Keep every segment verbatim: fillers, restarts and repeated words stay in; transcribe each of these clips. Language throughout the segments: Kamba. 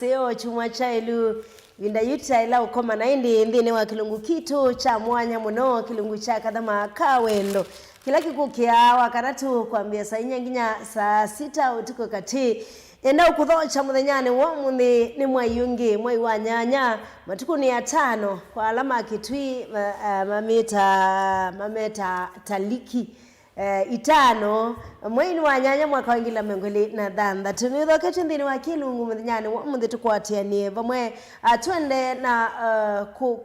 Seo kyumwa kya ĩlu, ĩvinda yu tyaĩla ũkoma na ĩndĩ nthĩnĩ wa kĩlungu kitũ kya mwanya mũno, kĩlungu kya Kathama ka Wendo, kĩla kĩkũkĩaa Wakatatũ kwambĩa saa inya nginya saa sita ũtukũ katĩ. Enda ũkũthokya mũthenyanĩ wa ũmũnthĩ nĩ mwai ũngĩ, mwai wa nyanya, matukũ nĩ atano kwa ala ma Kĩtui, ma-, eh, mamĩta, mameta taliki. Eh, itano, mweinĩ wa nyanya mwaka wa ngili na mĩongo ĩlĩ na thanthatũ. Nĩũthoketye nthĩnĩ wa kĩlungu mũthenyanĩ wa ũmũnthĩ tũkwatĩanĩe vamwe, ah, twende na, eh, kũ-,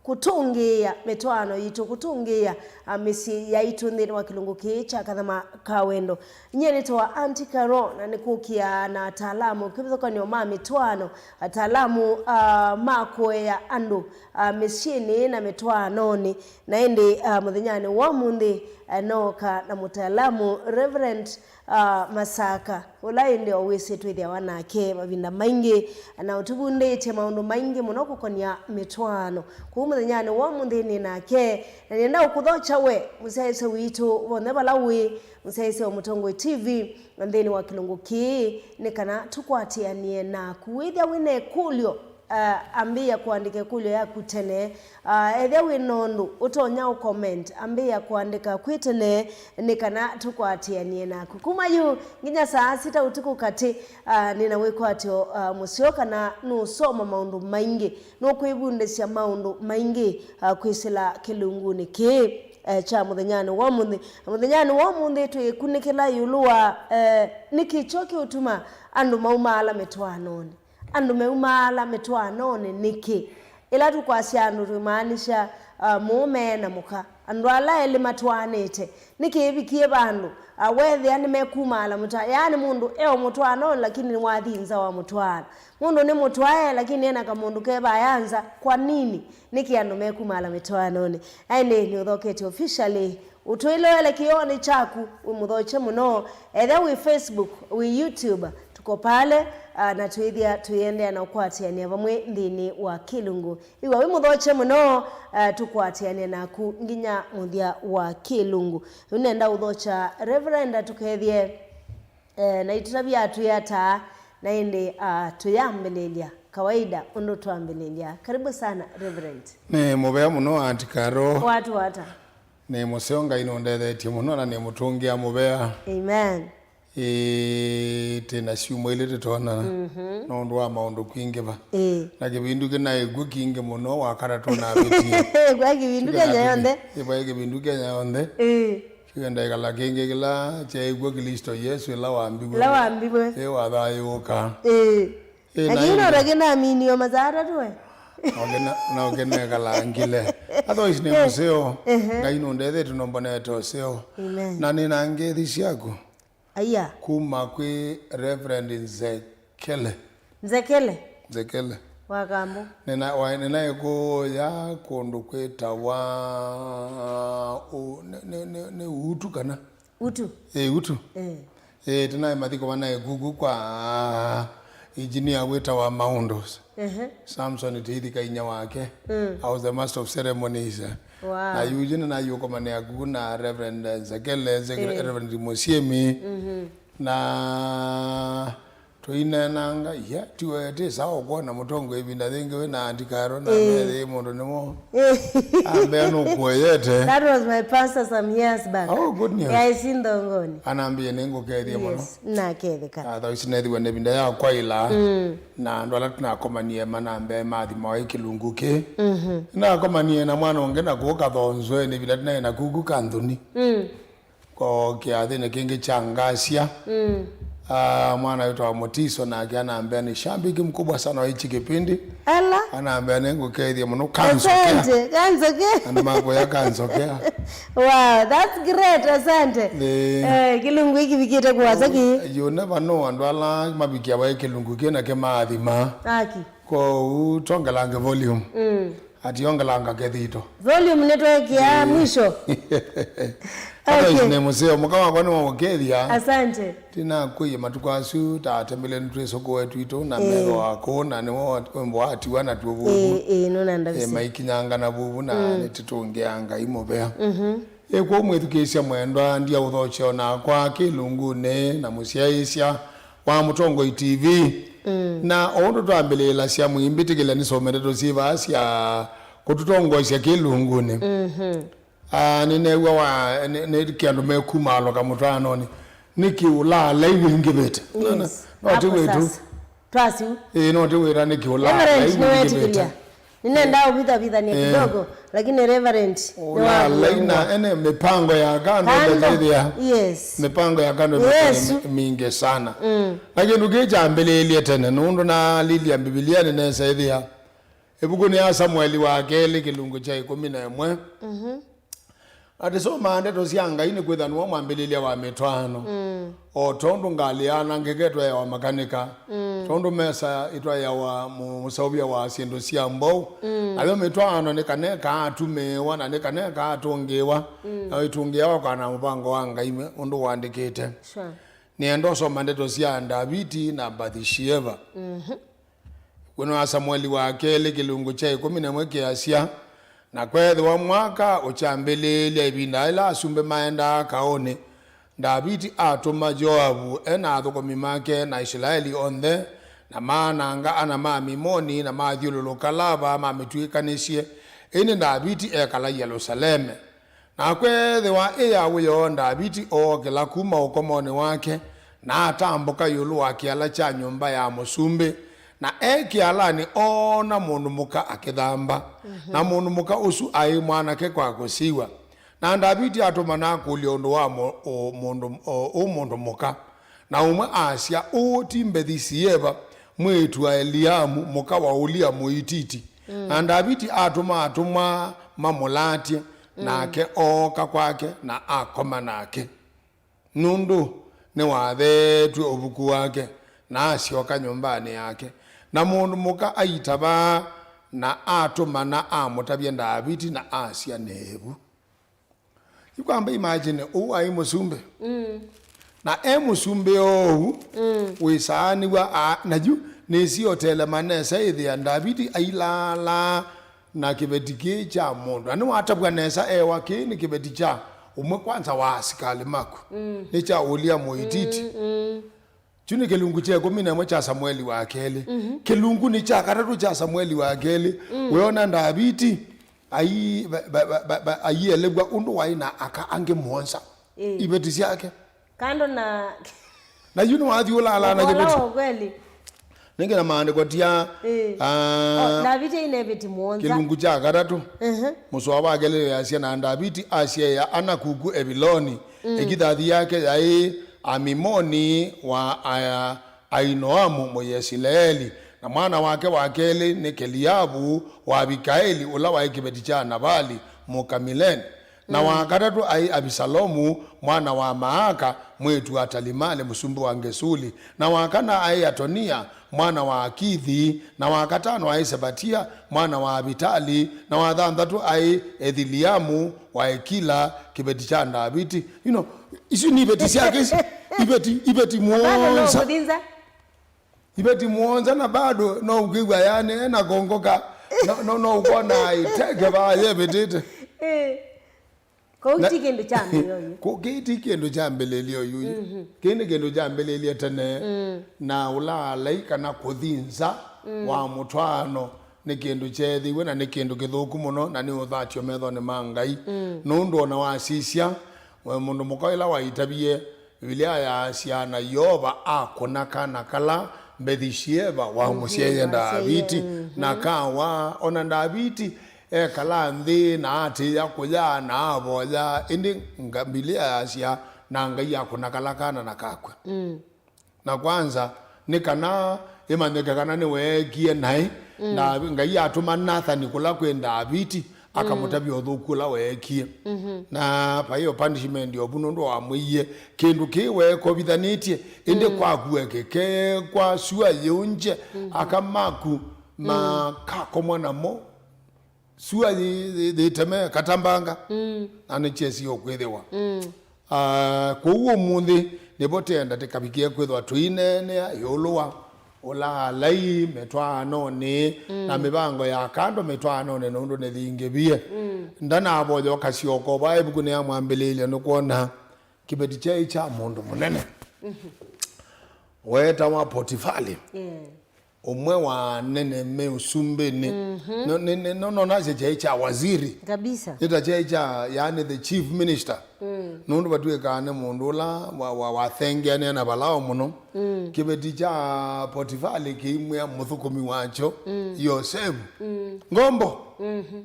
kũtũngĩĩa mĩtwaano yitũ, kũtũngĩĩa, ah, mĩsyĩ yaitũ nthĩnĩ wa kĩlungu kĩĩ kya Kathama ka Wendo. Nyie nĩtawa Auntie Carol, na nĩkũkĩa na ataalamu kĩvathũkany'o ma mĩtwaano, ataalamu, ah, ma kũea andũ, ah, mĩsyĩnĩ na mĩtwaanonĩ. Na ĩndĩ, ah, mũthenyanĩ wa ũmũnthĩ, ah, nooka na mũtaalamu Reverend, ah, Masaka, ũla ĩndĩ o wĩsĩ twĩthĩawa nake mavinda maingĩ, na ũtũvundĩtye maũndũ maingĩ mũno kũkonia mĩtwaano. Kwoou mũthenyanĩ wa ũmũnthĩ nĩ nake, na nĩenda ũkũthokya we, mũsyaĩĩsya witũ, vonthe vala wĩ, mũsyaĩĩsya wa Mũtongoi T V, nthĩnĩ wa kĩlungu kĩĩ, nĩ kana tũkwatĩanĩe naku. Wĩthĩa wĩ na ĩkũlyo, ah, ambĩĩa kũandĩka ĩkũlyo yaku tene. Ah, ethĩa wĩ na ũndũ ũtonya ũcomment, ambĩĩa kũandĩka kwĩ tene nĩ kana tũkwatĩanĩe naku. Kuma yu nginya saa sita ũtukũ katĩ, ah, nĩ na wĩkwatyo, ah, mũseo kana nũsoma maũndũ maingĩ, nũkwĩvundĩsya maũndũ maingĩ, ah, kwĩsĩla kĩlungunĩ kĩĩ, eh, kya mũthenyanĩ wa ũmũnthĩ. Mũthenyanĩ wa ũmũnthĩ twĩkunĩkĩla ĩũlũ wa, eh, nĩkĩ kyo kĩũtuma andũ maumaala mĩtwaanonĩ. Andũ meumaala mĩtwaanonĩ nĩkĩ? Ĩla tũkwasya andũ twĩmaanisha, ah, mũũme na mũka, andũ ala elĩ matwaanĩte. Nĩkĩ ĩvikie vandũ, ah, weethĩa nĩmekumaala mũtwa-, yaani mũndũ e o mũtwaanonĩ lakini nĩwathi nza wa mũtwaano? Mũndũ nĩ mũtwae lakini ena kamũndũ ke vaya nza. Kwa nini? Nĩkĩ andũ mekumaala mĩtwaanonĩ? Aĩndĩ nĩũthoketye officially. Ũtwĩloele kĩoonĩ kyaku, wĩ mũthokye mũno. Ethĩa wĩ Facebook, wĩ YouTube, tuko pale, ah, na twĩthĩa tũiendeea na ũkwatĩanĩa vamwe nthĩnĩ wa kĩlungu. Ĩw'a wĩ mũthokye mũno, ah, tũkwatĩanĩa naku nginya mũthya wa kĩlungu. Rĩu nenda ũthokya Reverend atũkethye, eh, na itũtavya atwĩe ata, na ĩndĩ, ah, tũyambĩlĩlya kawaida ũndũ twambĩlĩlya. Karibu sana, Reverend. Nĩ mũvea mũno, Auntie Carol. Watu ata? Nĩ mũseo, Ngai nũndethetye mũno na nĩ mũtũngĩa mũvea. Amen. Ĩĩ, twĩ na syumwa ilĩ tũtonana, mhm, nũndũ wa maũndũ kwingĩva. Ĩĩ. Na kĩvindu kĩnaĩ kw'o kingĩ mũno, Wakatatũ navĩtie. Kwa kĩvindu Kenya yonthe. Ĩĩ, kwa kĩvindu Kenya yonthe. Ĩĩ. Kĩenda ĩkala kĩngĩ kĩla kyaĩ kw'o Klĩsto Yesũ ĩla wambiwe. Ĩla wambiwe. Ĩĩ, wathayũũka. Ĩĩ. Ĩĩ, na lakini ĩndĩ no takĩnaminio masaa atatũ we. Noke na-, noke nekalangile. Otherwise nĩ mũseo. Ehe. Ngai nũndethetye nũmbonete ũseo. Amen. Na nĩ na ngethi syaku. Aya. Kuma kwĩ Reverend Nzekele. Nzekele? Nzekele. Wa Kambo. Nĩna, wa-, nĩnaĩ kũya kũndũ kwĩtawa, ũ-, nĩ, nĩ, nĩ, nĩ Utu kana? Utu. Ĩĩ, Utu. Eh. Ĩĩ, tũnaĩ mathiko manaĩ kuku kwa engineer wĩtawa Maũndũ. Ehe. Samson Tiithika inya wake. Mm. I was the master of ceremonies. Wow. Na yuji nĩnaiũkomanĩa kuku na Reverend Nzekele, Nzekele, eh, Reverend Mũsyĩmi. Mhm. Na tũineenanga, iya, tiwe, ti sawa ũkwona mũtongoi ĩvinda yĩngĩ wĩ na Auntie Carol na, eh, methĩ mũndũ nĩmo. Eh. Ambĩa nũkuoyete. That was my pastor some years back. Oh, good news. Guys, in Thongoni. Anambĩie nĩngũkethie mũno. Yes, naketheka. Ah, thaici nethĩwe nĩ ĩvinda ya kwaĩla. Mm. Na andũ ala tũnakomanie manambĩa mathi mawaĩ kĩlungu kĩ. Mhm. Nakomanie na mwana ũngĩ na kũka Thonzwe nĩ ĩvinda tũnaĩ na kuku ka nthuni. Mm. Ko kĩathĩnĩ kĩngĩ kya Ngasia. Mm. Ah, mwana wĩtawa Mũtiso nake anambĩa nĩ shabiki mkubwa sana wa hichi kipindi. Ala. Anambĩa nĩngũkethie mũno. Kanzokea. Asante, Kanzokea. Andũ makuya Kanzokea. Wow, that's great, asante. Ĩĩ. Eh, kĩlungu hiki vikĩte kũasa ki. You never know, andũ ala mavikia waĩ kĩlungu kĩna kĩmaathima. Aki. Kwoou twongelange volume. Mm. Ati ongelanga kĩthito. Volume nĩtwekĩa mwisho. Otherwise, okay, nĩ mũseo, mũka wakwa nĩwamũkethia. Asante. Tinakwĩie matukũ asu, tatembele nĩtwĩsũkũe twitũ, na, eh, metho waku, na nĩwo wĩmbo watiwa na tuo vuvu. Eh, eh, nũnanda, eh, visi. Maikinyanga na vuvu, na, mm, nĩtĩtũngĩa Ngai mũvea. Mhm. Ĩ, kwoou mwĩthukĩĩsya mwendwa, ndiaũthokya o nakwa kĩlungunĩ na mũsyaĩĩsya wa Mũtongoi T V. Mm. Na o ũndũ twambĩlĩĩlasya, mwĩmbĩtĩkĩlya nĩsome ndeto syĩ vaa sya kũtũtongoesya kĩlungunĩ. Mhm. Ah, nĩneew'a wa, nĩ, nĩ kĩandũ mekumalũka mũtwaanonĩ. Nĩkĩ ũlaalai wĩngĩvĩte? Yes. No, no, no ti hapo wĩtu. Sasa. Twasu. Ĩĩ, no ti wĩra nĩkĩ ũlaalai wĩngĩvĩte. Reverend, nĩwetikĩlya. Nĩnenda ũvithavithanie, eh, kidogo, lakini Reverend, ũlaalai na nĩwavua. Ene mĩpango ya kando. Kando. Ĩmethĩthĩa. Yes. Mĩpango ya kando. Yesu. Ĩmethĩthĩa mĩ-, mingĩ sana. Mm. Na kĩndũ kĩĩ kyambĩlĩĩlye tene, nũndũ nalilya Mbivilia nĩnesa ĩthĩa. Ĩvukunĩ ya Samueli wa kelĩ kĩlungu kya ĩkũmi na ĩmwe. Mhm. Atĩ somaa ndeto sya Ngai nĩkwĩtha nĩwe mwambĩlĩlya wa mĩtwaano. Mm. O tondũ ngalĩ yaanangĩka ĩtwaĩawa makanĩka, mm, tondũ mesa ĩtwaĩawa mũ-, mũseũvya wa syĩndũ sya mbau, mm, nayo mĩtwaano nĩ kana ĩkaatumĩĩwa na nĩ kana ĩkaatũngĩĩwa, mm, nayo ĩtũngĩĩawa kwa na mũvango wa Ngai me-, ũndũ ũandĩkĩte. Sure. Nĩenda ũsoma ndeto sya Ndaviti na Bathisheba. Mhm. Ĩvukunĩ ya Samueli wa kelĩ kĩlungu kya ĩkũmi na ĩmwe kĩasya, na kweethĩwa mwaka ũkyambĩlĩĩlya ĩvinda yĩla asumbĩ maendaa kaũnĩ, Ndaviti atũma Yoavu e na athũkũmi make na Isilaeli onthe, na maananga ana ma Amimoni, na mathyũlũlũka Lava mamĩtw'ĩkanĩsye, ĩndĩ Ndaviti ekala Yelusaleme. Na kweethĩwa ĩ ya wĩoo, Ndaviti ookĩla kuma ũkomonĩ wake, na atambũka ĩũlũ wa kĩala kya nyũmba ya mũsumbĩ, na e kĩalanĩ oona mũndũ mũka akĩthamba. Mhm. Na mũndũ mũka ũsu aĩ mwanake kwa kũsiw'a. Na Ndaviti atũmana akũlya ũndũ wa mũ-, ũ-, mũndũ, ũ-, ũ mũndũ mũka. Na ũmwe asya, "Ũũ ti Mbethi-sieva, mwĩĩtu wa Eliamu, mũka wa Ulia Mũititi?" Mm. Na Ndaviti atũma atũmwa mamũlatye, mm, nake ooka kwake na akoma nake, nũndũ nĩwatheetw'e ũvuku wake, na asyoka nyũmbanĩ yake. Na mũndũ mũka aitava, na atũmana amũtavya Ndaviti, na asya, "Nĩ vu." Yu kwamba imagine, ũu aĩ mũsumbĩ. Mm. Na e mũsumbĩ oou, mm, wĩsaanĩw'a a-, na yu nĩsi otelema nesa ĩthĩa Ndaviti ailaalaa na kĩveti kĩĩ kya mũndũ. Na nĩwatavw'a nesa ewa kĩĩ nĩ kĩveti kya ũmwe kwanza wa asikalĩ maku. Mm. Nĩ kya Ulia Mũititi. Mm, mm. Kyu nĩ kĩlungu kya ĩkũmi na ĩmwe kya Samueli wa kelĩ. Mhm. Kĩlungunĩ kya katatũ kya Samueli wa kelĩ, mm, wĩona Ndaviti ai-, ba-, ba-, aielew'a ũndũ waĩ na aka angĩ mũonza. Ĩĩ. Iveti syake. Kando na na yu nĩwathyũlaalaa na ũkola kĩveti wa ũkweli. Nĩngĩ na maandĩko tia, ĩĩ, ah, o, Ndaviti aĩ na iveti mũonza. Kĩlungu kya katatũ. Mhm. Mũsoa wa kelĩ yasya, na Ndaviti asyaĩa ana kuku Eviloni. Mm. Ĩkithathi yake yaĩ Amimoni wa aya Ainoamu Mũyesileeli, na mwana wake wa kelĩ nĩ Keliavu wa Avikaeli, ũla waĩ kĩveti kya Navali Mũkamileni, na wa katatũ aĩ Avisalomu mwana wa Maaka, mwĩĩtu wa Talimali, mũsumbĩ wa Ngesuli, na wa kana aĩ Atonia mwana wa Akithi, na wa katano aĩ Sevatia mwana wa Avitali, na wa thanthatũ aĩ Ethiliamu wa Ekila, kĩveti kya Ndaviti. You know, isu nĩ iveti syake isu. Iveti, iveti mũonza. Bado no kũthinza. Iveti mũonza na bado no ũkwĩw'a yani ena kongoka. No, no, no ũkona iteke vaa yevĩtĩte. Eh. Kũu ti kĩndũ kya mbĩlĩlyo yu. Kũ-, kĩĩ ti kĩndũ kya mbĩlĩlyo yu. Mhm. Kĩĩ nĩ kĩndũ kyambĩlĩlye tene. Mm. Na ũlaalai kana kũthinza, mm, wa mũtwaano nĩ kĩndũ kyeethĩiwe na nĩ kĩndũ kĩthũku mũno na nĩ ũthatyo methonĩ ma Ngai. Mm. Nũndũ o na wasisya, we mũndũ mũka ĩla waitavie, Mbivilia yaasya, na Yeova akũna kana kala Mbethi-sieva wamũsyaie Ndaviti, mhm, na kawa, o na Ndaviti ekala nthĩ na atĩĩa kũya na avoya, ĩndĩ nga-, Mbivilia yaasya, na Ngai akũna kala kana na kakw'a. Mm. Na kwanza, nĩ kana ĩmanyĩke kana nĩweekie naĩ, mm, na Ngai atũma Nathani kũla kwĩ Ndaviti, akamũtavya ũthũku ũla weekie. Mhm. Na vai o punishment ovu nũndũ wamwĩie kĩndũ kĩĩ weekovithanĩtye, ĩndĩ, mm, kwaku ekĩke kwa sua yĩũngye, mhm, aka maku, mm, makakomwa namo. Sua yĩ-, yĩ-, yĩteme katambanga, mm, na nĩkyesi ũkwĩthĩwa. Mm. Ah, kwoou ũmũnthĩ nĩvo tenda tĩkavikĩe kwĩthwa tũineenea ĩũlũ wa ũlaalai mĩtwaanonĩ, mm, na mĩvango ya kando mĩtwaanonĩ nũndũ nĩthingĩvie. Mm. Ndanavoya ũkasyokova ĩvukunĩ ya Mwambĩlĩĩlyo nĩkwona kĩveti kyaĩ kya mũndũ mũnene. Mhm. weetawa Potifali, yeah, ũmwe wa anene me ũsumbĩnĩ. Mhm. No, nĩ, nĩ, no, nonasya kyaĩ kya waziri. Kabisa. Nĩ ta kyaĩ kya, yaani, the chief minister. Mm. Nũndũ vatw'ĩkaa nĩ mũndũ ũla wa, wa, wathengeanĩa na Valao mũno. Mm. Kĩveti kya Potifali kĩimwĩa mũthũkũmi wakyo, mm, Yosevu, mm, ngombo. Mhm.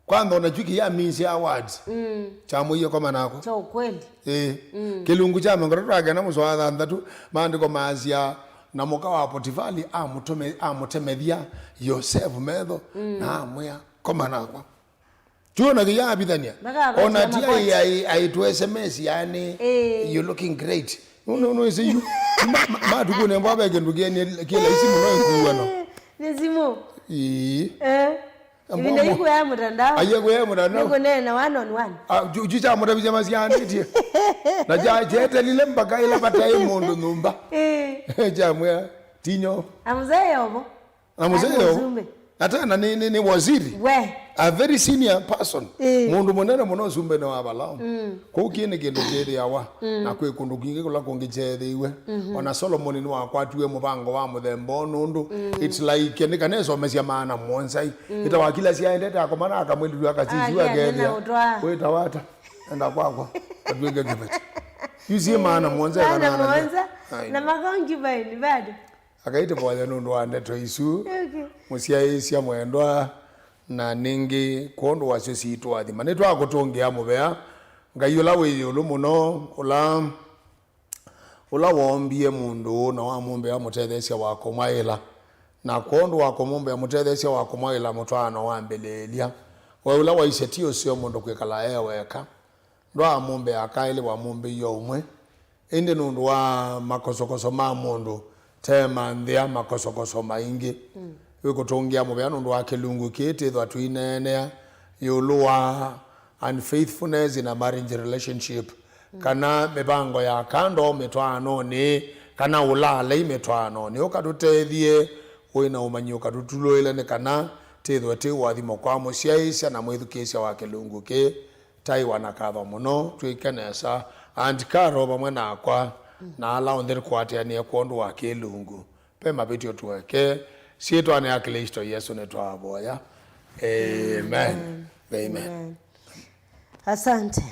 Kwanza ona kyu kĩyamisya awards. Mm. Kyamwĩie koma nakwa. Kya ukweli. Ĩĩ. Mm. Kĩlungu kya mĩongo ĩtatũ na kenda mũsoa wa thanthatũ, maandĩko maasya, na mũka wa Potifali amũtũme-, amũtemethya Yosevu metho, mm, na amwĩa, "Koma nakwa." Kyona kĩyaavithania. Mpaka ona ti aĩ-, aĩ-, aĩtũ S M S yani, ĩĩ, "You're looking great." No, no, no, ĩsĩ yu. Ma-, ma-, matukũnĩ mbwa ve kĩndũ kĩeni kĩ laisi mũno ĩkuano. Nĩ simũ. Ĩĩ. Eh. Ĩvinda yu kũya mũtandao. Aiye kũya mũtandao. Nĩ kũneena one on one. Ah, ju-, ju kyamũtavĩsya masyaanĩtye. Na kya-, kyetelile mpaka ĩla vataĩ mũndũ nyũmba. Eh. Kyamwĩa, "Tinyo." Na mzee yovo. Na mzee yovo. Ate na nĩ, nĩ, nĩ waziri. We. A very senior person. Eh. Mũndũ mũnene mũno ũsumbĩnĩ wa Valao. Mm. Kũu kĩĩ nĩ kĩndũ kĩthĩawa, mm, na kwĩ kũndũ kwingĩ kũla kũngĩ kyeethĩiwe. Mhm. Ona Solomoni nĩwakwatiwe mũvango wa mũthemba ũũ nũndũ, mm, it's like nĩ kana esomesya maana mũonza. Mm. Ĩtawa kĩla syaendete akoma na akamwĩlilwa akasisiwa. Ah, yeah, akethĩa, nĩna ũtwaa. "Wĩtawa ata? Enda kwakwa. Atwĩke kĩveti." Yusie maana mũonza. Maana kana mũonza. Ai. Na makongivaini bado. Akaitũvoya nũndũ wa ndeto isu, okay, mũsyaĩĩsya mwendwa, na ningĩ kwondũ wasyo siitũathima. Nĩtwakũtũngĩa mũvea Ngai ũla wĩ ĩũlũ mũno, ũla, ũla woombie mũndũ na wamũmbĩa mũtetheesya wa kũmwaĩla. Na kwondũ wa kũmũmbĩa mũtetheesya wa kũmwaĩla mũtwaano wambĩlĩĩlya, we ũla waisye ti ũseo mũndũ kwĩkala e weka, ndwaamũmbĩa kaĩlĩ, wamũmbĩie o ũmwe. Ĩndĩ nũndũ wa makosokoso ma mũndũ, teema nthĩa makosokoso maingĩ. Mm. Wĩkũtũngĩa mũvea nũndũ wa kĩlungu kĩĩ twĩthwa tũineenea ĩũlũ wa unfaithfulness in a marriage relationship, mm, kana mĩvango ya kando mĩtwaanonĩ, kana ũlaalai mĩtwaanonĩ. Ũkatũtethye wĩ na ũmanyi, ũkatũtulũĩle nĩ kana twĩthwe twĩ ũathimo kwa mũsyaĩĩsya na mwĩthukĩĩsya wa kĩlungu kĩĩ. Taiwa na katho mũno, twĩke nesa. Aunt Carol vamwe nakwa, mm, na ala onthe tũkwatĩanĩe kwondũ wa kĩlungu. Ve mavĩtyo tũeke. Syĩtwanĩ ya Klĩsto Yesũ nĩtwavoya. Amen. Amen. Amen. Amen. Asante.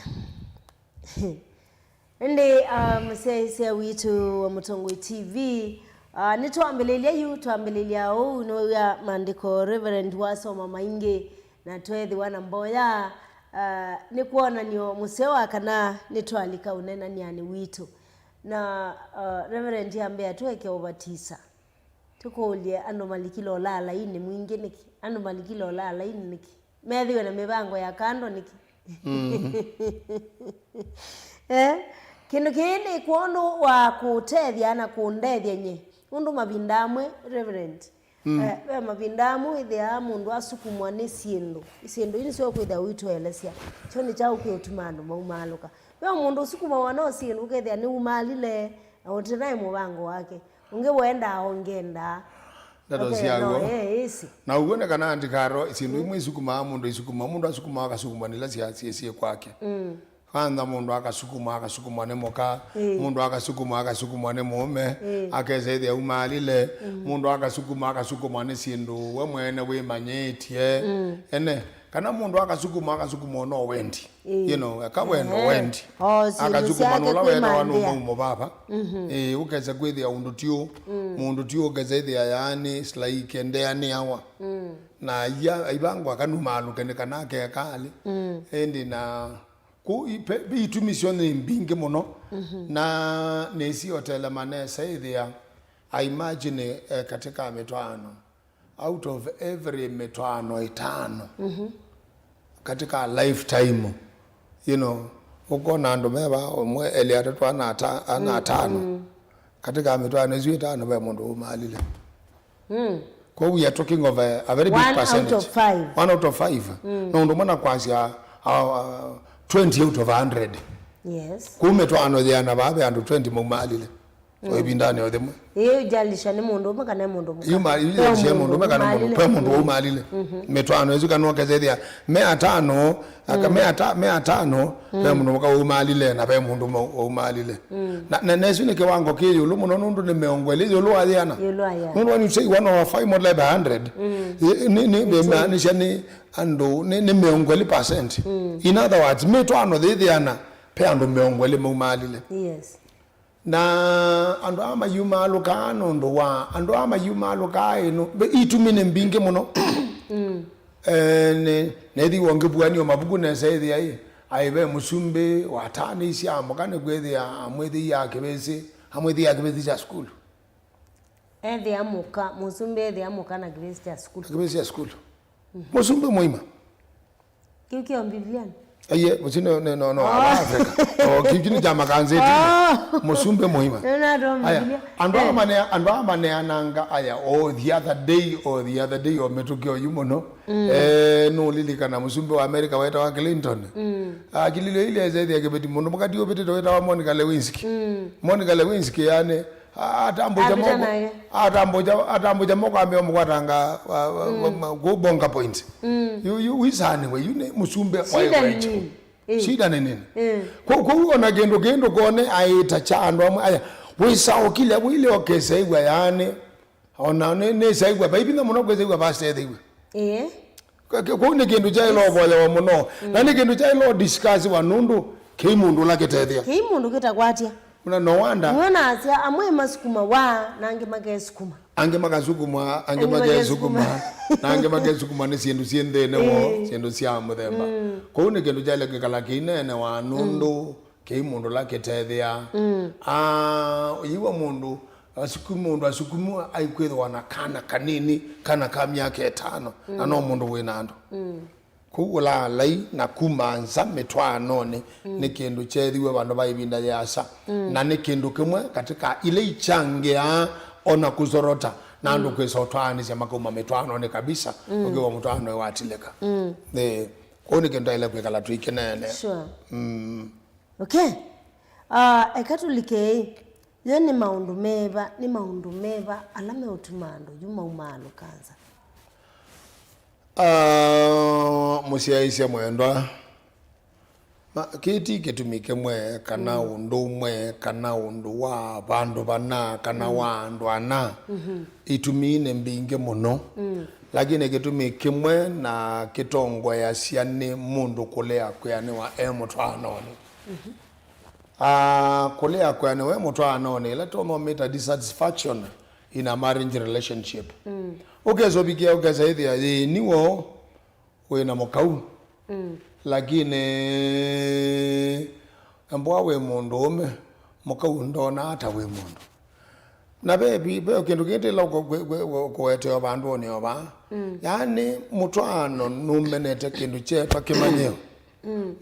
Ĩndĩ, ah, mũsyaĩĩsya witũ wa Mũtongoi T V, ah, nĩtwambĩlĩlya yu, twambĩlĩlya ũu, nĩwew'a maandĩko Reverend wasoma maingĩ, na tweethĩwa na mboya, ah, nĩ kwonany'o mũseo wa kana nĩtwalika ũnenany'anĩ witũ. Na, ah, Reverend ambĩa tũeke ũvatisa. Tũkũlye, andũ malikile ũlaalainĩ mwingĩ nĩkĩ? Andũ malikile ũlaalainĩ nĩkĩ? Methĩwe na mĩvango ya kando nĩkĩ? Mm. Eh, kĩndũ kĩĩ nĩ kwondũ wa kũtethya na kũndethya nye. Ũndũ mavinda amwe, Reverend, mm, eh, ve mavinda amwe wĩthĩaa mũndũ asukumwa nĩ syĩndũ. Syĩndũ ii nĩsyo ũkwĩthĩa ũitũelesya. Kyo nĩ kyaũ kĩũtuma andũ maumaalũka? Ve mũndũ ũsukumawa no syĩndũ ũkethĩa nĩumaalile, na ũte naĩ mũvango wake. Ũngĩ wendaa ongendaa. Ndeto syaw'o. Eh, ĩsĩ. Na ũw'o nĩ kana andĩkaro, syĩndũ imwe isukumaa mũndũ, isukumaa mũndũ, asukumaa akasukumwa nĩ ila sya-, syĩ, syĩ kwake. Mm. Kwanza mũndũ akasukumwa, akasukumwa nĩ mũka, ĩĩ, mũndũ akasukumwa, akasukumwa nĩ mũũme, ĩĩ, akesa ĩthĩa umaalile, mm, mũndũ akasukumwa, akasukumwa nĩ syĩndũ we mwene wĩmanyĩtye. Mm. Ene, kana mũndũ akasukumwa, akasukumwa no wendi. Ĩĩ. You know, eka wendo, ehe, wendi. O, syĩndũ akasukuma syake nũla wetawa kwĩmanthĩa. Nũmaumo vava. Mhm. Ĩĩ, ũkesa kwĩthĩa ũndũ ti ũ, mm, mũndũ ti ũkesa ĩthĩa yaani slaike ndeanĩawa. Mm. Na ia, aivangwa akanumaalũke nĩ kana akeka alĩ. Mm. Ĩndĩ na kũ, i-, pe-, pe itumi syo nĩ mbingĩ mũno. Mhm. Na nĩsiotele manesa ĩthĩa, I imagine, eh, katika mĩtwaano. Out of every mĩtwaano ĩtano, mhm, katika a lifetime, you know, ũkona andũ meva ũmwe, elĩ, atatũ, ana ata-, ana, mm, atano, mm, katika mĩtwaano ĩsu ĩtano ve mũndũ umaalile. Mm. Kwa we are talking of a, a very big percentage. One out of five. One out of five. Mm. Na ũndũ ũmwe na kwasya, uh, uh, twenty out of a hundred. Yes. Kũu mĩtwaano yĩana vaa ve andũ twenty maumaalile. O ĩvindanĩ o yĩmwe. Ĩĩ, ũjalisha nĩ mũndũ ũmwe kana nĩ mũndũ mũka. Yuma, Ve ĩjalisha mũndũ mũndũ ũmwe kana mũndũ, ũmaaĩlĩle. Ve mũndũ waumaalile. Mĩtwaano ĩsu kana ũkethĩa me atano, aka me ata-, me atano, ve mũndũ mũka waumaalile na ve mũndũ ũmwe waumaalile. Na, na, na ĩsu nĩ kĩwango kĩ ĩũlũ mũno nũndũ nĩ mĩongo ĩlĩ ĩũlũ wa yĩana. Ĩũlũ wa yĩana. Nũndũ when you say one over five multiplied by hundred, ĩ, nĩ, nĩ, nĩmaanisha nĩ andũ, nĩ, nĩ mĩongo ĩlĩ percent. In other words, mĩtwaano yĩthĩana, ve andũ mĩongo ĩlĩ maumaalile. Yes. Na andũ aa mayumaalũkaa nũndũ wa, andũ aa mayumaalũkaa ĩ, nũ-, ve-, itumi nĩ mbingĩ mũno. Eh, nĩ, nĩthĩwa ngĩvuanĩa mavuku nesa ĩthĩa ĩ, aĩ ve mũsumbĩ watanĩisye amũka nĩkwĩthĩa amwĩthĩie kĩvĩsĩ, amwĩthĩie kĩvĩsĩ kya sukulu. Ethĩa mũka, mũsumbĩ ethĩa mũka na kĩvĩsĩ kya sukulu. Na kĩvĩsĩ kya sukulu. Mũsumbĩ mũima. Kĩu kĩ o Mbivilianĩ? Aiye, mũsu nĩ, nĩ, no, no, aba Africa. O, kĩu kĩ nĩ kya makanzĩti. Mũsumbĩ mũima. Nĩnatwa Aya, Mbivilia. Andũ aa manea-, andũ aa maneananga aya, o the other day, o the other day, o mĩtũkĩ oyu mũno. Eh, nũlilikana mũsumbĩ wa America wetawa Clinton. Akililio ile ezethia kĩveti mũndũ mũkati ũvĩtĩte wetawa Monica Lewinsky. Monica Lewinsky yani, atambũkya moko, atambũkya, atambũkya moko ambĩa mũkwatanga kũ bonga point. Yu, yu, wisanĩwe, yu nĩ mũsumbĩ wa ĩwekyo. Shida nĩ nini? Kũu, kũu ona kĩndũ kĩĩ ndũkone aĩta kya andũ amwe aya. Wĩsaũkilya wĩle ũkesew'a yaani. Ona nĩ, nĩsaĩw'a, vai vinya mũno kwĩsĩw'a vasethĩw'e. Ĩĩ. Kũu nĩ kĩndũ kyaĩla ũvoyawa mũno. Na nĩ kĩndũ kyaĩla discussiwa nũndũ kĩi mũndũ ũla kĩtethya. Kĩi mũndũ kĩtakwatya. Una no wonder. Nĩwona asya amwe masukuma wa, na angĩ makesukuma. Angĩ makasukuma, angĩ makesukuma, na angĩ makesukuma nĩ syĩndũ syĩ nthĩnĩ woo, syĩndũ sya mũthemba. Kũu nĩ kĩndũ kyaĩla kwĩkala kĩineenewa nũndũ kĩi mũndũ ũla kĩtethĩaa. Aa, ũyĩw'a mũndũ asukumu, mũndũ asukumu aikwĩthĩwa na kana kanini, kana ka myaka ĩtano, na no mũndũ wĩ na andũ. Kũu ũlaalai na kuma nza mĩtwaanonĩ nĩ kĩndũ kyeethiw'e vandũ va ĩvinda yĩasa, na nĩ kĩndũ kĩmwe katĩ ka ila ikyangĩaa ona kũsorota na andũ kwĩsa ũtwaanĩsya makauma mĩtwaanonĩ kabisa, ũkĩwa mũtwaano watilĩka. Ĩĩ. Kũu nĩ kĩndũ twaĩle kwĩkala tũikĩneenea. Sure. Okay. Ah, eka tũlike ĩ. Yo nĩ maũndũ meva, nĩ maũndũ meva ala meũtuma andũ yu maumaalũka nza? Ah, mũsyaĩĩsya mwendwa, ma, kĩĩ ti kĩtumi kĩmwe, kana ũndũ ũmwe, kana ũndũ wa vandũ vana, kana wa andũ ana. Itumi nĩ mbingĩ mũno. Lakini kĩtumi kĩmwe na kĩtongoeasya nĩ mũndũ kũlea kwĩanĩwa e mũtwaanonĩ. Ah, kũlea kwĩanĩwa e mũtwaanonĩ, ĩla tũmomĩta dissatisfaction in a marriage relationship. Ũkesa ũvikĩa, ũkesa ĩthĩa yĩĩ nĩw'o wĩ na mũkau. Lakini embwa wĩ mũndũũme, mũkau ndonaa ta wĩ mũndũ. Na ve, ve, ve kĩndũ kĩngĩ tĩla kũwetewa vandũnĩ o vaa. Yaani, mũtwaano nũmenete kĩndũ kyeetwa kĩmanyĩo.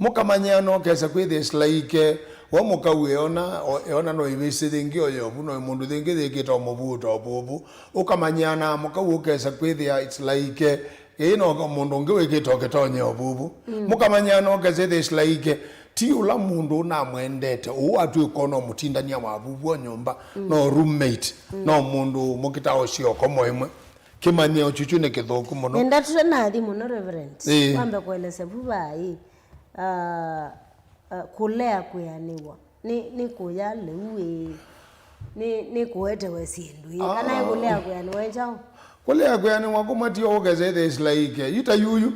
Mũkamanyĩana ũkesa kwĩthĩa ĩsilaike, we mũkau eona, o-, eona no ĩvĩsĩ yĩngĩ o yovu, no mũndũ yĩngĩ yĩkĩte o mũvuuta o vuvu. Ũkamanyĩana mũkau ũkesa kwĩthĩa ĩsilaike, ĩĩ no mũndũ ũngĩ wĩkĩte o kĩtonye o vuvu. Mũkamanyĩana ũkesa ĩthĩa ĩsilaike, ti ũla mũndũ ũnamwendete, ũũ atw'ĩka no mũtindania wa vuvu o nyũmba, no roommate, no mũndũ mũkĩtaa o syoko moimwe. Kĩmanyĩo kyũkyũ nĩ kĩthũku mũno. Nenda tũte nathi mũno, Reverend. Ĩĩ. Wambe kũelesya vu vaa ĩ, ah, ah, kũlea kwĩanĩwa. Nĩ, nĩ kũya lĩu ĩ. Nĩ, nĩ kũetewe syĩndũ ĩ. Kana ĩ kũlea kwĩanĩwa ĩ kyaũ? Kũlea kwĩanĩwa kũmwe ti o ũkesa ĩthĩa ĩsilaike. Yu ta yuyu.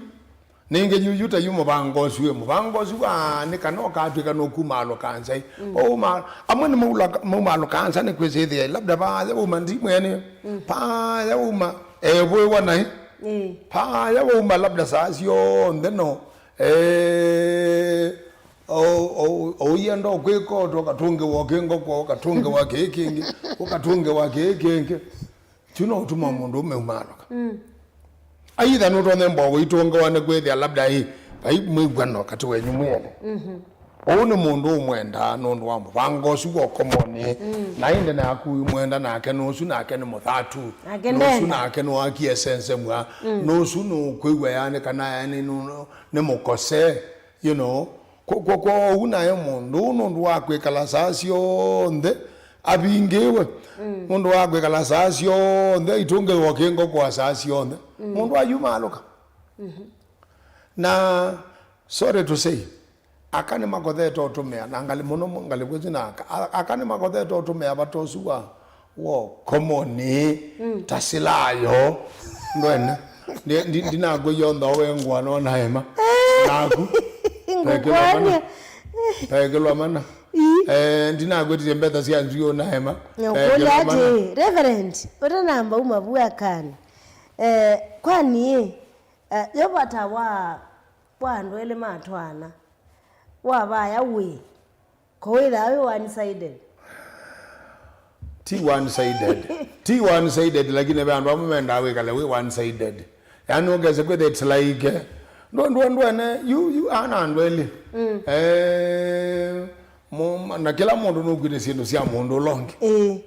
Nĩngĩ yu, yu ta yu mũvango ũsu ĩ. Mũvango ũsu wa nĩ kana ũkatw'ĩka nũkumaalũka nza ĩ. Wauma, amwe nĩ maula-, maumaalũka nza nĩ kwĩsĩthĩa labda vaya wauma ndimwene. Vaya wauma evwĩwa naĩ. Vaya wauma labda saa syonthe no. Eh, o, o, o ũienda ũkwĩka ũndũ, ũkatũngĩwa kĩngoko, ũkatũngĩwa kĩĩ kĩngĩ, ũkatũngĩwa kĩĩ kĩngĩ. Kyu no ũtuma mũndũ ũmwe umaalũka. Aitha nũtonya mbwa ũitũngawa nĩ kwĩthĩa labda ĩ vai mwĩw'ano katĩ wenyu mwĩene. Ũũ nĩ mũndũ ũmwendaa nũndũ wa mũvango ũsu wa ũkomonĩ. Na ĩndĩ naku wĩmwenda nake nũsu nake nĩ mũthatu. Nake nũsu ndenda. Nake nũakie sensemwa. Nũsu nũkwĩw'a yani kana yani nũ-, nĩ mũkose, you know. Kwo-, kwo-, kwoou nae mũndũ ũũ nũndũ wa kwĩkala saa syonthe Avingĩwe. Mm. Nũndũ wa kwĩkala saa syonthe, itũngĩthwa kĩngoko kwa saa syonthe. Mm. Mũndũ ayumaalũka. Mm-hmm. Na, sorry to say, aka nĩmakothete ũtũmĩa, na ngalĩ mũno, ngalĩko ĩsu na aka. A-, aka nĩmakothete ũtũmĩa vata ũsu wa, wa ũkomoni, mm, ta silayo. Ndwene. Ndi-, ndi-, ndinakwĩie onthe wengwa no naema. Naku. Ngũkwany'a. Taĩkĩlwa mana. Ii. Eh, ndinakwĩtĩsya mbesa sya nzw'ĩĩ ũnaema. Nyakũlya atĩ, Reverend, ũtanamba uma vu akani. Eh, kwani, eh, yo vata wa, wa andũ elĩ matwaana, wa vaya wĩ, ko wĩthaa wĩ one sided? Ti one sided. Ti one sided, lakini ve andũ amwe mendaa wĩkale wĩ one sided. Yani, ũkese kwĩthĩa it's like, ndũ-, ndũ-, ndwene, yu, yu, ana andũ elĩ. Mm. Eh, mu-, na kĩla mũndũ nũkwĩte syĩndũ sya mũndũ ũla ũngĩ. Ĩĩ.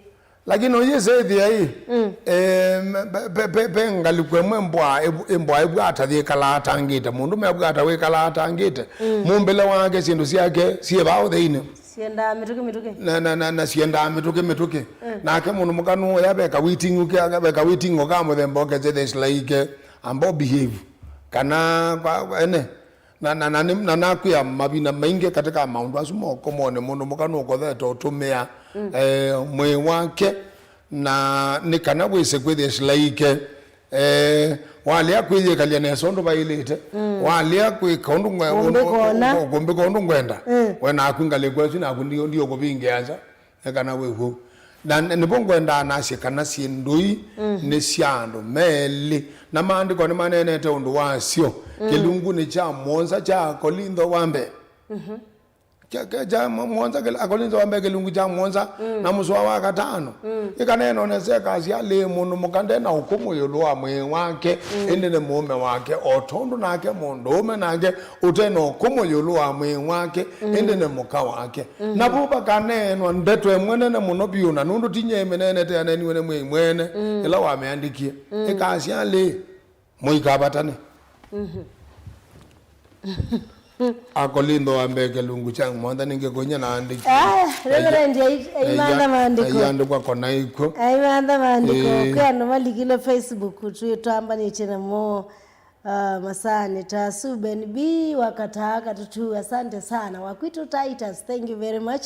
Lakini ũyĩsĩthĩa ĩ, mm, eh, pe, pe, pe, pe ngalĩko ĩmwe mbwa, ĩmbwa ĩvwata yĩkalaa atangĩte, mũndũme avwata wĩkalaa atangĩte. Mm. Mũmbĩle wake, syĩndũ syake syĩ vaa ũtheinĩ. Siendaa mĩtũkĩ mĩtũkĩ. Na, na, na, na siendaa mĩtũkĩ mĩtũkĩ. Mm. Nake mũndũ mũka nũũya ve kawĩting'o ke, ve kawĩting'o ka mũthemba ũkethĩa it's like, amba ũbehave. Kana kwa, kwa ene. Na, na, na, nĩ- na nakwĩa mavinda maingĩ katika maũndũ asu ma ũkomoni, mũndũ mũka nũkothete ũtũmĩa, mm, eh, mwĩĩ wake, na nĩ kana wĩse kwĩthĩa it's like, eh, walea kwĩyĩkalya nesa ũndũ vaĩlĩte, mm, walea kwĩka ũndũ ngwe- Kũmbĩka ũndũ- ũna. Kũmbĩka ũndũ ngwenda. Mm. We naku ngalĩko ĩsu naku ndi- ndiũkũvingĩa nza, nĩ kana wĩw'e. Na nĩ- nĩvo ngwendaa nasye kana syĩndũ ii, mhm, nĩ sya andũ melĩ. Na maandĩko nĩmaneenete ũndũ wasyo, mm, kĩlungunĩ kya mũonza kya Akolintho wa mbee. Mhm. Kya, kya, kya mũ- mũonza kĩla, Akolintho wa mbee kĩlungu kya mũonza, mm, na mũsoa wa katano. Mm. Ĩkaneena nesa ĩkasya, alĩ, mũndũ mũka nde na ũkũmũ ĩũlũ wa mwĩĩ wake, mm, ĩndĩ nĩ mũũme wake, o tondũ nake mũndũũme nake ũte na ũkũmũ ĩũlũ wa mwĩĩ wake, mm, ĩndĩ nĩ mũka wake. Mm. Na vu vakaneenwa ndeto ĩmwe nene mũno vyũ, na nũndũ ti nyie ĩmĩneenete, yaneeniwe nĩ Mwĩai mwene, mm, ĩla wamĩandĩkie. Mm. Ĩkasya, alĩ, mũikavatane. Mhm. Akolintho wa mbee kĩlungu kya mũonza nĩngĩkũny'a na andĩki. Ah, Reverend, ai- aimantha maandĩko. Aiandĩkwa kona ikw'o. Aimantha maandĩko. Ĩĩ. Kwĩ andũ malikile Facebook twĩ- twambanĩtye namo, ah, masaanĩ ta asu. Ben B wakataa katutu, asante sana. Wakwitũ Titus, thank you very much.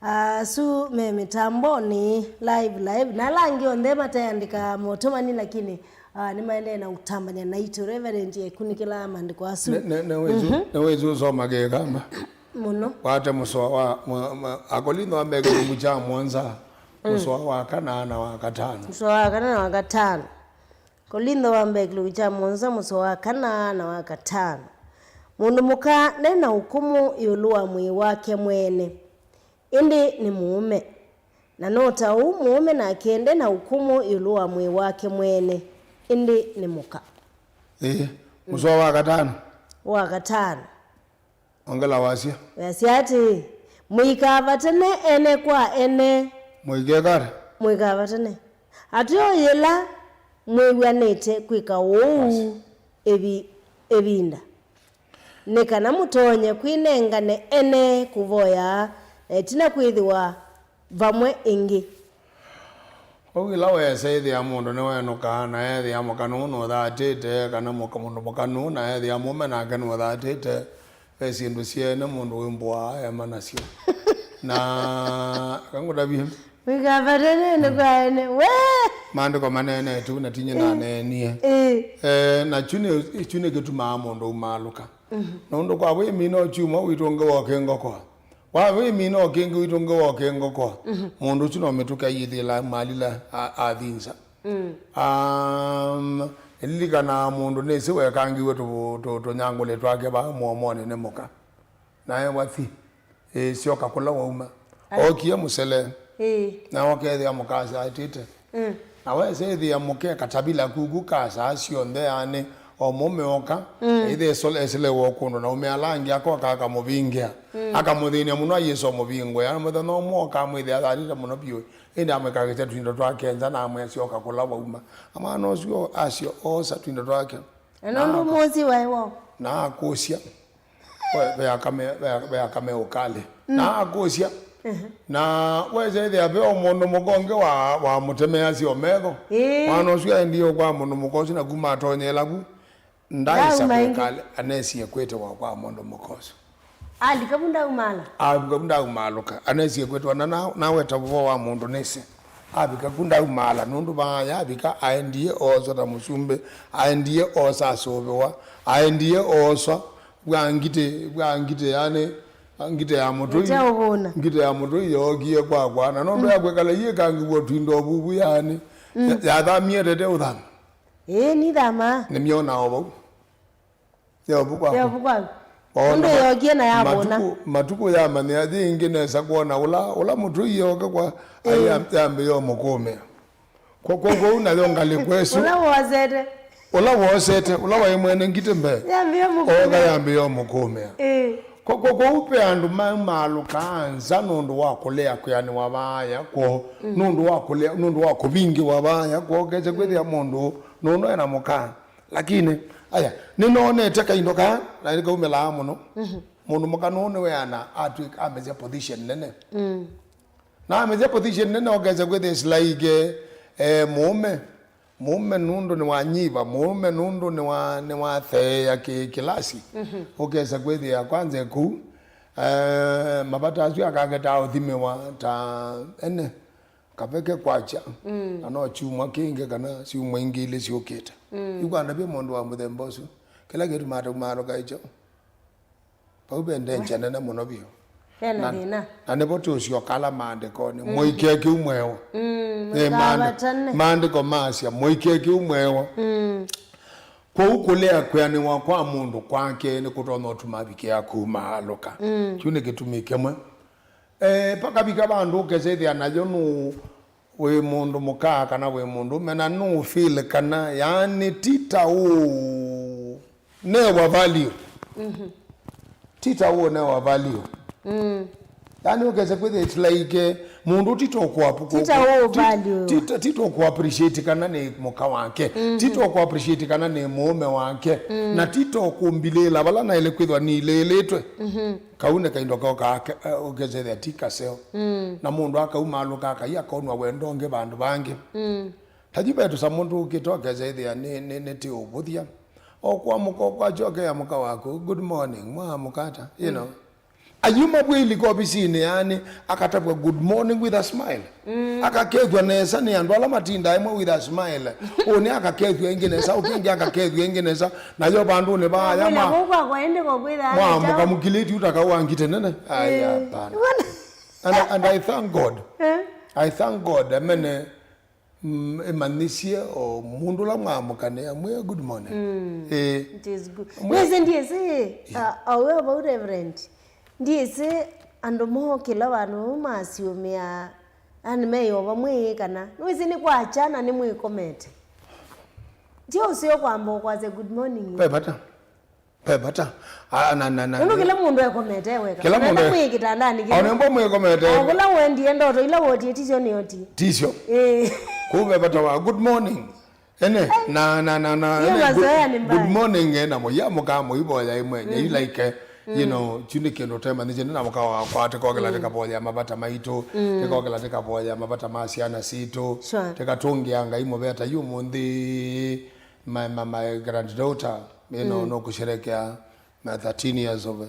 Ah, asu me mĩtambonĩ, live, live. Na ala angĩ onthe mateandĩka motũmani, lakini Ah, nĩmaendee na ũtambany'a naitũ. Reverend, ekunikĩlaa maandĩko asu. Ne- ne- nĩwĩsĩ- Mhm. Nĩwĩsĩ ũsoma Kĩkamba? Mũno. Wate mũsoa wa mwa- mwa- Akolintho wa mbee kĩlungu kya mũonza, mm, mũsoa wa kana na wa katano. Mũsoa wa kana na wa katano. Kolintho wa mbee kĩlungu kya mũonza, mũsoa wa kana na wa katano. Mũndũ mũka nde na ũkũmũ ĩũlũ wa mwĩĩ wake mwene, ĩndĩ nĩ mũũme. Na no ta ũu mũũme nake nde na ũkũmũ ĩũlũ wa mwĩĩ wake mwene, ĩndĩ nĩ mũka. Ĩĩ, mũsoa wa katano. Wa katano. Ongela wasya. Wasya atĩĩ, mũikavatane ene kwa ene. Mũikekata. Mũikavatane. Ateo yĩla mwĩw'anĩte kwĩka ũu, basi, ĩvi- ĩvinda, nĩ kana mũtonye kwĩnengane ene kũvoya, na ĩtina kwĩthĩwa vamwe ĩngĩ. Kwoou ĩla weesa ĩthĩa mũndũ nĩwenũkaa na ethĩa mũka nũũ nũthatĩte, kana mũka- mũndũ mũka nũũ na ethĩa mũũme nake nũthatĩte, ve syĩndũ syeene mũndũ wĩmbũaa ema nasyo. Na kangũtavye. Wĩkavatane ene kwa ene. We! Maandĩko maneenete ũu na ti nyie naneenie. Ĩĩ. Eh, na kyu nĩ, kyu nĩkĩtumaa mũndũ umaalũka. Mhm. Nũndũ kwa wĩmina ũkyumwa witũ ũngĩ woka ĩngokoa. Wa wĩmina ũkĩngĩ witũ ũngĩ woka ĩngokoa. Mhm. Mũndũ ũsu no mĩtũkĩ ayĩthĩla malila a- athinza. Mm. Um, ĩlilikanaa mũndũ nĩsĩ wekangiwe tũ- tũ- tũnyangũle twake vaa mũomonĩ nĩ mũka. Nae wathi, ĩĩ, syoka kũla wauma. Ai. Ookie mũsele. Ĩĩ. Na ũkethĩa mũka asyaĩtĩte. Mm. Na wesethĩa mũke katavila kuku ka saa syonthe, yani, o mũme oka, mm, either esole- eselewa o kũndũ, na ũme ala angĩ akoka akamũvingĩa. Mm. Akamũthĩny'a mũno ayĩsa ũmũvingũe. Ana mũthenya ũmwe oka amwĩthĩa athatĩte mũno vyũ. Ĩndĩ amwĩkakĩsya tũindo twake nza na amwĩa syoka kũla wauma. Amwana ũsu asyo oosa tũindo twake. Na nũndũ mũsyĩ waĩ woo. Na akũsya. Ve- ve akame- ve- ve akame ũkalĩ. Mm. Na akũsya, Na wesa ĩthĩa ve o mũndũ mũka ũngĩ wa, wa mũtemeasya o metho. Ĩĩ. Mwana ũsu aendie kwa mũndũ mũka ũsu na kuma atonyela vu. Ndaisa kwĩkala, anesie kwĩtĩwa kwa mũndũ mũka ũsu. Alika vu ndaumala. Avika vu ndaumaalũka, anesie kwĩtĩwa na, na, naweta ũvoo wa mũndũ nĩsĩ. Avika ku ndaumaala, nũndũ vaaya avika, aendie ooswa ta mũsumbĩ, aendie oosa asũvĩwa, aendie ooswa vwa ngitĩ, vwa ngitĩ, yani, ngitĩ ya mũtũi. Ĩteũvũna. Ngitĩ ya mũtũi yookie kwakwa, na nũndũ ya kwĩkala iĩkangĩw'a twindo vuvu, yani, ya-, yathamie tete ũthama. Ĩĩ, nĩthamaa. Nĩmyonaa o vau. Yovu kwaku. Yovu kwaku. Ona nũndũ ma-, yokie na yavũna. Matukũ, matukũ yamanyĩa yĩ ĩngĩ nesa kwona ũla, ũla mũtũi yoka kwa, ĩĩ, yambĩĩa ũmũkũmĩa. Kwa, kwa, kwoou nayo ngalĩko ĩsu. Ũla woosete. Ũla woosete, ũla waĩ mwene ngitĩ mbee. Yambĩĩa ũmũkũmĩa. Oka yambĩĩa ũmũkũmĩa. Ĩĩ. Kwa, kwa, kwoou ve andũ maumaalũkaa nza nũndũ wa kũlea kwĩanĩwa vaaya kwoo, nũndũ wa kũlea, nũndũ wa kũvingĩwa vaaya kwoo, kese kwĩthĩa mũndũ nũndũ ena mũkaa. Lakini, aya, nĩnoonete kaindo kaa, na nĩkaumĩlaa mũno. Mũndũ mũka nũũ nĩweana atwĩka amesya position nene. Na amesya position nene, okesa kwĩthĩa silaike, eh, mũũme. Mũũme nũndũ nĩwanyiva, mũũme nũndũ nĩwa-, nĩwatheea kĩ-, kĩlasi. Ũkesa kwĩthĩa kwanza kũu, eh, mavata asu akaketaa ũthimĩwa ta ene. Kaveke kwakya, na no kyumwa kĩngĩ kana syumwa ingĩ ilĩ syũkĩte. Ikwandavya mũndũ wa mũthemba ũsu, kĩla kĩtumaa taumaalũka ĩkyo. Vau ve ndengy'a nene mũno vyũ. Hena thĩna. Na nĩvo tũũsyoka ala maandĩkonĩ. Mũikekĩu mwewa. Ĩ, maandĩ-, maandĩko maasya, mũikekĩu mwewa. Kwoou kũlea kwĩanĩwa kwa mũndũ kwake nĩkũtonya ũtuma avikĩa kumaalũka. Kĩu nĩ kĩtumi kĩmwe. Eh, pakavika vandũ ũkesethĩa nayo nũ wĩ mũndũ mũka kana wĩ mũndũũme, na nũ feel kana, yaani, ti ta ũũ newa value. Ti ta ũũ newa value. Yaani, ũkese kwĩthĩa it's like, eh, mũndũ ti ta ũkũ-, ti ta ũũ value. Ti ta, ti ta ũkũ appreciate kana nĩ mũka wake. Ti ta ũkũ appreciate kana nĩ mũũme wake. Na ti ta ũkũmbilĩĩla vala naĩle kwĩthwa nilĩĩlĩtwe. Kau nĩ kaindo kokaa ke-, eh, ũkesethĩa ti kaseo. Na mũndũ akaumaalũka akai akonwa wendo ũngĩ vandũ vangĩ. Ta yu ve tũsamũ tũkĩte ũkesethĩa nĩ, nĩ, nĩ tĩ ũvũthya. O kwamũka ũkwakyokeea mũka waku, "Good morning, mwaamũka ata?" You know. Ayuma vwĩlika ovisinĩ, yaani, akatavw'a, "Good morning," with a smile. Akakethw'a nesa nĩ andũ ala matindaa ĩmwe with a smile. Ũnĩ akakethw'a ĩngĩ nesa, ũkĩngĩ akakethw'a ĩngĩ nesa, nayo vandũnĩ vaaya mwa-, mwaamũka mũkilĩti ũtaka wa ngitĩ nene. Ai, hapana. And, and I thank God. I thank God, amene, mm, ĩmanyĩsye o mũndũ ũla mwaamũkanĩa mwĩ good morning. It is good. Nĩsĩ, ndiĩsĩ, uh, o we vau Reverend, ndiĩsĩ andũ mokĩla vandũ vau masiũmĩa, yani meyova mwĩ kana, nĩwĩsĩ nĩ kwakya na nĩmwĩkomete. Ti ũseo kwamba ũkwasya good morning. Ve vata. Ve vata. Ah, na, na, na, nũndũ kĩla mũndũ ekomete weka. Kĩla mũndũ e-, mwĩ kĩtandanĩ kĩmwe. Ona mbwa mwĩkomete. O kũla wendie ndoto ila wotie tisyo nĩotie. Tisyo. Eh. Kũu ve vata wa good morning. Ene, na, na, na, na, ene, mazoea nĩ mbaya. Good morning, ena mũya mũka mũivoya imwenye, you like, eh, you know, kyu nĩ kĩndũ temanyĩsye, nĩ na mũka wakwa, tĩkokĩla tĩkavoya mavata maitũ, tĩkokĩla tĩkavoya mavata ma syana sitũ, sure, tĩkatũngĩa Ngai mũvea ta yu mũnthĩ, my, my, my granddaughter, you know, no kusherekea na thirteen years of, eh,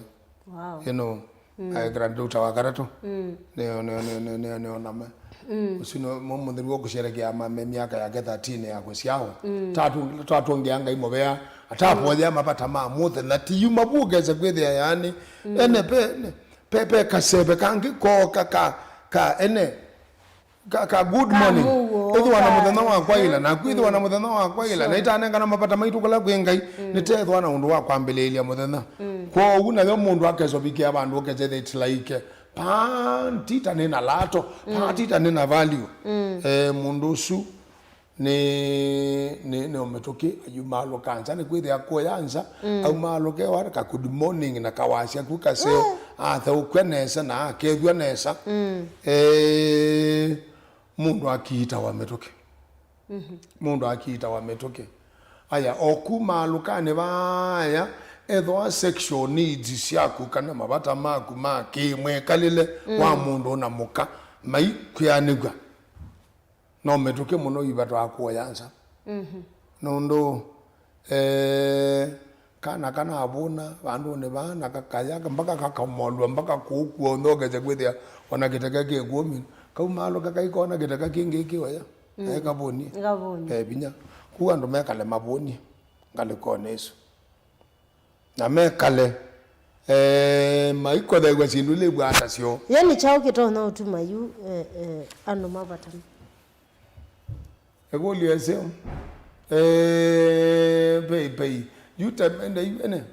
wow, you know, mm, eh, granddaughter wa katatũ. Mm. Nĩ, nĩ, nĩ, nĩ, nĩ, nĩ oname. Mm. Ũsu nĩ mo mũthenya wa kusherekea ma, me miaka yake thirteen ya kũsyawa. Mm. Tatu, twatũngĩa Ngai mũvea, atavoya mavata ma mũthenya. Ti yuma vukese kwĩthĩa, yani, mm, ene pe, ne, pe, pe kaseve kangĩ koka ka, ka, ene, ka, ka good morning. Ĩthĩwa na mũthenya wa kwaĩla, naku ĩthĩwa na mũthenya wa kwaĩla, na itanengana mavata maitũ kũla kwĩ Ngai, nĩtethwa na ũndũ wa kwambĩlĩĩlya mũthenya. Kwoou nayo mũndũ akesovikĩa vandũ ũkesethĩtĩlaike. Paa tita nĩ na lato, paa tita nĩ na value. Eh, mũndũ ũsu nĩ, nĩ, nĩ ũmĩtũkĩ, ayumaalũka nza, nĩ kwĩthĩa kũya nza, aumaalũke wara ka good morning na kawasya ku kaseo, atheũkw'a nesa na akethw'a nesa. Eh, mũndũ akiitawa mĩtũkĩ. Mũndũ akiitawa mĩtũkĩ. Aya, o kuma alũkanĩ vaaya, Ethĩwa sexual needs syaku kana mavata maku ma kĩmwĩkalĩle wa mũndũ na mũka maikwĩanĩw'a, no mĩtũkĩ mũno ivatwa kuoya nza. Nũndũ, eh, kana kanavũna vandũnĩ vaa na kakaya mpaka kakamolw'a mpaka kũu kw'onthe ũkese kwĩthĩa ona kĩteka kĩkw'o mino. Kaumaalũka kaikona kĩteka kĩngĩ kĩoya, naĩ kavũnie. Kavũnie. Eh, vinya. Kũu andũ mekale mavũnie ngalĩkonĩ ĩsu. Na mekale, eh, maikotheew'a syĩndũ ilĩvw'a ata syoo. Ye nĩ kyaũ kĩtonya ũtuma yu, eh, eh, andũ mavatana? Ĩkũlyo ĩseo, eh, pei, pei. Yu temende yu ene.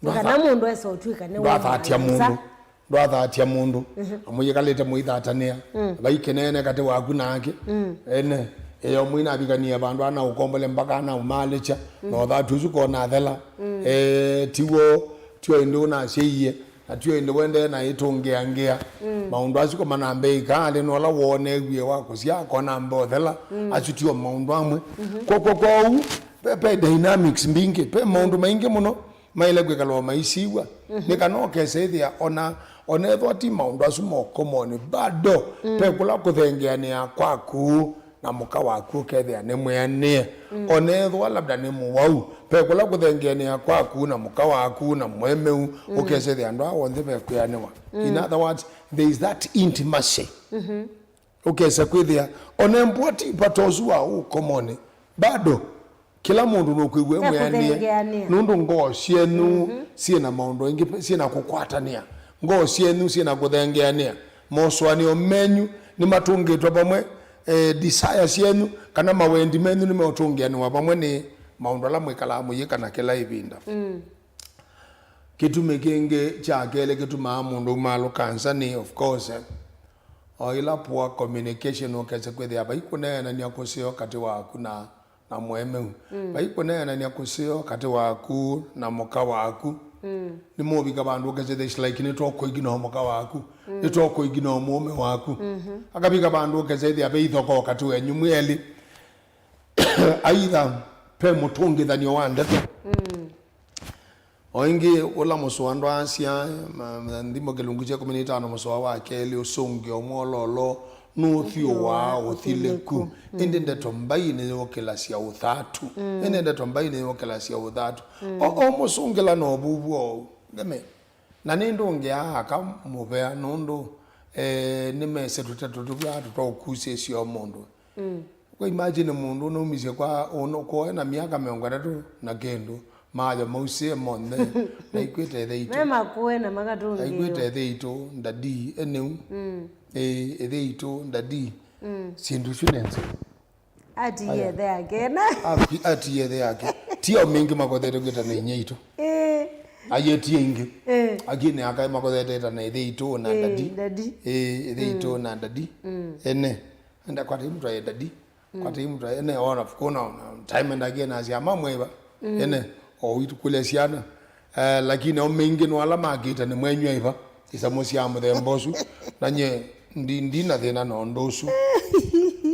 Nĩ kana mũndũ esa ũtw'ĩka nĩ ndwathatya mũndũ. Ndwathatya mũndũ. Amũyĩkalĩte mũithatanĩa. Vai kĩneene katĩ waku nake. Ene. Ĩyo mũinavikanie vandũ ana ũkombole mpaka ana ũmaalĩkya. Na ũthatu ũsu konathela. Eh, tiwo, tio ĩndĩ ũnasyaie, na tio ĩndĩ wendee na ĩtũngĩangĩa. Maũndũ asu ko manambe ĩka, alĩ nola woneewie wa kũsya, konambe ũthela. Asu tio maũndũ amwe. Kwa, kwa, kwa ũu, ve, ve dynamics mbingĩ, ve maũndũ maingĩ mũno maĩle kwĩkalwa maisiw'a. Nĩ kana ũkesa ĩthĩa ona, ona ethwa ti maũndũ asu mokomoni, bado ve kũla kũthengeanĩa kwaku na mũka waku ũkethĩa nĩ mwĩanĩe. Ona ethĩwa labda nĩ mũwau, ve kũla kũthengeanĩa kwaku na mũka waku na mũemeu, ũkesethĩa andũ aa onthe ve kwĩanĩwa. In other words, there is that intimacy. Ũkesa kwĩthĩa ona embũa ti vata ũsu wa ũkomoni, bado kĩla mũndũ nũkwĩw'a e mwĩanĩe, nũndũ ngoo syenyu syĩ na maũndũ aingĩ, syĩ na kũkwatanĩa. Ngoo syenyu syĩ na kũthengeanĩa. Mosũanĩo menyu nĩmatũngĩtwe vamwe, eh, desire syenyu kana mawendi menyu nĩmeũtũngĩanĩwa vamwe nĩ maũndũ ala mwĩkalaa mũyĩka na kĩla ĩvinda. Kĩtumi kĩngĩ kya kelĩ kĩtumaa mũndũ umaalũka nza nĩ, of course, eh, o ĩla poor communication ũkese kwĩthĩa vai kũneenany'a kũseo katĩ waku na na mũemeu. Vai kũneenany'a kũseo katĩ waku na mũka waku. Nĩmũvika vandũ ũkesethĩa it's like nĩtokũignore mũka waku. Nĩtokũignore mũũme waku. Akavika vandũ ũkesethĩa ve ithokoo katĩ wenyu mwĩ elĩ. Aitha ve mũtũngĩthanio wa ndeto. O ĩngĩ, ũla mũsũa ndwaasya, ma-, ma-, Nthimo kĩlungu kya ĩkũmi na itano mũsoa wa kelĩ, ũsũngĩo mwololo nũthyũũaa ũthilĩku. Ĩndĩ ndeto mbai nĩyũkĩlasya ũthatu. Ĩndĩ ndeto mbai nĩyũkĩlasya ũthatu. O, o mũsũngĩla no vuvu ou. Ndeme. Na nĩndũngĩaa aka mũvea nũndũ, eh, nĩmese tũteto tũvya tũtaũkusĩsya o mũndũ. Kwa imagine mũndũ ũnaumisye kwa, ũno, kwa ena myaka mĩongo ĩtatũ na kĩndũ, mayo mausĩe monthe, na ikwĩte ĩthe itũ. Me makũe na makatũngĩĩwa. Na ikwĩte ĩthe itũ, ndadi, eneu. Ĩĩ, ĩthe itũ, ndadi. Syĩndũ isu nĩ nzeo. Atiie ĩthe yake na. Ati-, atiie ĩthe yake. Ti o mingĩ makothete kwĩta na inyia itũ. Ĩĩ. Ayetie ingĩ. Ĩĩ. Akine akae makothete ĩta na ĩthe itũ na ndadi. Ĩĩ, ndadi. Ĩĩ, ĩthe itũ na ndadi. Ene. Enda kwata imutwa ya dadi. Kwata imutwa ene ona fukuna ona time enda gena sia mamweba. Ene o witu kule siana. Eh, lakini o mingi no ala makita ni mwenyu iva. Isamo sia muthemba usu. Na nye ndi, ndi na thina na undu usu.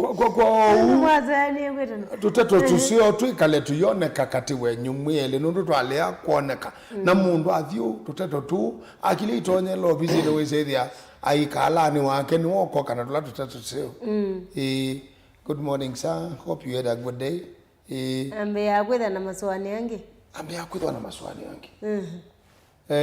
Kwa, kwa, kwa u- Mwathani gwetana. Tuteto tusio twikale tuyoneka kati wenyu mwili nundu twalea kuoneka. Na mundu athiu tuteto tu akili itonye lo vizile wesethia aikalani wake ni woko kana tula tuteto tusio. Eh, Good morning, sir. Hope you had a good day. Eh, Ambĩaa kwĩthwa na masũanĩ angĩ. Ambĩaa kwĩthwa na masũanĩ angĩ. Mhm.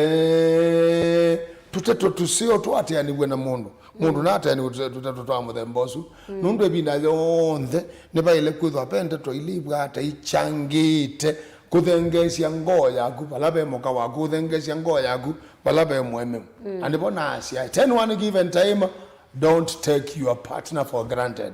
Eh, tũteto tũseo twateanĩw'e na mũndũ. Mũndũ nateanĩw'e tũte-, tũteto twa mũthemba ũsu. Nũndũ ĩvinda yonthe nĩvaĩle kwĩthwa ve ndeto ilĩ ivwata ikyangĩte kũthengeesya ngoo yaku vala ve mũka waku, kũthengeesya ngoo yaku vala ve mũemeu. Na nĩvo naasya, at any one given time, don't take your partner for granted.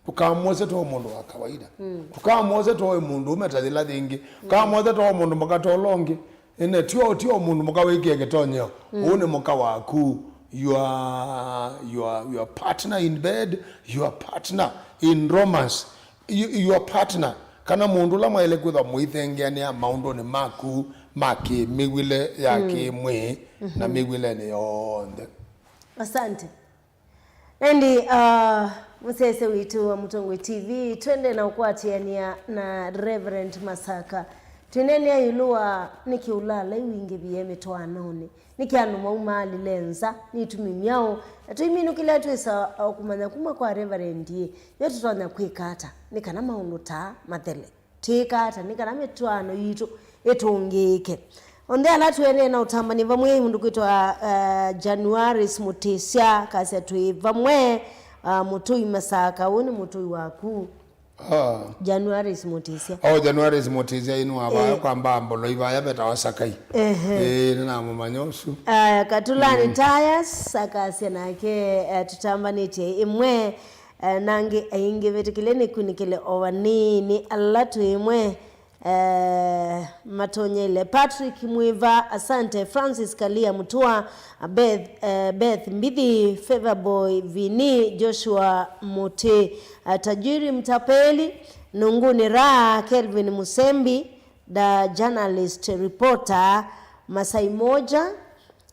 Ndũkamwose ta mũndũ wa kawaida. Ndũkamwose ta mũndũ ũme ta yĩla yĩngĩ. Ndũkamwose ta mũndũ mũka ta ũla ũngĩ. Ĩne, tio, tio mũndũ mũka wĩkĩe kĩtonyeo. Ũũ nĩ mũka waku. Your, your, your partner in bed, your partner in romance, y-, your partner. Kana mũndũ ũla mwaĩle kwĩthwa mũithengeanĩa maũndũnĩ maku ma kĩmĩw'ĩle ya kĩmwĩĩ na mĩw'ĩlenĩ yonthe. Asante. Ĩndĩ, ah, mũsyaĩĩsya witũ wa Mũtongoi T V, twende na ũkwatĩanĩa na Reverend Masaka. Twĩneenea ĩũlũ wa nĩkĩ ũlaalai wingĩvie mĩtwaanonĩ, nĩkĩ andũ maumaalile nza, nĩ itumi myaũ, na tũiminũkĩlya twĩsa o kũmanya kuma kwa Reverend ĩ, yo tũtonya kwĩka ata nĩ kana maũndũ ta aa mathele. Twĩĩka ata nĩ kana mĩtwaano yitũ ĩtũngĩĩke? Onthe ala tũendee na ũtambani vamwe, mũndũ kwĩtwa, uh, Januaris Mũtĩsya, akasya, "Twĩ vamwe, uh, Mũtũi Masaka, ũũ nĩ mũtũi waku." Ah. Januaris Mũtĩsya. Oh, Januaris Mũtĩsya, ĩnĩ wa vaya, eh, kwa Mbambolo, ivaya vetawa Sakai. Ehe. Eh, nĩnamũmanya ũsu. Aya, Katulani Tayas, akasya nake, eh, tũtambanĩtye ĩmwe, eh, nangĩ aingĩ vĩtĩkĩle nĩkunĩkĩle o vanini, ala twĩ ĩmwe, eh, matonyeile. Patrick Mwiva, asante. Francis Kalia Mutua, Beth, eh, Beth Mbithi, Favor Boy Vini, Joshua Muti, eh, Tajiri Mtapeli, Nunguni Ra, Kelvin Musembi, the journalist reporter, Masai Moja,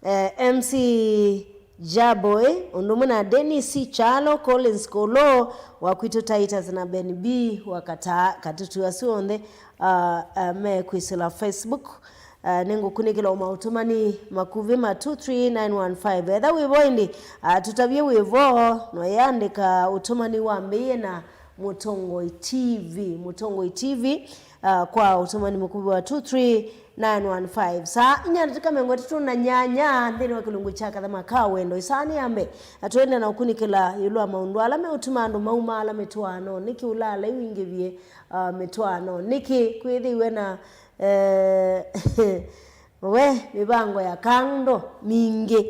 eh, M C Jaboy, ũndũ ũmwe na Dennis Chalo, Collins Kolo, wa kwitũ Titus na Ben B wa Kataa, Katutu, asu onthe, ah, ah, me kwĩsĩla Facebook. Ah, nĩngũkunĩkĩla o maũtũmani makuvĩ ma two three nine one five. Etha wĩ vo ĩndĩ, ah, tũtavye wĩ vo, no yandĩka ũtũmani wambĩĩe na Mũtongoi T V. Mũtongoi T V, ah, kwa ũtũmani mũkuvĩ wa two three nine one five. Saa inya na ndatĩka mĩongo ĩtatũ na nyanya nthĩnĩ wa kĩlungu kya Kathama ka Wendo. Ĩsaa nĩ ya mbee, na tũendee na ũkunĩkĩla ĩũlũ wa maũndũ ala meũtuma andũ maumaala mĩtwaano. Nĩkĩ ũlaalai wingĩvie, ah, mĩtwaano? Nĩkĩ kwĩthĩiwe na, eh, we, mĩvango ya kando mingĩ?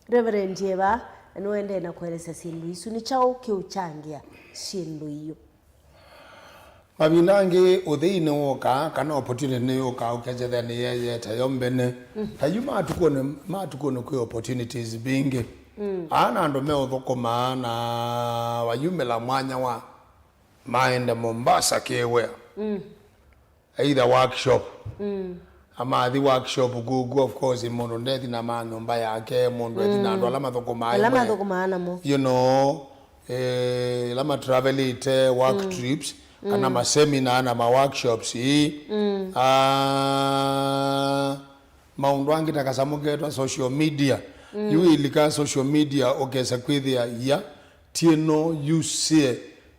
Reverend Eva nĩũendee na kũelesya syĩndũ isu. Nĩ kyaũ kĩũkyangĩa syĩndũ iu? Mavinda angĩ ũthei nĩwũkaa, kana opportunity nĩyũkaa, ũkethĩa nĩyeyete yo mbene. Mm. Ta yu matukũnĩ, matukũnĩ kwĩ opportunities mbingĩ. Mm. Aa na andũ meũthũkũma na wayumĩla mwanya wa maende Mombasa kĩwĩa. Mm. Either workshop. Mm. Amathi workshop kuku, of course, mũndũ ndethi na ma nyũmba yake, mũndũ ethi na andũ ala mathũkũmaa ala ĩmwe, mathũkũmaa namo, you know, eh, ala matravelĩte work trips, kana maseminar na ma workshops ii. Mm. Ah, maũndũ angĩ ta kasamũ ketwa social media. Mm. Yu ilika social media ũkesa kwĩthĩa ia ti ĩno yusĩe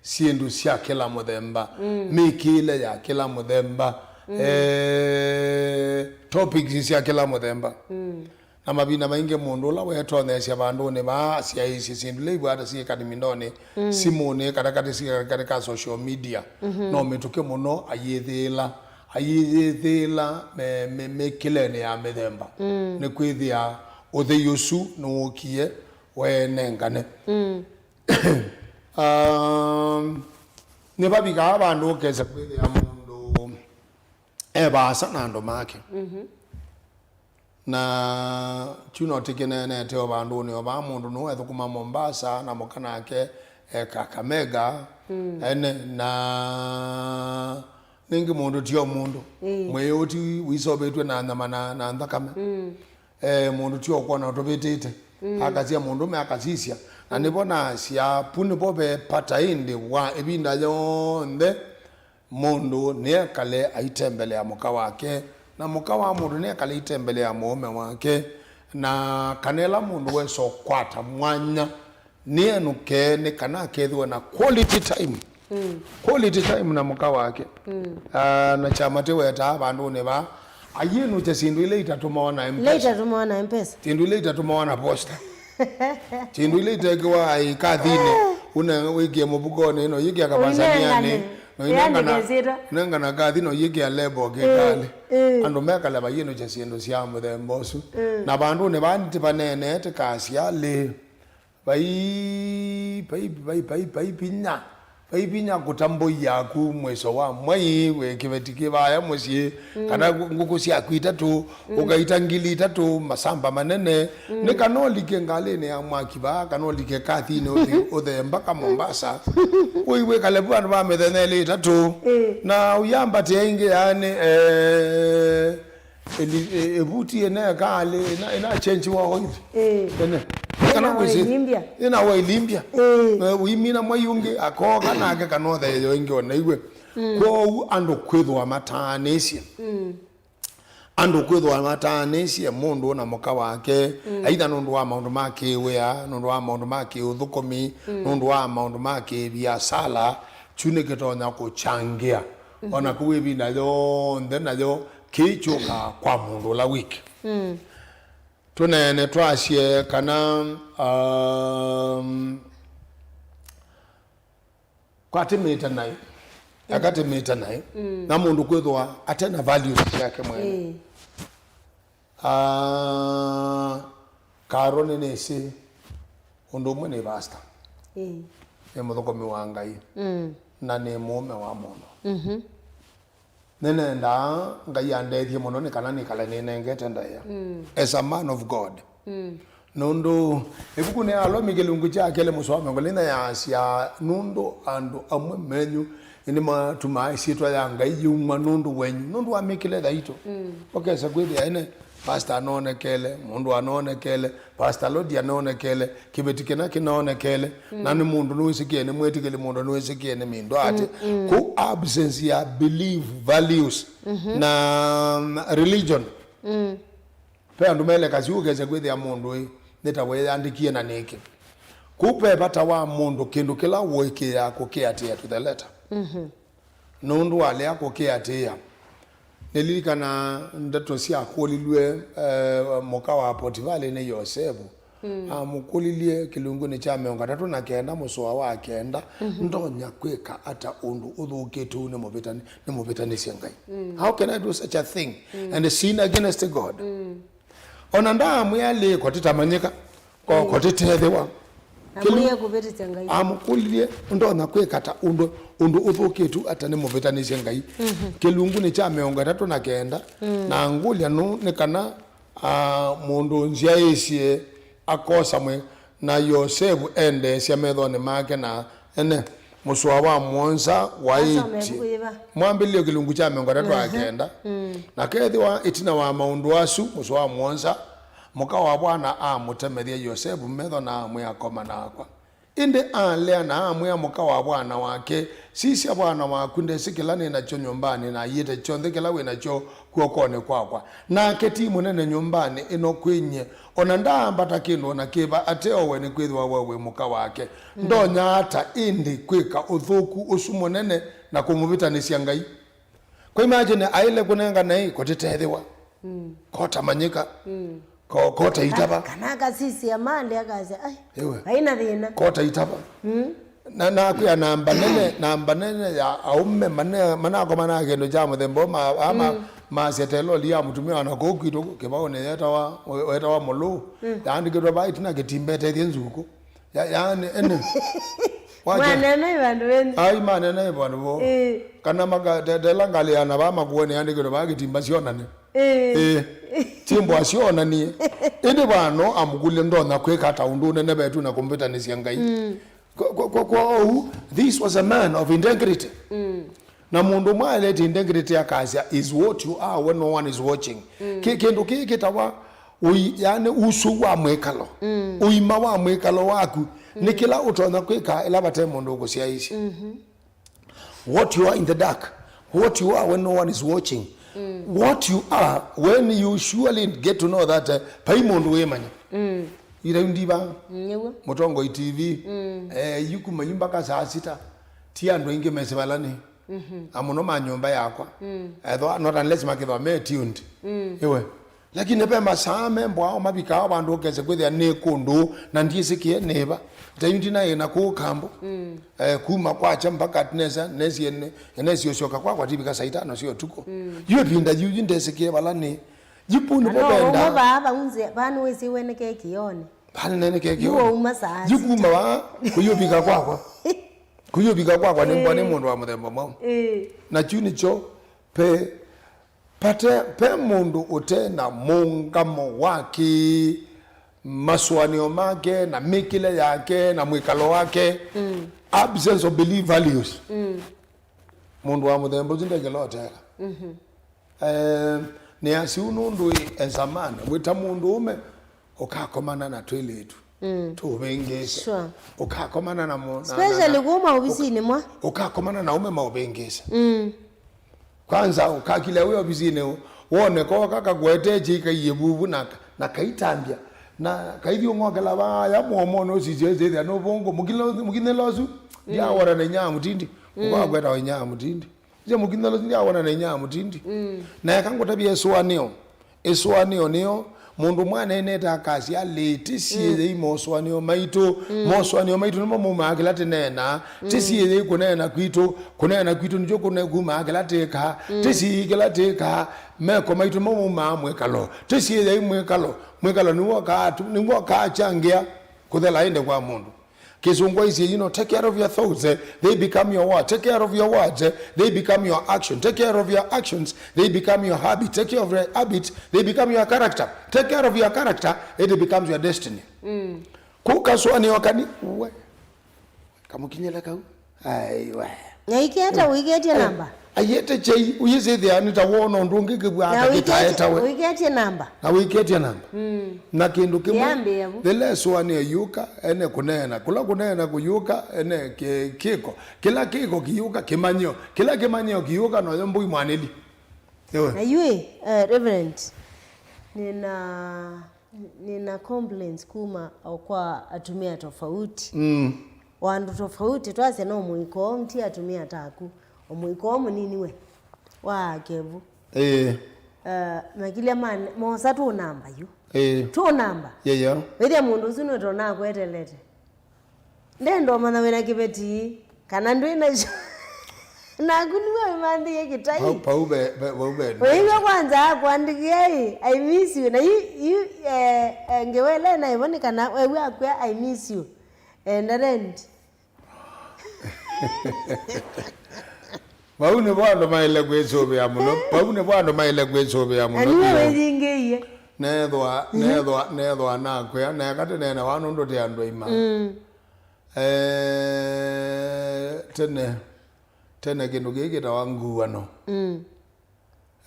syĩndũ sya kĩla mũthemba, mm, mĩkĩĩle ya kĩla mũthemba, mm, eh, topics sya kĩla mũthemba. Mm. Na mavinda maingĩ mũndũ ũla wetonyeesya vandũnĩ vaa asyaĩĩsye syĩndũ ila iw'aa ta syĩ kanimindonĩ, mm, simũnĩ, kana katĩ syĩ katĩ ka social media, mm-hmm, no mĩtũkĩ mũno ayĩthĩĩla, ayĩthĩĩla me, me, mĩkĩlenĩ ya mĩthemba. Mm. Nĩkwĩthĩa ũthei ũsu nĩwũkie wenengane. Mm. Um, nĩvavikaa vandũ ũkesa kwĩthĩa mũndũ e vaasa na andũ make. Mhm. Na kyu no tĩkĩneenete o vandũnĩ o vaa mũndũ nũũ ethũkũma Mombasa na mũka nake e Kakamega, mm, ene, na nĩngĩ mũndũ ti o mũndũ. Ĩĩ. Mwĩĩ ũũ ti wĩseũvĩtw'e na nyama na, na nthakame. Mm. Eh, mũndũ ti ũkwona ũtũvĩtĩte. Mm. Akasya mũndũme akasisya. Na nĩvo nasya, pu nĩvo ve pata ĩndĩ wa ĩvinda yonthe mũndũ nĩekale aitembelea mũka wake, na mũka wa mũndũ nĩekale aitembelea mũũme wake, na kana ĩla mũndũ wesa ũkwata mwanya nĩenũke nĩ kana akethĩwe na quality time. Mm. Quality time na mũka wake. Mm. Ah, na kyama tĩwetaa vandũnĩ vaa, ayĩnũkya syĩndũ ila itatũmawa na ila M-Pesa. Itatũmawa na M-Pesa. Syĩndũ ila itatũmawa na posta. Syĩndũ ila itekĩwa ĩkathinĩ, une wĩkĩe mũvukonĩ, no yĩkĩa kavanzanianĩ, ũinengane, no ũinengana, yandĩke syĩtwa, ũnengana kathi, no yĩkĩa lebo kĩkalĩ. Eh, eh. Andũ mekala mayĩnũkya syĩndũ sya mũthemba ũsu. Mm. Na vandũnĩ vaa nĩtĩvaneenete kasya lĩ. Vai, vai, vai, vai, vai vinya. Vai vinya kũta mbũi yaku mwĩso wa mwei, wĩ kĩveti kĩ vaya mũsyĩ, mm, kana ngũkũ syaku itatũ, mm, ũkaita ngili itatũ, masamba manene. Mm. Nĩ kana ũlike ngalĩnĩ ya mwaki vaa, kana ũlike kathinĩ ũthi, ũthee mbaka Mombasa. Ũiw'ĩkale vu andũ va mĩthenya ĩlĩ ĩtatũ. Ĩĩ. Na ũyambatĩa ĩngĩ, yaani, eh, Eli-, e-, evuti ĩneekaa lĩ, ĩna, ĩna change wa oil. Ĩĩ. Ene. Ĩna kana oil kwĩsĩ, mbya. Ĩna oil mbya. Ĩĩ. Eh, ũimina mwai ũngĩ, akooka nake kana ũtheeo ĩngĩ o na iwe. Mm. Kwoou andũ kwĩthĩwa mataanĩsye. Mm. Andũ kwĩthĩwa mataanĩsye mũndũ na mũka wake, mm, aitha nũndũ wa maũndũ ma kĩwĩa, nũndũ wa maũndũ ma kĩũthũkũmi, mm, nũndũ wa maũndũ ma kĩviasala, kyu nĩkĩtonya kũkyangĩa. Mhm. O na kũu ĩvinda yonthe nayo kĩĩ kyũkaa kwa mũndũ ũla wiki. Mm. Tũneene twasye kana, um, kwatĩmĩte naĩ, mm, akatĩmĩte naĩ, mm, na mũndũ kwĩthĩwa ate na values syake mwene. Ĩĩ. Ah, Karo nĩnĩsĩ ũndũ ũmwe nĩ pastor. Ĩĩ. Nĩ mũthũkũmi wa Ngai. Mm. Na nĩ mũũme wa mũndũ. Mhm. Nĩnendaa Ngai andethye mũno nĩ kana nĩkale nĩnengete ndaĩa. Mm. As a man of God. Mm. Nũndũ ĩvukunĩ ya Alomi kĩlungu kya kelĩ mũsoa wa mĩongo ĩlĩ na yaasya, nũndũ andũ amwe menyu nĩmatumaa ĩsyĩtwa ya Ngai yĩumwa nũndũ wenyu, nũndũ wa mĩkĩle thaitũ. Mm. Ũkesa kwĩthĩa ene, pastor anoonekele, mũndũ anoonekele, Pastor Lodi anoonekele, kĩveti kĩna kĩnoonekele, mm, na nĩ mũndũ nĩwĩsĩkĩe nĩ mwĩtĩkĩli, mũndũ nĩwĩsĩkĩe nĩ mindũ atĩ. Mm, mm. Kũu absence ya belief, values, mhm, na, mm, religion. Mm. Ve andũ melekasya ũkesa kwĩthĩa mũndũ ĩ, nĩ ta weeyandĩkie na nĩkĩ. Kũu ve vata wa mũndũ kĩndũ kĩla ũĩkĩĩaa kũkĩatĩĩa to the letter. Mhm. Nũndũ walea kũkĩatĩĩa. Nĩlilikana ndeto syakũlilw'e, eh, mũka wa Potivali nĩ Yosevu. Mm. Amũkũlilye kĩlungunĩ kya mĩongo ĩtatũ na kenda mũsoa wa kenda, mhm, ndonya kwĩka ata ũndũ ũthũkĩte ũũ nĩmũvĩtani-, nĩmũvĩtanĩsye Ngai? Mm. How can I do such a thing, mm, and sin against God? Mm. O na ndaamwĩa lĩko tĩtamanyĩka, ko-, mm, ko tĩteethĩwa. Amwĩe kũvĩtĩsya Ngai. Amũkũlilye, ndonya kwĩka ata ũndũ, ũndũ ũthũkĩtu ata nĩmũvĩtanĩsye Ngai? Mhm. Kĩlungunĩ kya mĩongo ĩtatũ na kenda, mm, na ngũlya nũ nĩ kana, a, mũndũ nzyaĩĩsye akosa mwĩ, na Yosevu endeesya methonĩ make na ene. Mũsoa wa mũonza waĩtye. Asome ĩvuku yĩva? Mwambĩlĩlyo kĩlungu kya mĩongo ĩtatũ na kenda. Aha. Mm. Na kethĩwa ĩtina wa maũndũ asu, mũsoa wa mũonza, mũka wa vwana amũtemethya Yosevu metho na amwĩa, "Koma nakwa." Ĩndĩ alea na amwĩa mũka wa vwana wake, "Sisya, vwana waku ndesĩ kĩla nĩ nakyo nyũmbanĩ, na aiĩte kyonthe kĩla wĩ nakyo kw'okonĩ kwakwa. Nake ti mũnene nyũmbanĩ ĩno kwĩ nyie, o na ndaambata kĩndũ o na kĩva ate o we, nĩkwĩthĩwa we wĩ mũka wake. Mm. Ndonya ata ĩndĩ kwĩka ũthũku ũsu mũnene na kũmũvĩtanĩsya Ngai?" Kwa imagine, aĩle kũnengane ĩ, kũtĩteethĩwa. Mm. Kotamanyĩka. Mm. Ko-, kota itava. Kana akasisya mali akasya, "Ai, ĩwe, haina thĩna." Kota itava. Mm. Na, nakwĩa namba nene, namba nene ya aũme mane-, manakomana na kĩndũ kya mũthemba ũũ, ma-, ama, mm, masya teloli ya mũtumĩa wa na kũu kwitũ kĩvaũnĩ yetawa, wetawa mũlũũ. Mm. Yaandĩkĩtwe vaa ĩtina kĩtimba ĩtethye nzukũ. Ya, yaani, ene. Wacha. Mwanene vandũ venyu. Ai, manene vandũ vo. Eh. Kana maka-, te-, tela ngalĩ ya na vaa makuone yandĩkĩtwe vaa kĩtimba syonane. Eh. Eh. Timbwa syonanie. Ĩndĩ vano amũkũlye ndonya kwĩka ata ũndũ ũnenevetwe na kũmvĩtanĩsya Ngai. Mm. Kwa, kwa, kwa, kwa ũu, this was a man of integrity. Mm. Na mũndũ ũmwe aelete integrity akasya, "Is what you are when no one is watching." Mm. Kĩ-, kĩndũ kĩĩ kĩtawa ũi-, yani, usũ wa mwĩkalo. Mm. Ũima wa mwĩkalo waku. Mm. Nĩ kĩla ũtonya kwĩka ĩla vate mũndũ ũkũsyaĩĩsya. Mm-hmm. What you are in the dark, what you are when no one is watching, mm, what you are when you surely get to know that, eh, vai mũndũ wĩmanya. Mm. Ila yu ndiva. Mm, nĩw'o. Mũtongoi T V. Mm. Eh, yu kuma yu mpaka saa sita. Ti andũ aingĩ mesĩ vala nĩ. Mhm. Na mũno ma nyũmba yakwa. Mm. Ethwa, not unless makĩthwa me tuned. Mm. Ĩwe. Lakini ve masaa me mbwao mavikaa vandũ ũkese kwĩthĩa nĩ kũndũ na ndyĩsĩkĩe nĩva. Tayu ndinaĩ na kũũ kambo. Mm. Eh, kuma kwakya mpaka nesa, nesie ne-, nesie ũsyoka kwakwa tivika saa itano sya ũtukũ. Mm. Yu ĩvinda yuyu ndesĩkĩe vala nĩ. Yu kũu nĩvo venda. Vaa vaunze, vaa nĩwĩsĩ wenekee kĩonĩ. Vaa nĩnenekee kĩonĩ. Yu wauma saa sita. Yu kuma vaa, kũyũvika kwakwa. Kũyũvika kwakwa nĩ mbwa nĩ mũndũ wa mũthemba mwaũ. Ĩĩ. Na kyu nĩkyo pe, pate, pe mũndũ ũte na mũngamo wa kĩ masũanĩo make na mĩkĩle yake na mwĩkalo wake. Mm. Absence of belief values. Mm. Mũndũ wa mũthemba ũsu ndekĩla ũteka. Mhm. Eh, nĩ asiu nũndũ ĩ, as a man, wĩ ta mũndũ ũme, ũkakomana na twĩlĩtu. Mm. Tũvĩngĩĩsya. Sure. Ũkakomana na mo-, na, na, especially na, kuma ovisinĩ mwa. Ũkakomana na ume maũvĩngĩĩsya. Mm. Kwanza, ũkakilya wĩ ovisinĩ, wone kooka kakũetee kyĩkaiie vuvu na, na kaitambya. Na kaithyũng'okela vaya mũomonĩ ũsisye ĩsĩthĩa nũvũngũ. Mũkinyĩla ũsu, ndiawona na inya ya mũtindi. Ũkakweta wa inya ya mũtindi. Ĩsya mũkinyĩla ũsu ndiawona na inya ya mũtindi. Na eka ngũtavye ĩsũanĩo. Ĩsũanĩo nĩyo, mũndũ ũmwe aneenete akasya, "Alĩ, tĩsiĩĩei mosũanĩo maitũ. Mosũanĩo maitũ nĩmo maumaa kĩla tĩneenaa. Tĩsiĩĩei kũneena kwitũ. Kũneena kwitũ nĩkyo kũne-, kumaa kĩla tĩkaa. Tĩsiĩĩei kĩla tĩkaa. Meko maitũ nĩmo maumaa mwĩkalo. Tĩsiĩĩei mwĩkalo. Mwĩkalo nĩw'o ũkaa-, nĩw'o ũkakyangĩa kũthela ĩndĩ kwa mũndũ." Kĩsũngũ aisye, you know, take care of your thoughts, eh? They become your what? Take care of your words, eh? They become your action. Take care of your actions, they become your habit. Take care of your habit, they become your character. Take care of your character, it becomes your destiny. Mm. Kũu kasũanĩo kani, we, kamũkinyĩle kau. Aiwa. Na iketa ũiketye namba. Aiete kyai, ũyĩsĩthĩa nĩ ta wona ũndũ ũngĩ kĩvwaa na ũiketye, takĩtaetawe. Ũiketye namba. Na ũiketye namba. Mm. Na kĩndũ kĩmwe, yĩambĩĩa vu. Yĩla ĩsũanĩo yũka, ene kũneena. Kũla kũneena kũyũka, ene kĩ-, kĩko. Kĩla kĩko kĩyũka, kĩmanyĩo. Kĩla kĩmanyĩo kĩyũka, noyo mbũi mwanĩli. Ewe. Na yu ĩ, eh, Reverend, nĩna Nĩna complaints kuma o kwa atumĩa tofauti. Mm. O andũ tofauti, twasya no mũika ũũ, ti atumĩa taku. O mũika ũũ mũnini we wa Kevu. Ĩĩ. Uh, makilya ma mosa tũnamba yu. Ĩĩ. Tũnamba. Yĩyo. Wĩthĩa mũndũ ũsu nũtonaa kwetelete. Ndenda ũmanya wĩna kĩveti kana ndwĩ nakyo. Naku nĩwe wĩmanthĩie kĩtai. Vau, vau ve, ve, vau ve. Ũiw'a kwanza akwandĩkĩa ĩ, "I miss you." Na yu, yu, eh, eh, ngewa ĩla ĩnaĩvo nĩ kana ew'a akwĩa, "I miss you." Enda rendi. Vau nĩvo andũ maĩle kwĩsũvĩa mũno. Vau nĩvo andũ maĩle kwĩsũvĩa mũno. Na nĩwe wĩyingĩie. Neethwa, neethwa, neethwa nakwĩa, na eka tũneena wa nũndũ tĩ andũ aima. Mm. Eh, tene, tene kĩndũ kĩĩ kĩtawa nguano. Mm.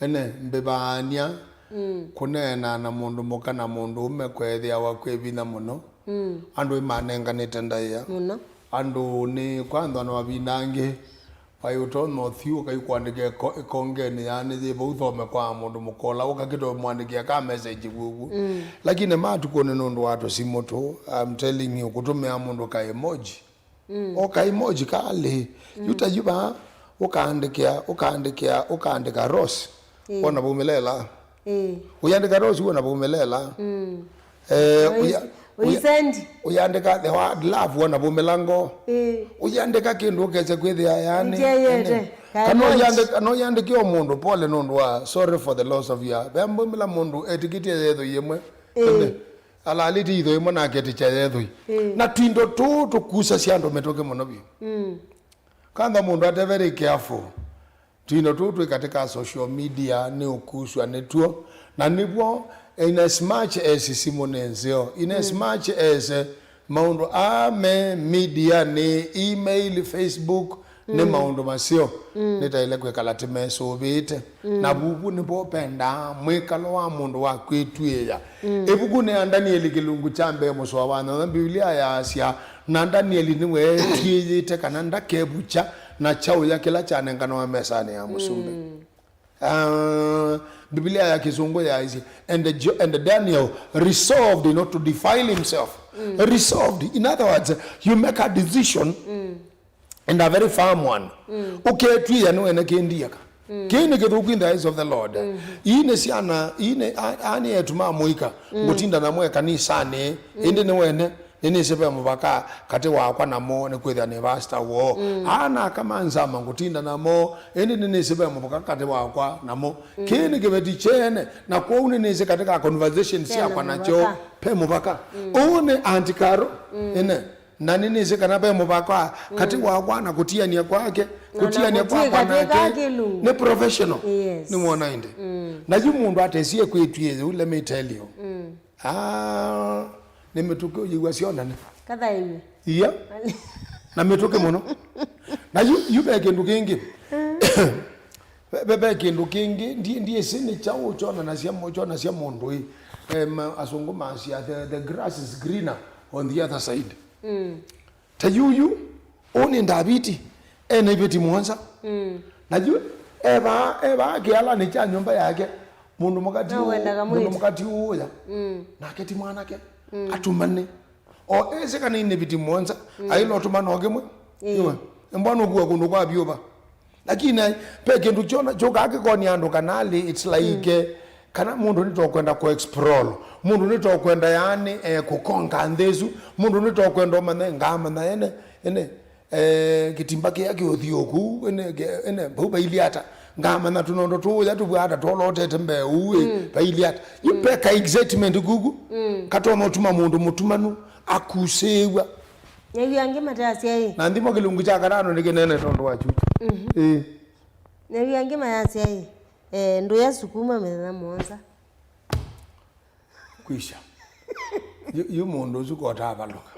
Ene, mbĩvaany'a, mm, kũneena na mũndũ mũka na mũndũ ũme kweethĩawa kwĩ vinya mũno. Mm. Andũ nĩmanenganĩte ndaĩa. Mũno. Andũ nĩ, kwanza no mavinda angĩ, vai ũtonya ũthiĩ ũkaikwandĩka ĩko-, ĩkongenĩ, yaani yĩ vau thome kwa mũndũ mũka ũla ũkakĩta ũmwandĩkĩa ka message vuvu. Mm. Lakini matukũnĩ nũndũ wa tũsimũ tũũ, I'm telling you, kũtũmĩa mũndũ ka emoji. Mm. O ka emoji kalĩ. Mm. Yu ta yu vaa, ũkaandĩkĩa, ũkaandĩkĩa, ũkaandĩka Rose. Ĩĩ. Wona vaumelela. Ĩĩ. Ũyandĩka Rose wona vaumelela. Mm. Eh, ũya-, ũya-, ũisendi. Ũyandĩka the word love wona vaumelango. Ĩĩ. Ũyandĩka kĩndũ ũkese kwĩthĩa yaani. Nĩkyeyete. Ene. Kana ũyandĩka, kana ũyandĩkĩa o mũndũ pole nũndũ wa sorry for the loss of your. Vembo mĩla mũndũ etĩkĩtie yetho yĩmwe. Ĩĩ. Ene. Alalĩtye itho ĩmwe na aketĩkya yethoi. Ĩĩ. Na twindo tũũ tũkusasya andũ mĩtũkĩ mũno vyũ. Mm. Kwanza mũndũ ate very careful. Twindo tũũ twĩ katĩ ka social media nĩ ũkusw'a nĩtw'o. Na nĩw'o, in as much as simũ nĩ nzeo, in as, mm, much as, eh, maũndũ aa me media nĩ email, Facebook, nĩ, mm, maũndũ maseo, mm, nĩtaĩle kwĩkala tĩmesũvĩĩte. Mm. Na vuvu nĩvo pendaa mwĩkalo wa mũndũ wa kwĩtw'ĩĩa. Mm. Ĩvukunĩ ya Ndanieli kĩlungu kya mbee mũsoa wa nyanya, Mbivilia yaasya, na Ndanieli nĩweetw'ĩĩte kana ndakevukya na kyaũya kĩla kyanenganawa mesanĩ ya mũsumbĩ. Mm. Ah, Mbivilia ya Kĩsũngũ yaisye, and, the, Jo- and Daniel resolved not to defile himself. Mm. Resolved, in other words, you make a decision, mm, and a very firm one. Mm. Ũketw'ĩĩa nĩwene kĩndieka. Mm. Kĩĩ nĩ kĩthũku in the eyes of the Lord. Mm. Ii nĩ syana, ii nĩ a- aa nĩ eĩtu ma mũika, mm, ngũtinda namo ĩkanisanĩ, mm, ĩndĩ nĩwene, nĩnĩsĩ ve mũvaka katĩ wakwa namo, nĩkwĩthĩa nĩ vasta woo. Mm. Aa naka ma nzama ngũtinda namo, ĩndĩ nĩnĩsĩ ve mũvaka katĩ wakwa namo. Mm. Kĩĩ nĩ kĩveti kyene, na kwoou nĩnĩsĩ katĩ ka conversation syakwa nakyo, mũvaka, pe mũvaka. Mm. Ũũ nĩ Auntie Carol, mm, ĩne. Na nĩnĩsĩ kana ve mũvaka katĩ, mm, wakwa na kũtiania kwake. Na kũtiania kwakwa nake nĩ professional. Yes. Nĩwona ĩndĩ? Mm. Na yu mũndũ atesie kwĩtw'ĩĩa, let me tell you. Mm. Ah, nĩ mĩtũkĩ ũyĩw'a syonane. Kathaĩwe. Iya. Na mĩtũkĩ mũno. Na yu, yu ve kĩndũ kĩngĩ. Ve, ve, ve kĩndũ kĩngĩ, ndi- ndiĩsĩ nĩ kyaũ kyonanasya mũ- kyonasya mũndũ ĩ. Em, asũngũ masya, the, the grass is greener On the other side. Mm. Ta yuyu, ũũ nĩ Ndaviti, ena iveti mũonza. Mm. Na yu, evaa, evaa kĩalanĩ kya nyũmba yake, mũndũ mũkati No ũũ, wendaga mũndũ mwĩĩtu. mũkati ũũya. Mm. Nake ti mwanake. Mm. Atumane. O ese kana ine iveti mũonza, Mm. aila ũtumana o kĩmwe. Ĩĩ. Iwe, embwa nũkua kũndũ kwa vyũva. Lakini ve kĩndũ kyona kyũkaa kĩkonia andũ kana alĩ, it's like, eh, kana mũndũ nĩtokwenda kũ explore, mũndũ nĩtokwenda, yani, eh, kũkonga nthĩ ĩsu, mũndũ nĩtokwenda ũmanye, ngamanya ene, ene, eh, kĩtimba kĩya kĩũthiũku, ene, ke- ene, vau vailye ata, ngamanya tũnondo tũũya tũvwata twolotete mbee ũu, ĩ, vailye ata. Yu ve ka excitement kuku, katonya ũtuma mũndũ mũtumanu akusĩĩw'a. Nĩw'o angĩ matasya ĩ. Na nthimo kĩlungu kya katano nĩkĩnene tondũ wa kyuki. Mhm. Ĩĩ. Nĩw'o angĩ mayasya ĩ, eh, ndũya sukuma mĩthenya mũonza. Kwisha. Yu, yu mũndũ ũsu kota avalũka.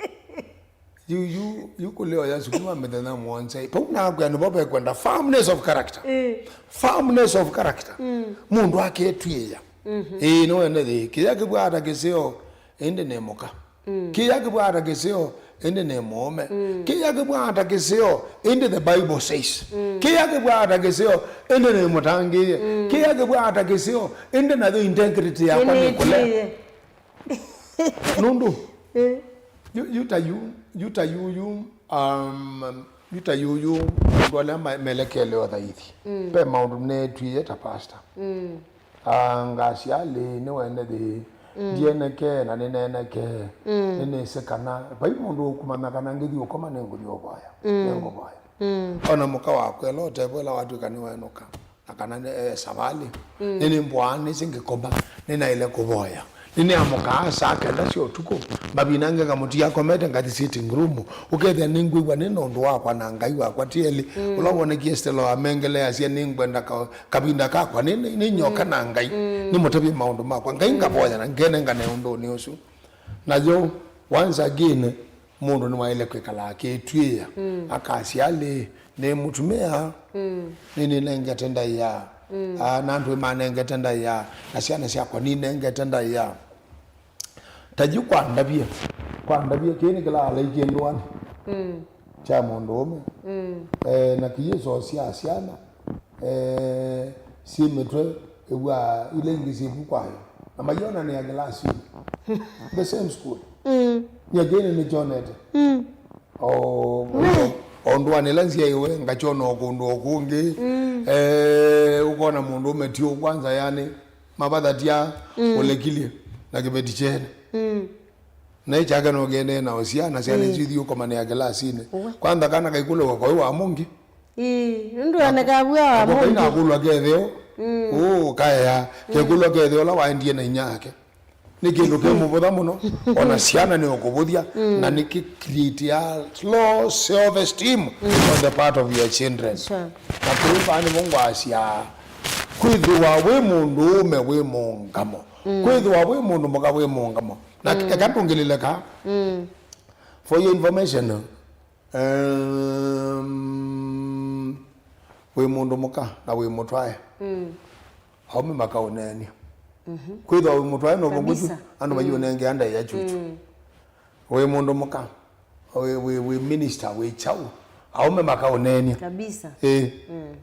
Yu, yu, yu kũlea ũya sukuma mĩthenya mũonza. Pau nakwĩa nĩvo vekwenda firmness of character. Ĩĩ. Firmness of character. Mm. Mũndũ aketw'ĩĩa. Mhm. Ĩĩ, nĩwene thĩ. Kĩya kĩvwata kĩseo, ĩndĩ nĩ mũka. Mm. Kĩya kĩvwata kĩseo, ĩndĩ nĩ mũũme. Mm. Kĩya kĩvwata kĩseo, ĩndĩ the Bible says. Mm. Kĩya kĩvwata kĩseo, ĩndĩ nĩ mũtangĩĩe. Mm. Kĩya kĩvwata kĩseo, ĩndĩ nayo integrity yakwa nĩ kũlea. Nĩnĩtwĩe. Nũndũ, Eh. yu, yu ta yu, yu ta yu, yu, um, yu ta yu, yu, andũ ala ma- melekele ũthaithi. Mm. Ve maũndũ netwĩe ta pastor. Mm. Ah, ngasya alĩ, nĩwene thĩ, mm, ndienekee na nĩnenekee, mm, nĩnĩsĩ kana vai mũndũ ũkũmanya kana ngĩthi ũkoma nĩngũthi ũvoya, mm, nĩngũvoya. Mm. Ona mũka wakwa ĩla ũtevwa ĩla watw'ĩka nĩwenũka, na kana nĩ- e savalĩ, mm, nĩnĩmbũaa nĩsĩ ngĩkoma, nĩnaĩle kũvoya. Nĩnĩamũkaa saa kenda sya ũtukũ, mavinda angĩ ngamũtia akomete ngathi sitting room, ũkethĩa nĩngwĩw'a nĩ na ũndũ wakwa na Ngai wakwa. Ti Eli, mm, ũla wonekie Stella wa Mengele asya, "Nĩngwenda ka- kavinda kakwa nĩ, nĩ, nĩ nyoka, mm, na Ngai, mm, nĩmũtavye maũndũ makwa." Ngai, mm, ngavoya na ngenengane ũndũnĩ ũsu. Nayo, once again, mũndũ nĩwaĩle kwĩkala akĩtw'ĩĩa, mm, akasya alĩ, "Nĩ mũtumĩa, mm, nĩnĩnengete ndaĩa, mm, aa, na andũ manengete ndaĩa, na syana syakwa ninengete ndaĩa." Ta yu kwandavye, kwandavye kĩĩ nĩ kĩla alaikie ndũanĩ, mm, kya mũndũũme. Mm. Eh, na kĩyĩsoo sya syana, eh, syĩ mĩtwe ĩw'aa ila ingĩ syĩ vu kwayo. Na mayonanĩa ngĩlasinĩ. The same school. Mm. Nyie kĩĩ nĩnĩkyonete. Mm. O, o, o ndũanĩ ĩla nzyaĩwe, ngakyona o kũndũ o kũngĩ. Mm. Eh, ũkona mũndũũme ti ũũ kwanza, yani, mavathatia, mm, ũlekilye na kĩveti kyene. Mm. Naĩ kyake no kĩendee na ũsia, na syana, ĩĩ, isu ithi ũkomanĩa kĩlasinĩ. Ũwe. Kwanza kana kaikũlĩwa kwa wa mũngĩ. Ĩĩ, nũndũ onekaa vua wa mũngĩ. Ako kainakũlwa ketheo. Mm. Ũũ, kaea, mm, kekũlwa ketheo ũla waendie na inyia yake. Nĩ kĩndũ kĩ mũvũtha mũno. Ona syana nĩ ũkũvũthya, mm, na nĩ kĩ create a low self esteem, mm, on the part of your children. Sure. Na kũu vaa nĩvo ngwasya, kwĩthĩwa wĩ mũndũũme wĩ mũũngamo. Mm. Kwĩthĩwa wĩ mũndũ mũka wĩ mũũngamo. Na, mm, eka ndũngĩlĩle ka. Mm. For your information, um, wĩ mũndũ mũka na wĩ mũtwae. Mm. Aũme makaũneenia. Mhm. Kwĩthĩwa wĩ mũtwae no vangũtu, kabisa, andũ, mm, maiũnengea ndaĩa chuchu. Mm. Wĩ mũndũ mũka, wĩ, wĩ, wĩ minister, wĩ kyaũ, aũme makaũneenia. Kabisa. Ĩĩ. Mm.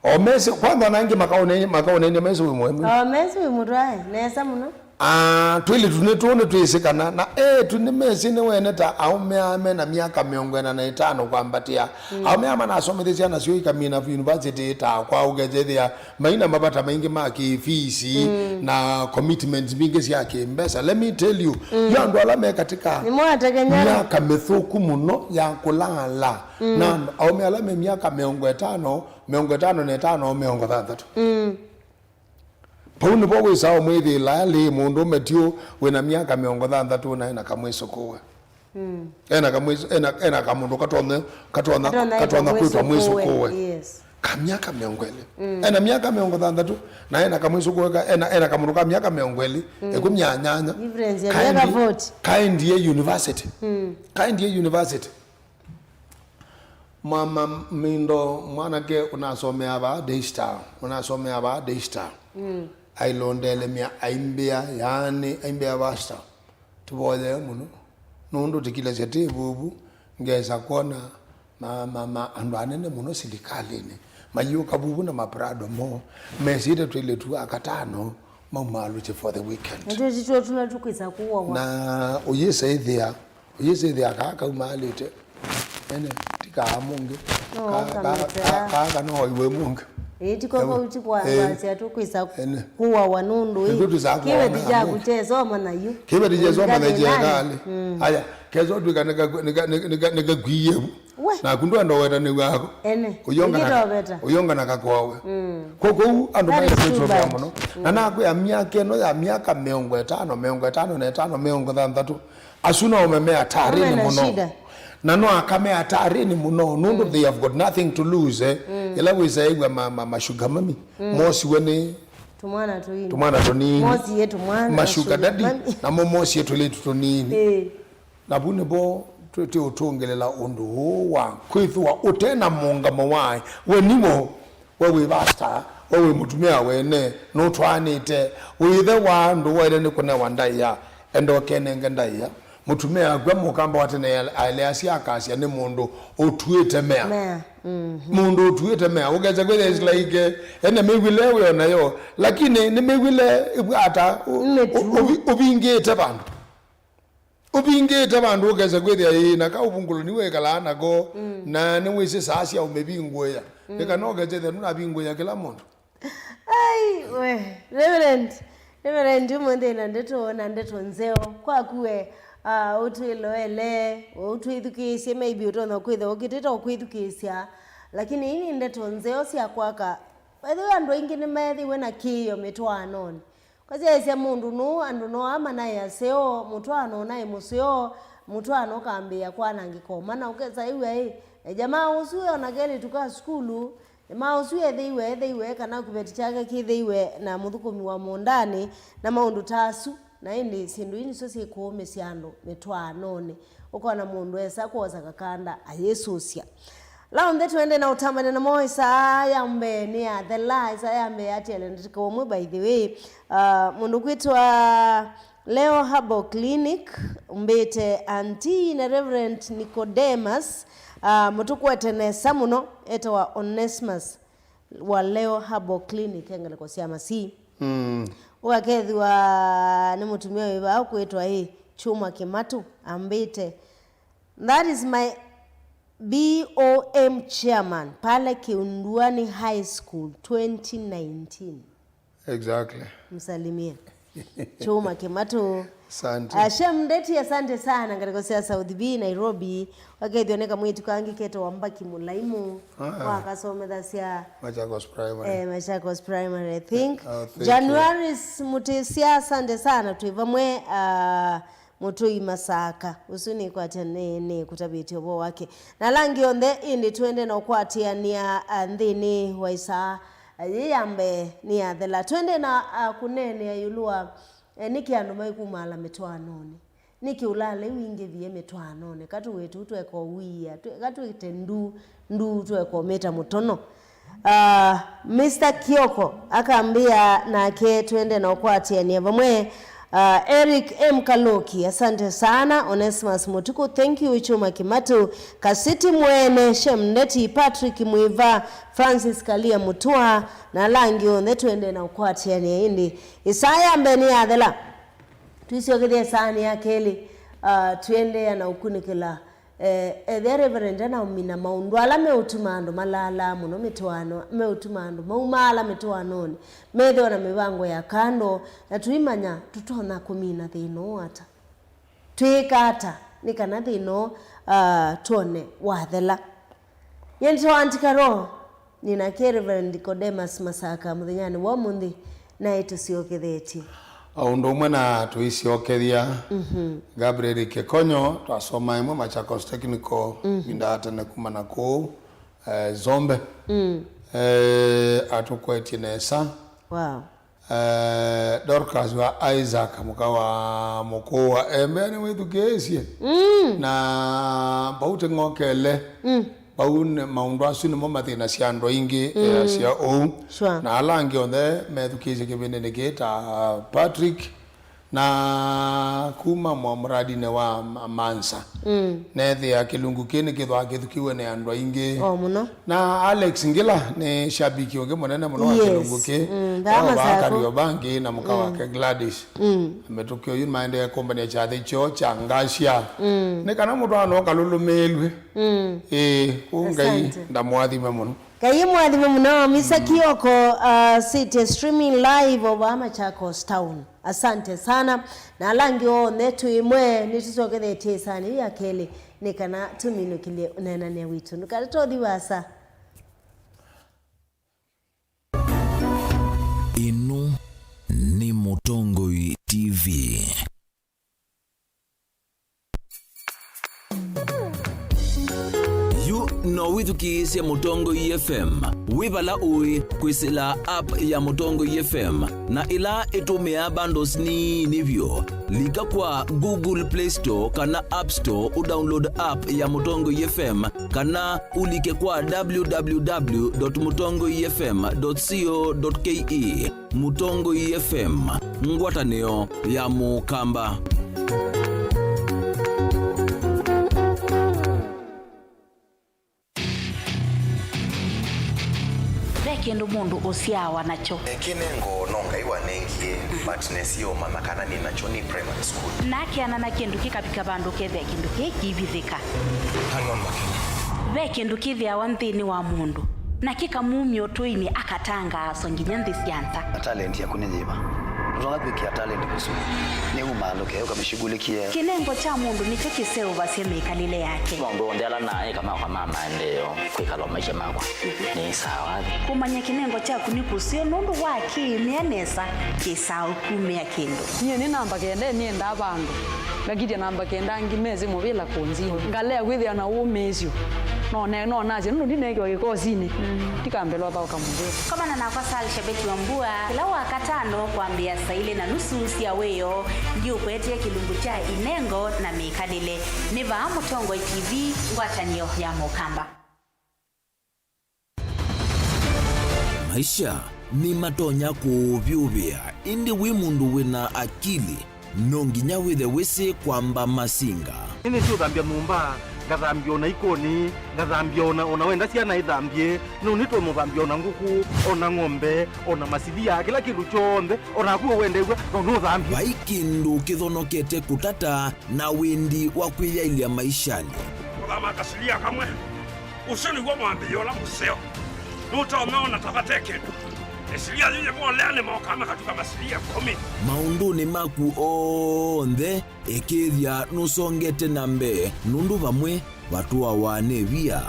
O mesĩ, kwanza na angĩ makaũneenia, makaũneenia mesĩ wĩ mũemwe. O mesĩ wĩ mũtwae, nesa mũno. Ah, twĩlĩtu nĩ tũũ nĩtwĩsĩ kana, na eĩtu nĩmesĩ nĩwene ta aũme aa me na myaka mĩongo ĩna na ĩtano kwambatĩa. Mm. Aũme aa manasomethya syana syoo ikamina university ta kwa ũkethĩa maina mavata maingĩ ma kĩfisi, mm, na commitments mbingĩ sya kĩmbesa. Let me tell you, mm, yo andũ ala me katika, nĩmo atekeny'e, myaka mĩthũku mũno ya kũlaala, mm, na aũme ala me myaka mĩongo ĩtano, mĩongo ĩtano na ĩtano, mĩongo thanthatũ. Mm. Vau nĩvo wĩsaa ũmwĩthĩĩla alĩ mũndũũme tiũ wĩna myaka mĩongo thanthatũ na ena kamwĩsũkũũe. Mm. Ena kamwĩsũ-, ena, ena kamũndũ katonya, katonya, katonya, katonya kwĩtwa mwĩsũkũũe. Yes. Ka myaka mĩongo ĩlĩ. Mm. Ena myaka mĩongo thanthatũ, na ena kamwĩsũkũũe ka, ena, ena kamũndũ ka myaka mĩongo ĩlĩ, mm, ĩkũmi na nyanya. Difference ya myaka forty. Kaendie university. Mm. Kaendie university. Mama Mindo, mwanake ũnasomea vaa Daystar, ũnasomea vaa Daystar. Mm. Ailondelemya aimbĩa, yaani aimbĩa, "Pastor, tũvoyee mũno. Nũndũ tĩkilesya tĩ vuvu, ngesa kwona ma, ma, ma, andũ anene mũno silikalĩnĩ mayĩũka vuvu na maprado moo, mesĩte twĩlĩtu twa katano maumaalũkye for the weekend. Nĩtwĩtĩtwe tũla tũkwĩsa kũawa. Na ũyĩsa ĩthĩa, ũyĩsa ĩthĩa kaa kaumaalĩte ene, ti kaa mũngĩ. No, ka, ka, kamĩtĩa. Ka, ka, ka no iwe mũngĩ. Ĩĩ, ti kwa Ewe. Vau ti kwa Eh. Wasya tũkwĩsa Ene. Kũawa nũndũ ĩ. Nĩtũ tũsaa kĩveti kũawa kyaku namo. Kyesoma nayu. Kĩveti kyesoma na Ngai kyeka nani? Alĩ. Mm. Aya, kesa ũtwĩka nĩka-, nĩka-, nĩka-, nĩka-, nĩkakwie vu. We. Naku ndwenda ũwetanĩw'a ako. Ene. Ũyonga na, Ingĩtoveta. Ũyonga na kakowe. Mm. Kwa kũu andũ That is too maĩtwĩtũvĩa bad. Mũno. Mm. Na nakwĩa myaka ĩno ya myaka mĩongo ĩtano, mĩongo ĩtano na ĩtano, mĩongo thanthatũ, asu no meme atarini Wamena mũno. Shida. Na no aka me atarini mũno, nũndũ Mm. they have got nothing to lose, eh. Mm. Ĩla wĩsaĩw'a ma, ma, ma sugar mami, Mm. mosiwe nĩ Tũmwana tũini. Tũmwana tũnini. Mosie tũmwana, Ma sugar sugar daddy, mami. Namo mosie tũlĩtu tũnini. Ĩĩ. Na vu nĩvo twĩtĩũtũngĩlĩla ũndũ ũũ wa kwĩthĩwa ũte na mũũngamo wa we nĩmo, we wĩ vasta, we wĩ mũtumĩa wene, nũtwaanĩte, wĩ ĩthe wa andũ waĩle nĩ kũnewa ndaĩa, enda ũkenenge ndaĩa. Mũtumĩa akw'a mũkamba wa tene aeleasya akasya nĩ mũndũ ũtuĩte mea. Mea. Mhm. Mũndũ ũtuĩte mea. Ũkesa kwĩthĩa it's like, eh, ene mĩw'ĩle wĩ o nayo, lakini nĩ mĩw'ĩle ĩvwata ũ-, Nĩ ũ-, true. Ũvi-, ũvingĩte vandũ. Ũvingĩte vandũ ũkesa kwĩthĩa ĩĩ, na ka ũvungũlo nĩwĩkalaa nako, Mm. na nĩwĩsĩ saa sya ũmĩvingũĩa. Mm. Nĩ kana ũkesa ĩthĩa nũnavingũĩa kĩla mũndũ. Ai, we, Reverend, Reverend, ũmũnthĩ na ndeto, na ndeto nzeo. Kwaku we, ah, ũtwĩloele, ũtwĩthukĩĩsye, maybe ũtonya kwĩthĩwa ũkĩtĩte ũkwĩthukĩĩsya, lakini ii nĩ ndeto nzeo sya kwaka. By the way, andũ aingĩ nĩmeethĩiwe na kĩĩo mĩtwaanonĩ. Kwasyaĩsya mũndũ nũũ, andũ no amanaĩ aseo, mũtwaano ũnaĩ mũseo, mũtwaano ũkambĩĩa kwanangĩka o mana, ũkesa ĩw'a ĩ, e jamaa ũsu e ona kelĩtu ka sukulu, jamaa ũsu ethĩiwe, ethĩiwe, kana kĩveti kyake kĩthĩiwe na mũthũkũmi wa mũũndanĩ, na maũndũ ta asu. Na ĩndĩ syĩndũ ii nĩsyo syĩkũũmĩsya andũ mĩtwaanonĩ. Ũkona mũndũ esa kwosa kakanda ayĩsũsya. Laonthe twende na ũtambane namo, ĩsaa ya mbee nĩ yathela, ĩsaa ya mbee yatiele ndatĩka ũmwe, by the way. Uh, mũndũ kwĩtwa Leo Herbal Clinic, mbĩte Auntie na Reverend Nicodemus, uh, mũtũkwete nesa mũno, etawa Onesmus wa Leo Herbal Clinic, e ngalĩko sya Masii. Mm. Ũkakethĩwa nĩ mũtumĩa wĩ vaa ũkwĩtwa ĩ Chuma Kĩmatũ, ambĩte, "That is my B O M chairman pale Kiunduani High School twenty nineteen." Exactly. Msalimie. Chuma Kĩmatũ. Asante. Ah, Shem Ndeti, asante sana, ngalĩko sya South B, Nairobi. Wakethĩwa nĩ kamwĩtu kangĩ ketawa Mbaki Mũlaimu. Ah. Wakasomethasya Machakos Primary. Eh, Machakos Primary, I think. Oh, thank you. Januaris Mutisya, asante sana, twĩ vamwe, ah, Mũtũi Masaka. Ũsu nĩkwatya nĩ, nĩkũtavĩtye ũvoo wake. Na ala angĩ onthe, ĩndĩ twende na ũkwatĩanĩa, ah, nthĩnĩ wa ĩsaa. Yĩ ya mbee nĩyathela. Twende na, ah, kũneenea ĩũlũ wa, eh, nĩkĩ andũ maikumaala mĩtwaanonĩ? Nĩkĩ ũlaalei wingĩvie mĩtwaanonĩ? Katũwĩtu tweka ũwia, twe-, katwĩte ndu, ndu tweka ũmĩta mũtono. Ah, Mister Kioko akambĩa nake twende na ũkwatĩanĩa vamwe. Ah, Eric M Kaloki, asante sana. Onesmus Mutuku, thank you. Chuma Kimatu, Kasiti Mwene, Shem Ndeti, Patrick Mwiva, Francis Kalia Mutua, na ala angĩ onthe twende na ũkwatĩanĩa ĩndĩ. Ĩsaa ya mbee nĩyathela. Tũisyokethya ĩsaanĩ ya kelĩ, ah, tũendeea na ũkunĩkĩla, eh, ethĩa Reverend anaũmina maũndũ ala meũtuma andũ malaalaa mũno mĩtwaano, meũtuma andũ maumaala mĩtwaanonĩ, methĩwa na mĩvango ya kando, na tũimanya tũtonya kũmina thĩna ũũ ata. Twĩĩka ata nĩ kana thĩna ũũ, ah, twone wathela? Nyie nĩtawa Aunty Carol, nĩ nake Reverend Nicodemus Masaka mũthenyanĩ wa ũmũnthĩ, naĩ tũsyokethetye. O ũndũ ũmwe na tũisyokethya, mhm, Gabriel Kĩkonyo, twasoma ĩmwe Machakos Technical, mhm, ĩvinda ya tene kuma na kũu, eh, Zombe. Mm. Eh, atũkwetye nesa. Wow. Eh, Dorcas wa Isaac, mũka wa mũkũũ wa Embea, nĩwĩthukĩĩsye. Mm. Na vau tĩng'okele. Mm. Vau nĩ, maũndũ asu nĩmo mathĩnasya andũ aingĩ, mm, easya ũu. Sure. Na ala angĩ onthe methukĩĩsye kĩvĩndĩnĩ kĩĩ ta Patrick, Na kuma mwa mũradinĩ wa ma-, Mansa, mm, neethĩa kĩlungu kĩĩ nĩkĩthwaa kĩthukiwe nĩ andũ aingĩ. O mũno. Na Alex Ngila nĩ shabiki ũngĩ mũnene mũno wa, yes, kĩlungu kĩĩ. Mm, vaa Masaku. Kariobangi na mũka, mm, wake Gladys. Mm. Mĩtũkĩ ũyu maendee kũmbania kyathĩ kyoo kya Ngacia. Mm. Nĩ kana mũtwaano ũkalũlũmĩĩlw'e. Mm. Ĩĩ, kũu Ngai, asante, ndamũathime mũno. Ngai mũathime mũno. Misa Kioko, uh, City streaming live over Machakos Town. Asante sana. Na ala angĩ onthe twĩ ĩmwe, nĩtũsyokethetye ĩsaanĩ ya kelĩ, nĩ kana tũminũkĩlye ũneenany'a witũ. Ndũkate tũthi wasa. Ĩno nĩ Mũtongoi T V. Yu no wĩthukĩĩsye Mũtongoi F M wĩ vala ũĩ kwĩsĩla app ya Mũtongoi F M, na ĩla ĩtũmĩaa bundles nini vyũ. Lika kwa Google Play Store kana App Store ũdownload app ya Mũtongoi F M, kana ũlike kwa w w w dot mũtongoi f m dot co dot k e. Mũtongoi F M, ngwatanĩo ya Mũkamba. Ve kĩndũ mũndũ ũsyaawa nakyo. Kĩnengo no Ngai wanengie, but nesie ũmanya kana nĩ nakyo nĩ primary school. Nakeana na kĩndũ kĩkavika vandũ ũkethĩa kĩndũ kĩĩ kĩivithĩka. Hang on, Makena. Ve kĩndũ kĩthĩawa nthĩnĩ wa mũndũ, na kĩkamumya ũtũinĩ, akatangaaswa nginya nthĩ sya nza. Na talent yaku nĩ yĩva? Ndũtonya kwĩkĩa talent kũsu. Nĩ umaa ndũke ũkamĩshughulikie. Kĩnengo kya mũndũ nĩkyo kĩseũvasya mĩkalĩle yake. Maũndũ onthe ala naĩ kama kwa ma maendeeo kwĩkala maisha makwa. Nĩ sawa. Kũmanya kĩnengo kyaku nĩ kũseo nũndũ wa kĩĩmĩa nesa kĩsaa ũkumĩa kĩndũ. Nyie nĩ namba kenda nĩendaa vandũ. Ngakitya namba kenda angĩ mesĩ mũvĩla kũnzini. Ngalea kwĩthĩa na ũmĩĩsyo. No ne-, no nasye, nũndũ ndineekiwa kĩkosinĩ. Mm. Ndikambĩlwa thaũka mũvĩla. Komana nakwa Sal Shabeki wa Mbua, kĩla Wakatano kwambĩa saa ilĩ na nusu sya wĩoo, ndiũkwetee kĩlungu kya inengo na mĩkalĩle. Nĩ vaa Mũtongoi T V, ngwatanĩo ya Mũkamba. Maisha nĩmatonya kũũvyũvĩa, ĩndĩ wĩ mũndũ wĩ na akili, no nginya wĩthe wĩsĩ kwamba masinga. Nĩnĩsĩ ũthambya nyũmba, ngathambya o na ikonĩ, ngathambya o na, o na wenda syana ithambye, no nĩtwe mũthambya o na ngũkũ, o na ng'ombe, o na masilia, kĩla kĩndũ kyonthe, o naku we wendew'a, no nũthambye. Vai kĩndũ kĩthonokete kũtata na wendi wa kwĩyaĩlya maishanĩ. Kũthama kasilia kamwe. Ũsu nĩw'o mwambĩĩo ũla mũseo. Nũtonya ona ta vate kĩndũ. Ĩsilia yĩyĩ volea nĩmokaa makatuka masilia ĩkũmi. Maũndũnĩ maku onthe, ĩkĩĩthya nũsongete na mbee, nũndũ vamwe vatũawa nĩ via.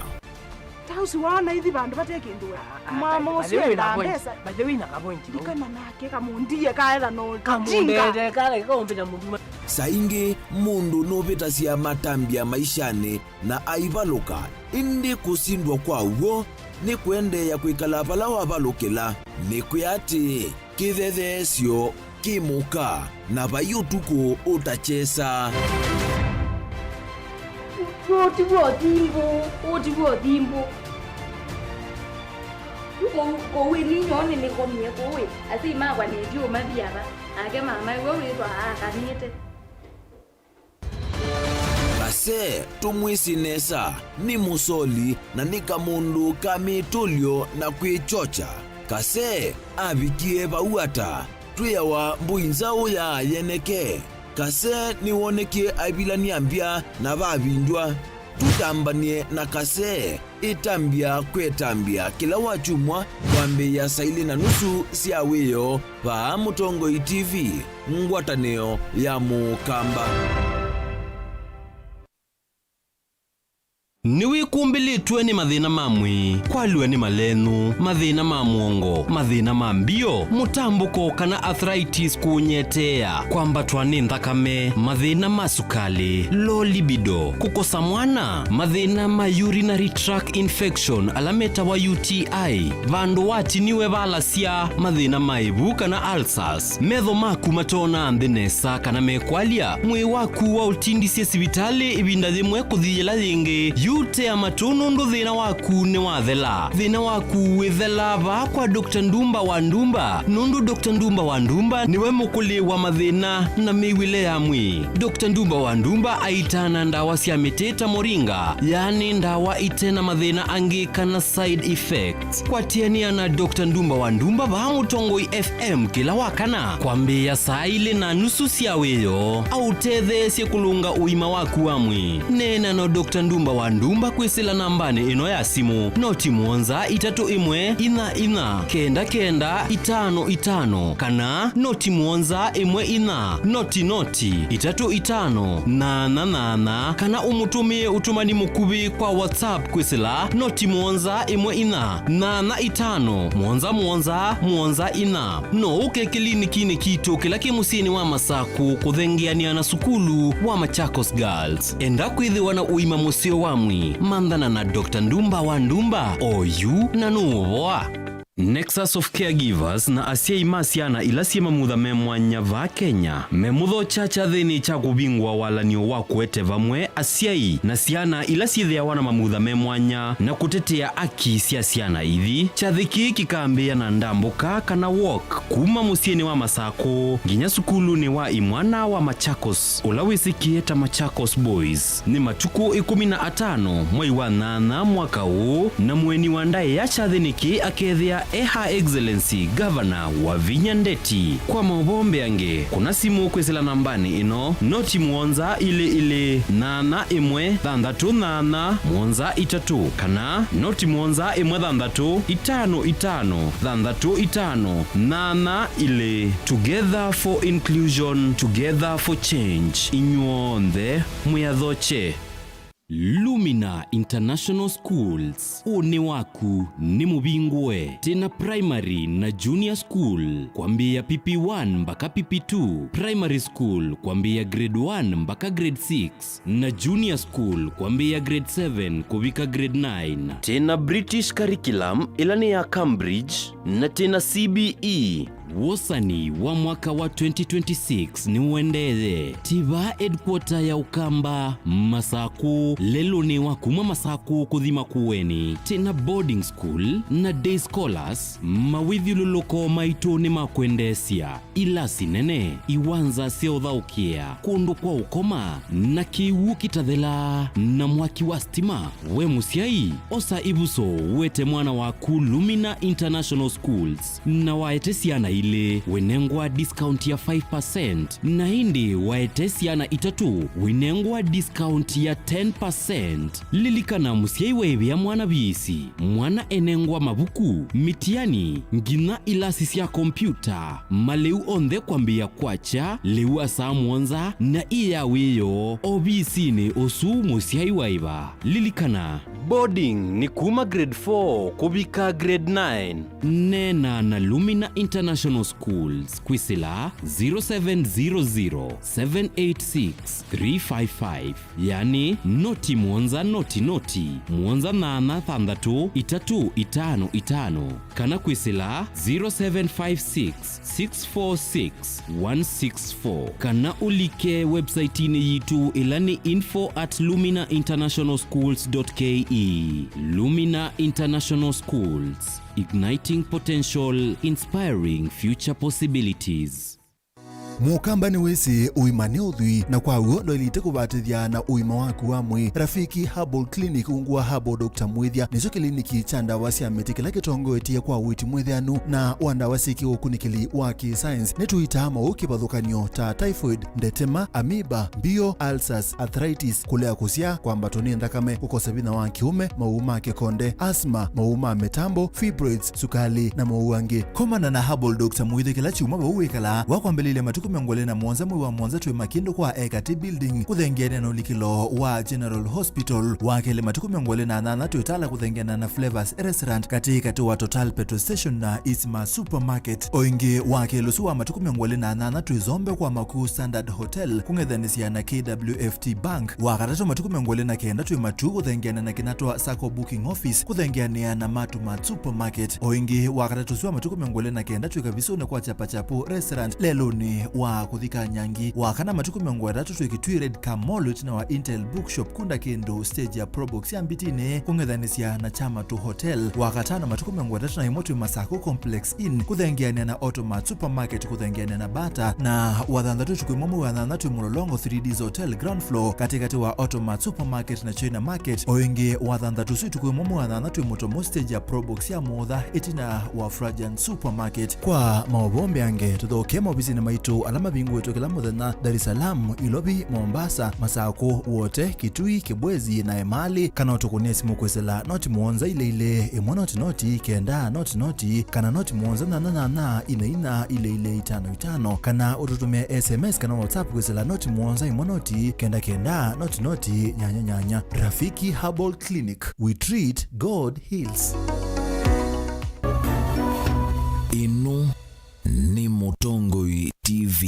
Ta ũsu waona ithi vandũ vate kĩndũ we. Ah, ah, mama by the ũsu way, endaa mbesa. By the way, na ka point. Ndikana nake kamũndie kaetha no kamũndete kale kaũmbĩnya mũndũ. Saa ingĩ mũndũ nũvĩtasya matambya maishanĩ na aivalũka, ĩndĩ kũsindwa kwa w'o nĩ kũendeea kwĩkala vala wavalũkĩla. Nĩkwĩa atĩ kĩthetheesyo kĩ mũka, na vai ũtukũ ũtakyesa. Ũũ ti w'o thimbũ, ũũ ti w'o thimbũ. Kũu, kũu ĩni nyoo nĩnĩkomie kũu ĩ, asyai makwa nĩtyo mathiava, nake mama ĩwe wĩthwa akanĩte. Kase tũmwĩsĩ nesa, nĩ mũsoli na nĩ kamũndũ ka mĩtũlyo na kwĩkyokya. Kase avikie vau ata? Twĩawa mbũi nzaũ ya yeneke. Kase nĩwonekie aivilany'a mbya na vavindw'a. Tũtambany'e na Kase. Ĩtambya kwĩ ĩtambya kĩla wakyumwa kwambĩĩa saa ilĩ na nusu sya wĩoo vaa Mũtongoi T V, ngwatanĩo ya Mũkamba. Nĩwĩkumbĩlĩtwe nĩ mathĩna ma mwĩĩ, kwalw'a nĩ malenũ, mathĩna ma mũongo, mathĩna ma mbio, mũtambũko kana arthritis kũũnyeteea, kwambatwa nĩ nthakame, mathĩna ma sukalĩ, low libido, kũkosa mwana, mathĩna ma urinary tract infection ala metawa U T I, vandũ watiniwe valasya, mathĩna ma ĩvu kana ulcers, metho maku matoonaa nthĩ nesa kana mekwalya, mwĩĩ waku waũtindisye sivitalĩ ĩvinda yĩmwe kũthi yĩla yĩngĩ, yu tea matũ Nũndũ thĩna waku nĩwathela. Thĩna waku wĩthelaa vaa kwa Doctor Ndumba wa Ndumba, nũndũ Doctor Ndumba wa Ndumba nĩwe mũkũlĩ wa mathĩna na mĩw'ĩle ya mwĩĩ. Doctor Ndumba wa Ndumba aitaa na ndawa sya mĩtĩ ta moringa, yaani ndawa ite na mathĩna angĩ kana side effects. Kwatĩanĩa na Doctor Ndumba wa Ndumba vaa Mũtongoi F M kĩla wa kana kwambĩĩa saa ilĩ na nusu sya wĩoo, aũtetheesye kũlũnga ũima waku wa mwĩĩ. Neena na Doctor Ndumba wa Ndumba kwĩsĩla nambanĩ ĩno ya simũ, noti mũonza itatũ ĩmwe inya inya kenda kenda itano itano, kana noti mũonza ĩmwe inya noti noti itatũ itano nyanya nyanya, kana ũmũtũmĩe ũtũmani mũkuvĩ kwa WhatsApp kwĩsĩla noti mũonza ĩmwe inya nyanya itano mũonza mũonza mũonza inya. No ũke kĩlinikinĩ kitũ kĩla kĩ mũsyĩnĩ wa Masakũ kũthengeanĩa na sukulu wa Machakos Girls. Enda kwĩthĩwa na ũima mũseo wa mwĩĩ, manthana na Doctor Ndumba wa Ndumba, oyu na nũũvoa. Nexus of Caregivers na asyai ma syana ila syĩ mamutha me mwanya vaa Kenya memũthokya kyathĩnĩ kya kũvingũa walan'yo wa kũete vamwe asyai na syana ila syĩthĩawa na mamutha me mwanya na kũtetea aki sya syana ithi. Kyathĩ kĩĩ kĩkambĩĩa na ndambũka kana walk kuma mũsyĩnĩ wa Masakũ nginya sukulunĩ wa imwana wa Machakos, ũla wĩsĩkĩe ta Machakos Boys. Nĩ matukũ ĩkũmi na atano mwei wa nyanya mwaka ũũ, na mũeni wa ndaĩa kyathĩnĩ kĩĩ akethĩa e Her Excellency Governor Wavinya Ndeti. Kwa maũvoo mbeange, kũna simũ kwĩsĩla nambanĩ ĩno, noti mũonza ilĩ ilĩ nyanya ĩmwe thanthatũ nyanya mũonza itatũ, kana noti mũonza ĩmwe thanthatũ itano itano thanthatũ itano nyanya ilĩ. Together for inclusion, together for change. Inyw'onthe mwĩathokye. Lumina International Schools, ũnĩ waku nĩ mũvingũe. Twĩna primary na junior school kwambĩĩa P P one mpaka P P two, primary school kwambĩĩa grade one mpaka grade six, na junior school kwambĩĩa grade seven kũvika grade nine. Twĩna British curriculum ĩla nĩ ya Cambridge, na twĩna C B E. Wosani wa mwaka wa twenty twenty-six nĩũendee. Tiva headquarter ya Ũkamba, Masakũ, lelũnĩ wa kuma Masakũ kũthi Makueni. Twĩna boarding school na day scholars, mawĩthyũlũlũko maitũ nĩ ma kwendeesya. Ilasi nene, iwanza sya ũthaũkĩa, kũndũ kwa ũkoma, na kĩw'ũ kĩtathelaa, na mwaki wa stima. We mũsyai, osa ĩvuso wete mwana waku Lumina International Schools, na waete syana ilĩ, wĩnengwa discount ya five percent, na ĩndĩ waete syana itatũ, wĩnengwa discount ya ten percent. Lilikana, mũsyai weevĩa mwana viisi, mwana enengwa mavuku, mitiani, nginya ilasi sya kompyuta, malĩu onthe kwambĩĩa kwakya, lĩu wa saa mũonza, na ĩ ya wĩoo ovisinĩ ũsu mũsyai waĩva. Lilikana, boarding nĩ kuma grade four kũvika grade nine. Neena na Lumina International Schools kwĩsĩla zero seven zero zero, seven eight six, three five five. Yani, noti mũonza noti noti, mũonza nyanya thanthatũ, itatũ itano itano, kana kwĩsĩla zero seven five six, six four six, one six four, kana ũlike website-inĩ yitũ ĩla nĩ info at lumina international schools dot K E. Lumina International Schools, igniting potential, inspiring future possibilities. Mũkamba nĩwĩsĩ ũima nĩ ũthwii, na kwa w'o ndwaĩlĩte kũvatĩthya na ũima waku wa mwĩĩ. Rafiki Herbal Clinic ungu wa Herbal Doctor Mwĩthya nĩkyo kĩliniki kya ndawa sya mĩtĩ kĩla kĩtongoetye kwa ũiiti mwĩthĩanu na wa ndawa syĩ kĩũkunĩkĩli wa kĩ-science. Nĩtũitaa maũũ kĩvathũkany'o ta typhoid, ndetema, amoeba, mbio, ulcers, arthritis, kũlea kũsyaa, kwambatwa nĩ nthakame, kũkosa vinya wa kĩũme, maũũ ma kĩkonde, asthma, maũũ ma mĩtambo, fibroids, sukali, na maũũ angĩ. Komana na Herbal Doctor Mwĩthya kĩla kyumwa vau wĩkalaa. Wa kwambĩlĩlya matukũ mĩongo ĩlĩ na mũonza mwei wa mũonza twĩ Makindũ kwa Ekati Building, kũthengeanĩa na ũlikĩlo wa General Hospital. Wa kelĩ matukũ mĩongo ĩlĩ na nyanya twĩ Tala kũthengeanĩa na Flavors Restaurant, katĩ katĩ wa Total Petrol Station na Isma Supermarket. O ĩngĩ, wa kelĩ ũsu wa matukũ mĩongo ĩlĩ na nyanya twĩ Zombe kwa Makuu Standard Hotel, kũng'ethanĩsya na K W F T Bank. Wa katatũ matukũ mĩongo ĩlĩ na kenda twĩ Matuu kũthengeanĩa na Kinatwa Sacco Booking Office, kũthengeanĩa na Matumat Supermarket. O ĩngĩ, wa katatũ ũsu wa matukũ mĩongo ĩlĩ na kenda twĩ Kavisũnĩ kwa Chapachapu Restaurant, lelũnĩ wa kũthika Nyangi. Wa kana, matukũ mĩongo ĩtatũ twĩ Kitui Red Car Mall, ĩtina wa Intel Bookshop, kunda kĩndũ stage ya Probox ya Mbitinĩ, kũng'ethanĩsya na Kyamatu Hotel. Wa katano, matukũ mĩongo ĩtatũ na ĩmwe twĩ Masako Complex Inn, kũthengeanĩa na Automat Supermarket, kũthengeanĩa na Bata, na wa thanthatũ, ũtukũ ĩmwe mwei wa thanthatũ, twĩ Mũlolongo three Ds Hotel ground floor, katĩkatĩ wa Automat Supermarket na China Market. O ĩngĩ, wa thanthatũ ũsu, ũtukũ ĩmwe mwei wa thanthatũ, twĩ Mũtomo stage ya Probox ya Mũtha, ĩtina wa Frajan Supermarket. Kwa maũvoo mbeange, tũthokee maovisinĩ maitũ ala mavingũĩtwe kĩla mũthenya, Dar es Salaam, Ilovi, Mombasa, Masako, Wote, Kitui, Kibwezi na Emali, kana ũtũkũnĩe simũ kwĩsĩla noti mũonza ilĩ ilĩ, ĩmwe noti noti, kenda noti noti, kana noti mũonza nyanya nyanya, ina ina, ilĩ ilĩ, itano itano, kana ũtũtũmĩe S M S kana WhatsApp kwĩsĩla noti mũonza, ĩmwe noti, kenda kenda, noti noti, nyanya nyanya. Rafiki Herbal Clinic, we treat, God heals. Ĩno nĩ Mũtongoi T V.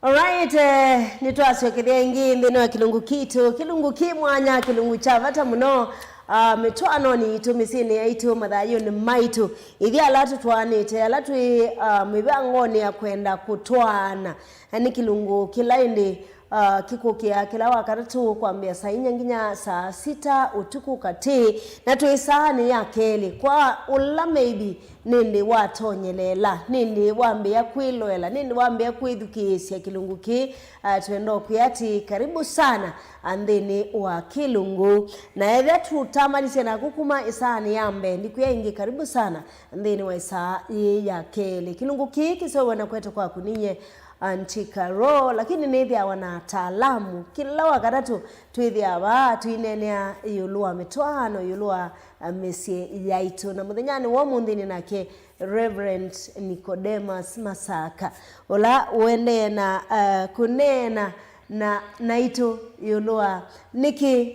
Alright, eh, nĩtwasyokethya ĩngĩ nthĩnĩ wa kĩlungu kitũ, kĩlungu kĩ mwanya, kĩlungu kya vata mũno, ah, mĩtwaanonĩ itũ, mĩsyĩnĩ yaitũ, mathayũnĩ maitũ, ithyĩ ala tũtwaanĩte, ala twĩ, ah, mĩvangonĩ ya kwenda kũtwaana. Na nĩ kĩlungu kĩla ĩndĩ, ah, kĩkũkĩa kĩla Wakatatũ kwambĩa saa inya nginya saa sita ũtukũ katĩ, na twĩ saanĩ ya kelĩ. Kwa ũla maybe nĩndĩ watonyeleela, nĩndĩ wambĩĩa kwĩloela, nĩndĩ wambĩĩa kwĩthukĩĩsya kĩlungu kĩĩ, ah, twenda ũkwĩa atĩ karibu sana, ah, nthĩnĩ wa kĩlungu. Na ethĩa tũtamanisye naku kuma ĩsaanĩ ya mbee, ndikwĩa ĩngĩ karibu sana nthĩnĩ wa ĩsaa yĩĩ ya kelĩ. Kĩlungu kĩĩ kĩseũvw'a na kwetwa kwaku ninyie Auntie Carol, lakini nĩthĩawa na ataalamu. Kĩla Wakatatũ twĩthĩawa twĩneenea ĩũlũ wa mĩtwaano, ĩũlũ wa, uh, mĩsyĩ yaitũ. Na mũthenyanĩ wa ũmũnthĩ nĩ nake Reverend Nicodemus Masaka, ũla ũendee na, uh, kũneena na, naitũ ĩũlũ wa nĩkĩ,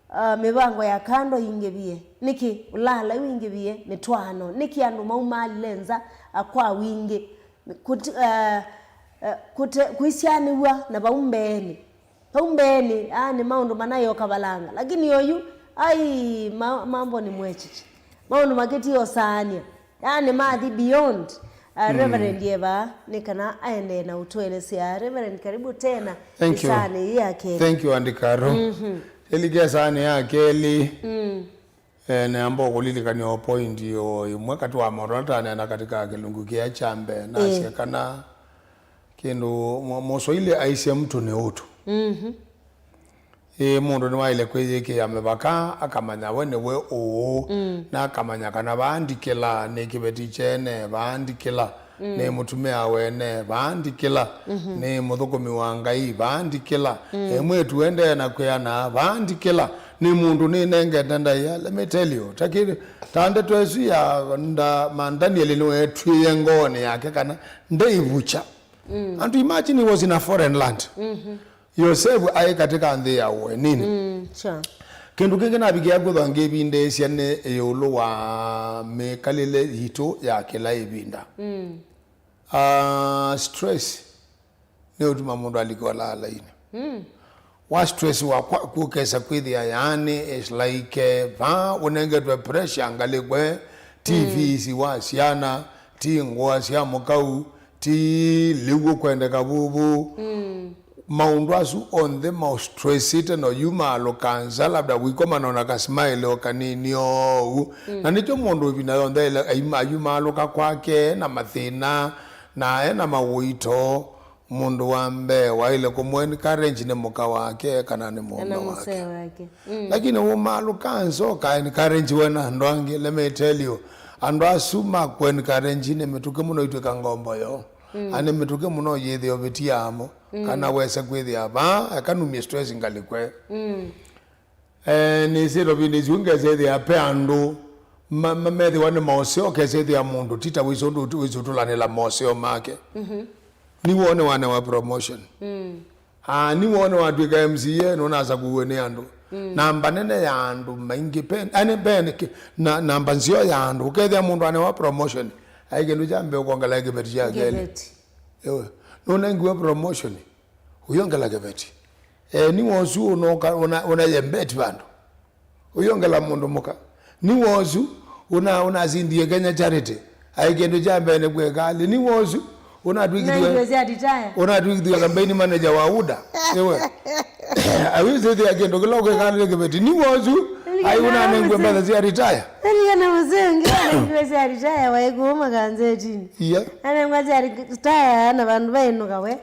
uh, mĩvango ya kando ingĩvie, nĩkĩ ũlaalai wingĩvie mĩtwaano, nĩkĩ andũ maumaalile nza, uh, kwa wingĩ. Kũti-, eh, eh, kũte-, kũisyanĩw'a na vau mbeenĩ. Vau mbeenĩ, aa nĩ maũndũ manaĩ o kavalanga. Lakini oyu, ai, ma-, mambo nĩ mwechichi. Maũndũ makĩtie ũsaanĩa. Yaani mathi beyond. Ah, Reverend e vaa, nĩ kana aendee na ũtũelesya. Reverend, karibu tena. Thank you. Ĩsaanĩ yĩĩ ya kelĩ. Thank you, Auntie Carol. Mhm. Ĩlike ĩsaanĩ ya kelĩ. Mm. Eh, nĩamba kũlilikany'a o point o ĩmwe katĩ wa maũndũ ala twaneena katĩ ka kĩlungu kĩya kya mbee, nasya kana kĩndũ mũ-, Mũswaili aisye mtu ni utu. Mhm. Ĩ, mũndũ nĩwaĩle kwĩyĩkĩĩa mĩvaka, akamanya we nĩwe ũũ, mm, na akamanya kana vaa ndikĩla nĩ kĩveti kyene, vaa ndikĩla nĩ mũtumĩa wene, vaa ndikĩla nĩ mũthũkũmi wa Ngai, vaa ndikĩla nĩ mwĩĩtu ũendee na kwĩana, vaa ndikĩla nĩ mũndũ nĩnengete ndaĩa. Let me tell you, ta kĩ-, ta ndeto ĩsu ya nda-, ma Danieli nĩweetw'ĩe ngoonĩ yake kana ndeivukya. And imagine he was in a foreign land. Yosevu aĩ katĩ ka nthĩ ya ũenini. Mm, sure. Kĩndũ kĩngĩ navikĩa kwĩthwa ngĩvindĩĩsya nĩ ĩũlũ wa mĩkalĩle yitũ ya kĩla ĩvinda. Mm. Ah, stress nĩũtuma mũndũ alika ũlaalainĩ. Mm. Wa stress wa kwa-, kũkesa kwĩthĩa yaani is like, eh, vaa ũnengetwe pressure ngalĩkwe, ti fees wa syana, ti ngũa sya mũkau, ti lĩu ũkwendeka vuvu. Mm. Maũndũ asu onthe maũstressĩte na ũyumaalũka nza, labda wĩkomana na kasmile o kanini oou. Mm. Na nĩkyo mũndũ ĩvinda yonthe ĩla aima-, ayumaalũka kwake na mathĩna na e na mawũito, mũndũ wa mbee waĩle kũmũ encourage nĩ mũka wake kana nĩ mũũme wake. Kana mũsee wake. Mm. Lakini wũmaalũka nza ũka encourage we na andũ angĩ, let me tell you, andũ asu makũ encourage nĩ mĩtũkĩ mũno itw'ĩka ngombo yoo. Mm. Ani mĩtũkĩ mũno yĩthĩa ũvĩtia amo, mm, kana wese kwĩthĩa vaa, eka numie stress ngalĩkwe. Mm. Eh, nĩsĩ ĩvinda isu ngesethĩa pe andũ ma-, ma-, methĩwa nĩ moseo, ũkesethĩa mũndũ ti ta wĩsĩ ũndũ ũti-, wĩsĩ ũtũlanĩla moseo make. Mhm. Nĩw'o nĩwanewa promotion. Mm. Ah, nĩw'o nĩwatw'ĩka M C A, nũnasakuwe nĩ andũ. Mm. Namba nene ya andũ maingĩ pe, ani pe nĩ kĩ-, na, namba nzeo ya andũ. Ũkethĩa mũndũ anewa promotion, ai kĩndũ kya mbee ũkwongela kĩveti kya kelĩ. Kĩveti. Ewe, nũnengiwe promotion, ũyongela kĩveti. Eh, nĩ wosu ũnoka, ũna, ũna yembeti vandũ. Ũyongela mũndũ mũka. Nĩ wosu, ũna, ũnasindie Kenya Charity. Aĩ kĩndũ kya mbee nĩ kwĩka alĩ. Nĩ wosu, ũnatwĩkithiwe, na indo sya retire. Ũnatwĩkithiwe campaign manager wa UDA. Nĩwe. Awĩsĩthĩa kĩndũ kĩla ũkwĩka alĩ kĩveti. Nĩ wosu, aĩ ũnanengwe mbesa sya retire. Nĩlikana mũsee ũngĩ anengiwe sya retire waĩ kũu makanzetinĩ. Iya. Anengwa sya retire na vandũ vaĩnũka we.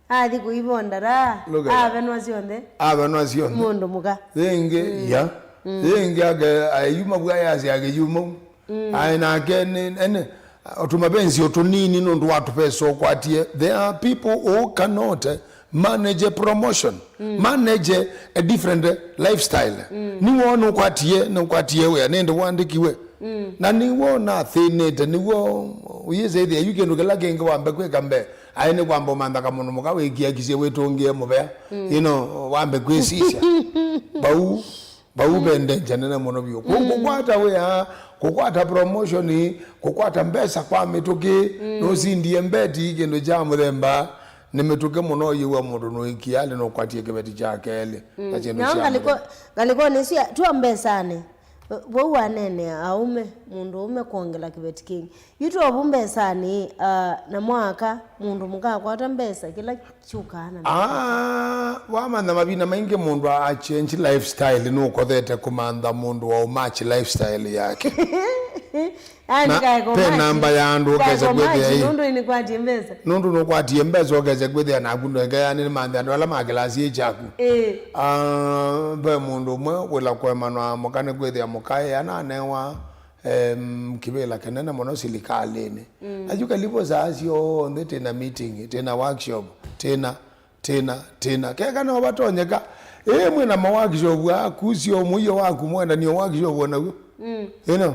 Athi kũivonda ra, look at that. Avenwa syonthe. Avenwa syonthe. Mũndũ mũka. Yĩngĩ, mm, ya. Mm. Yĩngĩ ake, ayuma vua yasi akĩyuma. Mm. Aĩ nake nĩ, ene, tũmapenzi o tũnini nũndũ wa tũpesa ũkwatie. There are people who cannot, eh, manage a promotion, mm, manage a different, eh, lifestyle. Mm. Nĩw'o nũkwatie, nũkwatie wĩa, nĩndĩ wandĩkiwe. Mm. Na nĩw'o nathĩnĩte, nĩw'o ũyĩsĩthĩa yu kĩndũ kĩla kĩngĩ wambe kwĩka mbee. Aĩ nĩ kwamba ũmantha kamũndũ mũka wĩkiakisye wĩtũngĩe mũvea. Mm. You know, wambe kwĩsisya. Vau, vau, mm, ve danger nene mũno vyũ. Kũ-, mm, kũkwata wĩa, kũkwata promotion, kũkwata mbesa kwa mĩtũkĩ, mm, nũsindie mbeti kĩndũ kya mũthemba, nĩ mĩtũkĩ mũno yĩw'a mũndũ nũikia alĩ nũkwatie kĩveti kya kelĩ, mm, na kĩndũ nao kya ngalĩko-, mũthemba. Ngalĩkonĩ ĩsu ya, twa mbesanĩ. Vau waneenea aũme, mũndũ ũme kwongela kĩveti kĩngĩ. Yu twovu mbesanĩ, ah, na mwaka, mũndũ mũka akwata mbesa, kĩla kyũkaa na mbesa. Ah, wamantha mavinda maingĩ mũndũ a change lifestyle, nũkothete kũmantha mũndũ wa ũmatch lifestyle yake. Yaani, na kaeko ve match. Namba ya andũ ũkesa kwĩthĩa ĩ. Nũndũ nĩkwatie mbesa. Nũndũ nũkwatie mbesa ũkesa kwĩthĩa naku ndũekeanĩ nĩ manthe andũ ala ma kĩlasi ĩ kyaku. Ĩĩ. Ah, ve mũndũ ũmwe wĩla kũemanwa mũka nĩ kwĩthĩa mũka ĩ ananewa, em, kĩvĩla kĩnene mũno silikalĩnĩ. Mm. Na yu kalivo saa syonthe twĩna meeting, twĩna workshop, twĩna, twĩna, twĩna. Keka no vatonyeka, ĩĩ mwĩna ma workshop aku, sio mũio waku mwendanio workshop o naw'o. Mm. You know?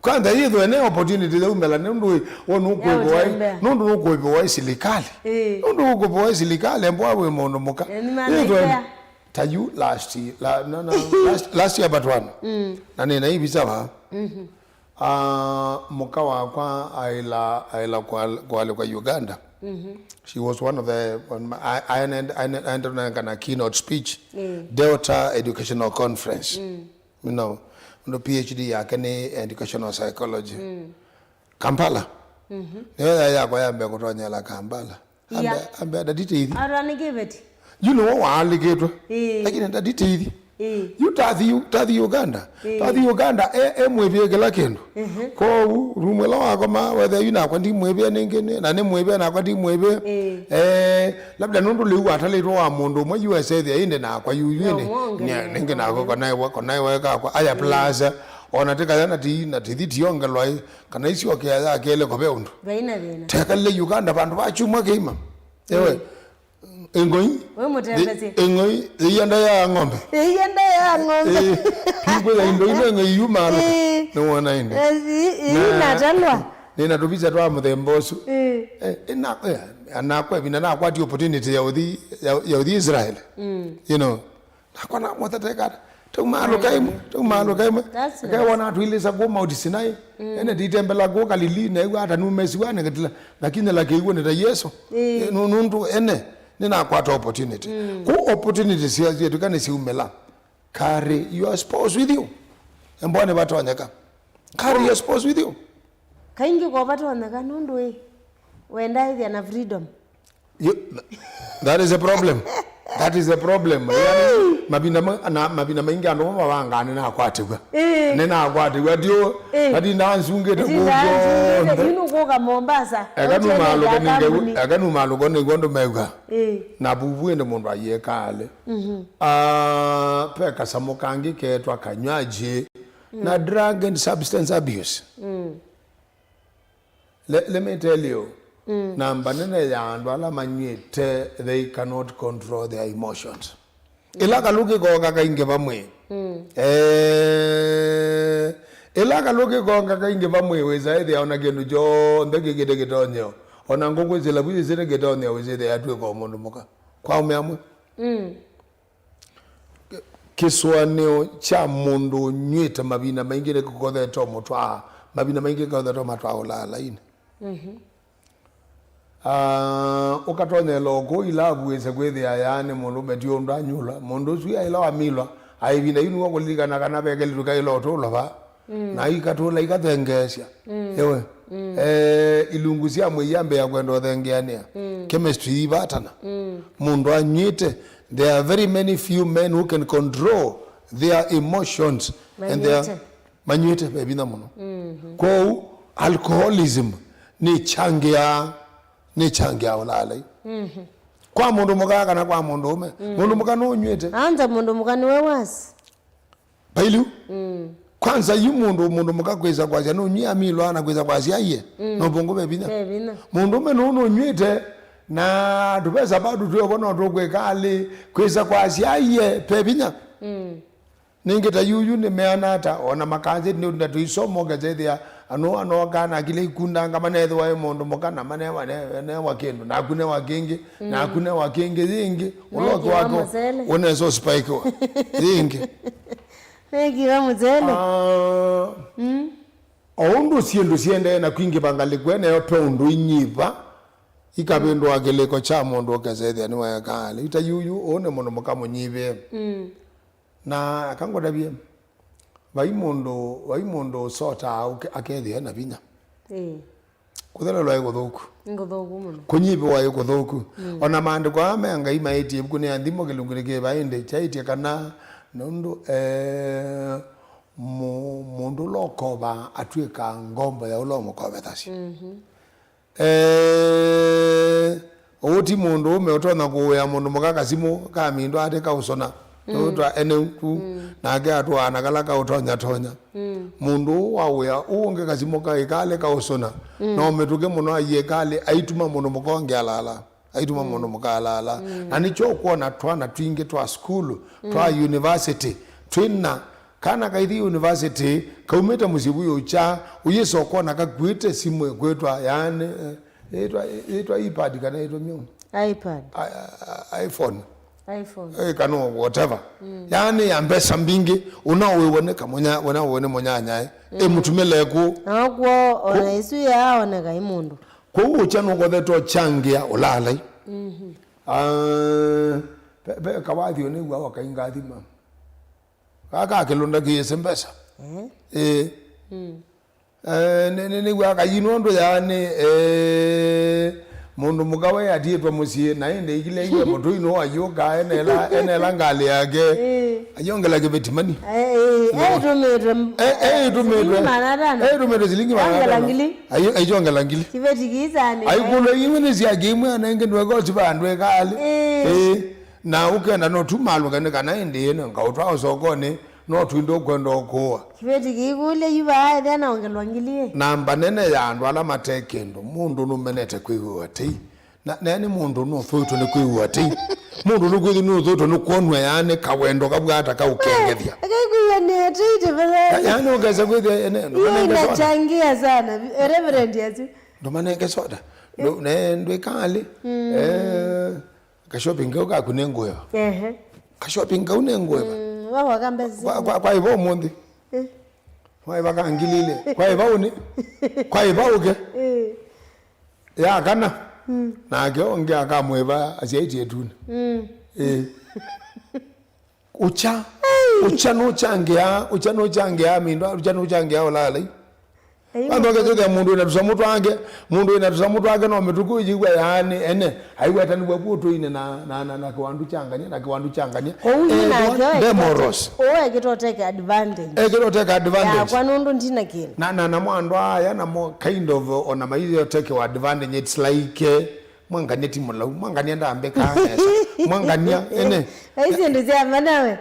Kwanza yĩthwe ne opportunity yaumela nũndũ wĩ, wĩ nũkũĩvĩwa, ya ũtembea, nũndũ nũkũĩvĩwa ĩ silikalĩ. Ĩĩ. Nũndũ nũkũĩvĩwa ĩ silikalĩ, mbwa wĩ mũndũ mũka. Ĩĩ, nĩ maana yĩthwe ĩkĩa. Ta yu last year, la, no, no, last, last year but one. Mm. Na nĩna ivisa va. Mhm. Ah, mũka wakwa aĩla, aĩla kwa, kwalĩkwa Uganda. Mhm. She was one of the, one, I, I, I, I, I, I, kana keynote speech. Mm. Delta Educational Conference. Mm. You know, ndo P H D yake nĩ educational psychology. Mm. Kampala. Mhm. Nĩyo ya yakwa ya mbee kũtonyela Kampala. Iya. Ambe, ambe, ndatĩte ithi. Arwa nĩ kĩveti. You know, waalĩkĩtwe. Ĩĩ. Lakini ndatĩte ithi. Ĩĩ. Yu tathi, tathi Uganda. Ĩĩ. Tathi Uganda, e, e mwĩvĩe kĩla kĩndũ. Mhm. Kwoou, rumu ĩla wakoma, wethe yu nakwa ndi mwĩvĩe nĩngĩ, nĩ, na nĩ mwĩvĩe nakwa ndi mwĩvĩe. Ĩĩ. Eh, labda nũndũ lĩu watalĩtwe wa mũndũ ũmwe yu esethĩa ĩndĩ nakwa yu, yu ĩndĩ. Nĩ, nĩngĩ nakwa, konaewa, konaewa kakwa. Aya, mm, plus, ona tĩkaya na ti, na tithi tiongelwa ĩ, kana isyokea ya kelĩ kove ũndũ. Vai na thĩna. Tekalile Uganda vandũ va kyumwa kĩima. Ewe. Mm. Ĩng'oi. We mũtembesĩ. Ĩng'oi, ĩienda ya ng'ombe. Ĩienda ya ng'ombe. Eh, kikwĩya indo ino ĩng'oi yu maluka. Eh. Nĩwona ĩndĩ. Eh, i-, i-, na natalwa. Nĩna tũvisa twa mũthemba ũsu. Eh. Eh, ĩna, eh, anakwa ĩvinda nakwatie opportunity ya ũthi, ya, ya ũthi Israel. Mm. You know. Nakwa namũtheteka, taumalũka ĩmwe, taumalũka ĩmwe. That's nice. Eke wona atwilisa kũu Mount Sinai. Mm. Ene nditembela kũu Galili, na ĩw'a ata numesiwa, nĩkĩtila, lakini la kĩw'o nĩ ta Yesu. Ĩĩ. Ĩ, nũ-, nũndũ ene, nĩnakwata opportunity. Mm. Kũ opportunity sya, syetw'ĩka nĩsyaumĩla. Carry your spouse with you. Embwa nĩvatonyeka. Carry your spouse with you. Kaingĩ ko vatonyeka nũndũ ĩ, wenda ĩthĩa na freedom. You, that is a problem. That is a problem. Yani, mavinda ma-, na, mavinda maingĩ andũ amwe mavangaa nĩnakwatĩw'a. Ĩĩ. Nĩnakwatĩw'a, ndio, ĩĩ, matindaa nsungĩte kũu kw'onthe. Yu nũkũka Mombasa. Eka numalũke nĩngeu-, eka numalũke nĩw'o ndũmew'a. Ĩĩ. Na vuvu ĩndĩ mũndũ ayĩka alĩ. Mhm. Ah, ve kasamũ kangĩ ketwa kanywaji. Mm. Na drug and substance abuse. Mm. Le-, let me tell you, mm, namba nene ya andũ ala manyw'ĩte, they cannot control their emotions. Mm. Ĩla kalũ kĩkonga kaingĩ vamwe. Mm. Eh, ĩla kalũ kĩkonga kaingĩ vamwe, wĩsa ĩthĩa ona kĩndũ kyonthe kĩkĩte kĩtonyeo. Ona ngũkũ ĩsĩla vu yĩsĩte kĩtonyeo, wĩsa ĩthĩa yatw'ĩka o mũndũ mũka. Kwa aũme amwe. Mm. Kĩsũanĩo kya mũndũ ũnyw'ĩte mavinda maingĩ nĩkĩkothete ũmũtwaa, mavinda maingĩ kĩkothete ũmatwaa ũlaalainĩ. Mhm. Ah, ũkatonyela o kũu ilavu wĩse kwĩthĩa yaani mũndũũme ti ũndũ anyulwa. Mũndũ ũsu aĩla wamilwa, a ĩvinda yu nĩw'o kũlilikana kana ve kelĩtu kaĩla ũtũlwa vaa. Mm. Na ikatũla ikathengeesya. Mm. Ewe. Mm. Eh, ilungu sya mwĩĩ yambĩĩa kwenda ũthengeanĩa. Mm. Chemistry ivatana. Mm. Mũndũ anyw'ĩte, there are very many few men who can control their emotions and their Manyw'ĩte. Manyw'ĩte ve vinya mũno. Mhm. Kwoou alcoholism nĩkyangĩaa, nĩkyangĩaa ũlaalai. Mhm. Kwa mũndũ mũka kana kwa mũndũ ũme. Mm. Mũndũ mũka nũnyw'ĩte. Anza mũndũ mũka nĩwe wasi. Vailu. Mm. Kwanza yu mũndũ, mũndũ mũka kwĩsa kwasya nũnyw'ĩa amilwa na kwĩsa kwasya aiye. Mm. No vũngũ ve vinya. Ve vinya. Mũndũ ũme nũũ nũnyw'ĩte na tũvesa vau twĩovo no tũkwĩka alĩ kwĩsa kwasya aiye ve vinya. Mm. Nĩngĩ ta yuyu nĩmeana ata, o na makanzĩti nĩ ũndũ na tũisoma ũkethĩa anũa no kana akilya ikundanga manethĩwa e mũndũ mũka na manewa, ne-, newa kĩndũ, naku newa kĩngĩ, naku newa kĩngĩ yĩngĩ, ũloki Mekiwa wako mũsele. Ũnesa ũspaikiwa yĩngĩ. Mekiwa mũsele. Ah, Mm. o ũndũ syĩndũ siendee na kwingĩva ngalĩko eneyo, pe ũndũ inyiva ikavĩndũa kĩlĩko kya mũndũ ũkesethĩa nĩweekaa alĩ. Ita yuyu, ũũ nĩ mũndũ mũka mũnyivĩe. Mm. Na akangũtavye, vai mũndũ, vai mũndũ ũsotaa ũke-, akethĩa na vinya. Ĩĩ. Kũthelelwa ĩ kũthũku. Nĩ kũthũku mũno. Kũnyivĩwa ĩ kũthũku. Mm. O na maandĩko aa me Ngai maĩtye ĩvukunĩ ya Nthimo kĩlungunĩ kĩva ĩndĩ kyaĩtye kana nũndũ, eh, mũ-, mũndũ ũla ũkovaa atw'ĩkaa ngombo ya ũla ũmũkovethasya. Mhm. Eh, ũũ ti mũndũ ũme ũtonya kũũĩa mũndũ mũka kasimũ ka mindo ate kaũsũna. Mm. Nũtwa ene ku, Mm. nake atũaa na kala kaũtonya tonya. Mm. Mũndũ ũũ waũĩa ũũ ũngĩ kasimũ kaĩ kalĩ kaũsũna. Mm. No mĩtũkĩ mũno aiĩ kalĩ aituma mũndũ mũka ũngĩ alala. Aituma Mm. mũndũ mũka alala. Mm. Na nĩkyo ũkwona twana twingĩ twa sukulu, twa Mm. university, twĩna Kana kaithi university, kaumĩte mũsyĩ vu yũkya, ũyĩsa ũkona kakuĩte simũ ĩkwĩtwa, yaani, eh, ĩtwa, ĩtwa iPad kana ĩtwa myo? iPad. I-, I-, iPhone. iPhone. Eh, kana whatever. Mm. Yaani ya mbesa mbingĩ, ũna ũĩwe nĩ kamũnya-, ũna ũĩwe nĩ mũnyanyae. Mm. Ĩmũtumĩle kũ? Na kw'o, ona Kũ- ĩsu yaaoneka ĩ mũndũ. Kwoou ũkya nũkothetwe ũkyangĩa ũlaalai. Mhm. Ah, pe, pe kawathi ũnĩw'a wakaingathima. Gaka kĩlũnda kĩyĩsĩ mbesa. Eh. Ĩĩ. Mm. Eh, nĩ, nĩ, nĩw'aa kayinũ ũndũ yaani, eh, mũndũ mũka we atiĩtwe mũsyĩ, na ĩndĩ ikilya iwe mũtũi nũũ ayũka, enela, enela ngalĩ yake. Ĩĩ. Ayongela kĩveti mani. Eh, eh, No. eh, ĩtũmĩtwe, Eh, eh, ĩtũmĩtwe. silingi magana atano. Eh, ĩtũmĩtwe silingi magana Yongela atano. ngili. Ayo, ayongela ngili. Kĩveti kĩisani. Aikũlwa imwe nĩ sya kĩmwe, anenge ndweka ũsiva andũ ekalĩ. Ĩĩ. Ĩĩ. Na ũkenda no tumalũke nĩ kana ĩndĩ ĩno ngaũtwaa ũsokonĩ, no twindũ ũkwenda ũkũa. Kĩveti kĩikũlya yu vaa ethĩa naongelwa ngili ĩ. Namba nene ya andũ ala mate kĩndũ, mũndũ nũmenete kwĩw'a tei. Na, na nĩ mũndũ nũthũĩtwe nĩ kwĩw'a tei. Mũndũ nũkwĩthĩ nũthũĩtwe nĩ kwonw'a yaani kawendo kavwata kaũkengethya. Akaikuya nĩ tei tafadhali. Ya-, yaani ũkesa kwĩthĩa ene, Hiyo ndũmanenge soda. inachangia sana, Reverend Yasu. Ndũmanenge soda. Ndũ-, ne ndwĩkalĩ. Mm. Eh. Kashopping kau kaku nĩ ngũĩva. Ehe. Kashopping kau nĩ ngũĩva. Mm, wawaka mbesa Kwa, kwa, kwa ivo ũmũnthĩ. Eh. Kwa iva ka ngili ilĩ. Kwa iva ũnĩ. Kwa iva ũke. Eh. Ya kana. Mm. Nake ũngĩ akamwĩva asyaĩtye ĩtunĩ. Mm. Eh. Ũkya. Ũkya nũkyangĩaa, ũkya nũkyangĩaa mindwa, ũkya nũkyangĩaa ũlaalai. Ayu. Wanthoke tũthĩa mũndũ wĩna tũsamũ twake, mũndũ wĩna tũsamũ twake no mĩtũkũ yĩw'a yaani ene, aiwetanĩw'a vu ũtũinĩ na, na, na, na kĩwandu kya ngania, na kĩwandu kya ngania. Ũu yu Ethwa nake ndemoros. Ũũ ekĩtwa take advantage. Ekĩtwa take advantage. Yakwa nũndũ ndina kĩndũ. Na, na, namo andũ aya namo kind of ona maithe take advantage, it's like, eh, Mwangania ti mũlau, Mwangania ndambĩkaa nesa. Mwangania, ene. Ai syĩndũ sya mana we.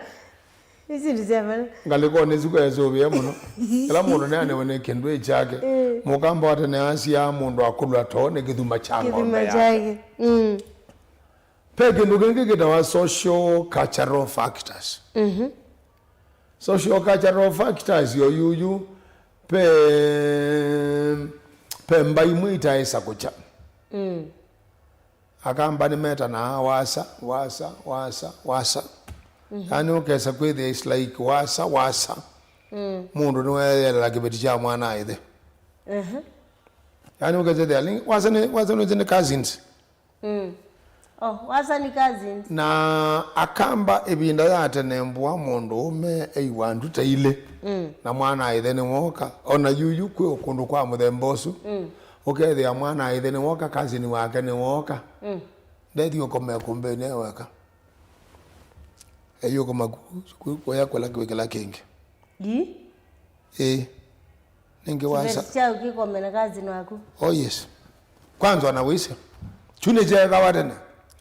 Ai syĩndũ sya mana. Ngalĩkonĩ isu kwesũvĩa mũno. Kĩla mũndũ nĩanewe nĩ kĩndũ ĩ kyake. Eh. Mũkamba wa tene asyaa mũndũ akũlwa too nĩ kĩthuma kya ng'ombe Kĩthuma yake. kyake. Mm. Pe kĩndũ kĩngĩ kĩtawa social cultural factors. Mhm. Social cultural factors yo yuyu, pe, pe mbai imwe itaĩsa kũkya. Mm. Akamba nĩmetanaa wasa, wasa, wasa, wasa. Mhm. Yaani ũkesa kwĩthĩa it's like wasa, wasa. Mm. Mũndũ nĩweyelela kĩveti kya mwana aĩthe. Ehe. Yaani ũkesa ĩthĩa, wasa nĩ, wasa nĩ cousins. Mm. Oh, wasani cousins. Na Akamba ĩvinda ya tene mbũa mũndũũme eiwa nduta ilĩ. Mm. Na mwana-a-ĩthe nĩwooka. O na yuyu kwĩ kũndũ kwa mũthemba ũsu. Mm. Ũkethĩa mwana-a-ĩthe nĩwooka, cousin wake nĩwooka. Mm. Ndethi ũkome ĩkũmbĩnĩ e weka. Eyu ũkoma ku, ku, kũya kũla kwĩ kĩla kĩngĩ. Ii. Ĩĩ. Nĩngĩ wasa. Kĩveti kyaku kĩkome na cousin waku. Oh yes. Kwanza na wĩsĩ. Kyu nĩ kyekawa tene.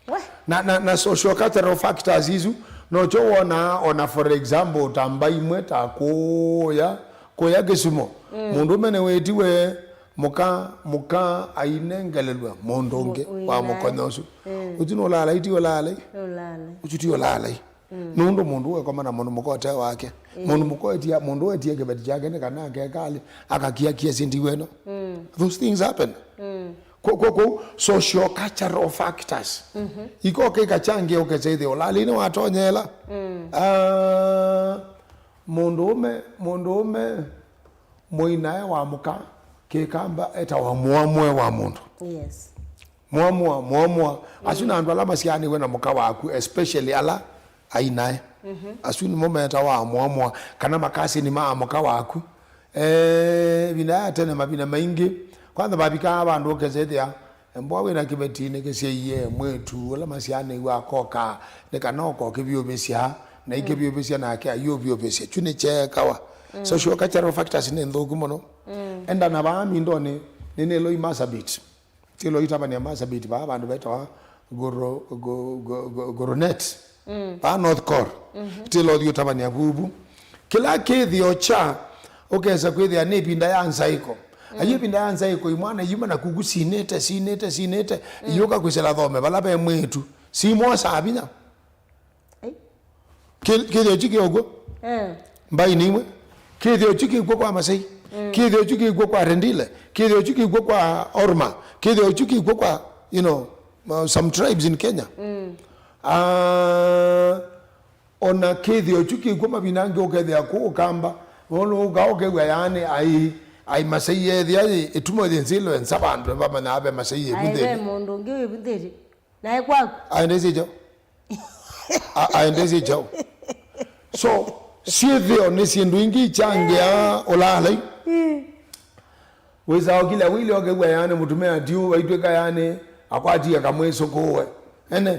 We. Na, na, na social cultural factors isu, nokyo wonaa, ona for example, ta mbaĩ imwe ta kũya, kũya Kisumu. Mm. Mũndũũme nĩwĩtiwe mũka, mũka ainengelelw'a mũndũ ũngĩ. Mu-, wa mũkonya ũsu. Mm. Ũsu nũlaalai, ti ũlaalai? Nũlaalai. Ũsu ti ũlaalai. Mm. Nũndũ mũndũ wekoma na mũndũ mũka ũte wake. Mm. Mũndũ mũka wetia, mũndũ wetie kĩveti kyake nĩ kana akekalĩ, akakiakia sindi weno. Mm. Those things happen. Mm. Kũ, kũ, kũ, social cultural factors. Mm-hmm. Ikoka ikachangia ũkesethĩa ũlaalĩnĩ watonyela. Mm. Ah, mũndũũme, mũndũũme mũinae wa mũka, kĩkamba etawa mũamũe wa mũndũ. Yes. Mũamũa, mũamũa. Asu na andũ ala masyaanĩw'e na mũka waku, especially ala ainae. Mhm. Asu nĩmo metawa mũamũa, kana makasini ma mũka waku. Eh, ĩvinda ya tene, mavinda maingĩ, kwanza vavikaa vandũ ũkesethĩa, mbwa wĩna kĩvetinĩ kĩsyaie mwĩĩtu, ũla masyaanĩw'e akoka, nĩ kana ũkokĩvyũvĩsya, na ikĩvyũvĩsya nake ayũvyũvĩsya. Kyu nĩ kyekawa. Mm. Social cultural factors nĩ nthũku mũno. Mm. Enda na vaa mindonĩ, nĩnĩloi Marsabit. Tilo itavania Marsabit vaa vandũ vetawa Goro-, Go-, Go-, Go-, Goronet. Mm. Vaa North Kor. Mhm. Tilo thi ũtavania vuvu. Kĩla kĩthĩo kya ũkesa kwĩthĩa nĩ ĩvinda ya nzaĩko. Mm. Ayu ĩvinda ya nzaĩko imwana yuma na kuku sinĩte, sinĩte, sinĩte. Mm. Iyũka kwĩsĩla thome vala ve mwĩĩtu. Simwosaa vinya. Ei. Kĩ-, kĩthĩo kyu kĩ ũkw'o. Eh. Mbaĩ nĩ imwe. Kĩthĩo kyu kĩkw'o kwa Masai. Mm. Kĩthĩo kyu kĩkw'o kwa Rendile. Kĩthĩo kyu kĩkw'o kwa Orma. Kĩthĩo kyu kĩkw'o kwa, you know, uh, some tribes in Kenya. Mm. Ah, ona kĩthĩo kyu kĩkw'o mavinda angĩ ũkethĩa kũũ Kamba. Nũndũ ũka ũkew'a yaani ai, ai Masai ethĩa ĩ, ĩtumo yĩ nzilo ensa vandũ vamanyaa ve Masai. Ai, ve ĩvunthĩlĩ. Mũndũ ũngĩ wĩvunthĩlĩ. Nae kwaku? Aendesye kyaũ? A-, aendesye kyaũ? So, syĩthĩo nĩ syĩndũ ingĩ ikyangĩaa ũlaalai. Mm. Wĩsaa ũkilya wĩlĩ ũkew'a yaani mũtumĩa ti ũũ, vaitw'ĩka yaani akwatie kamwĩsũkũũe. Ene,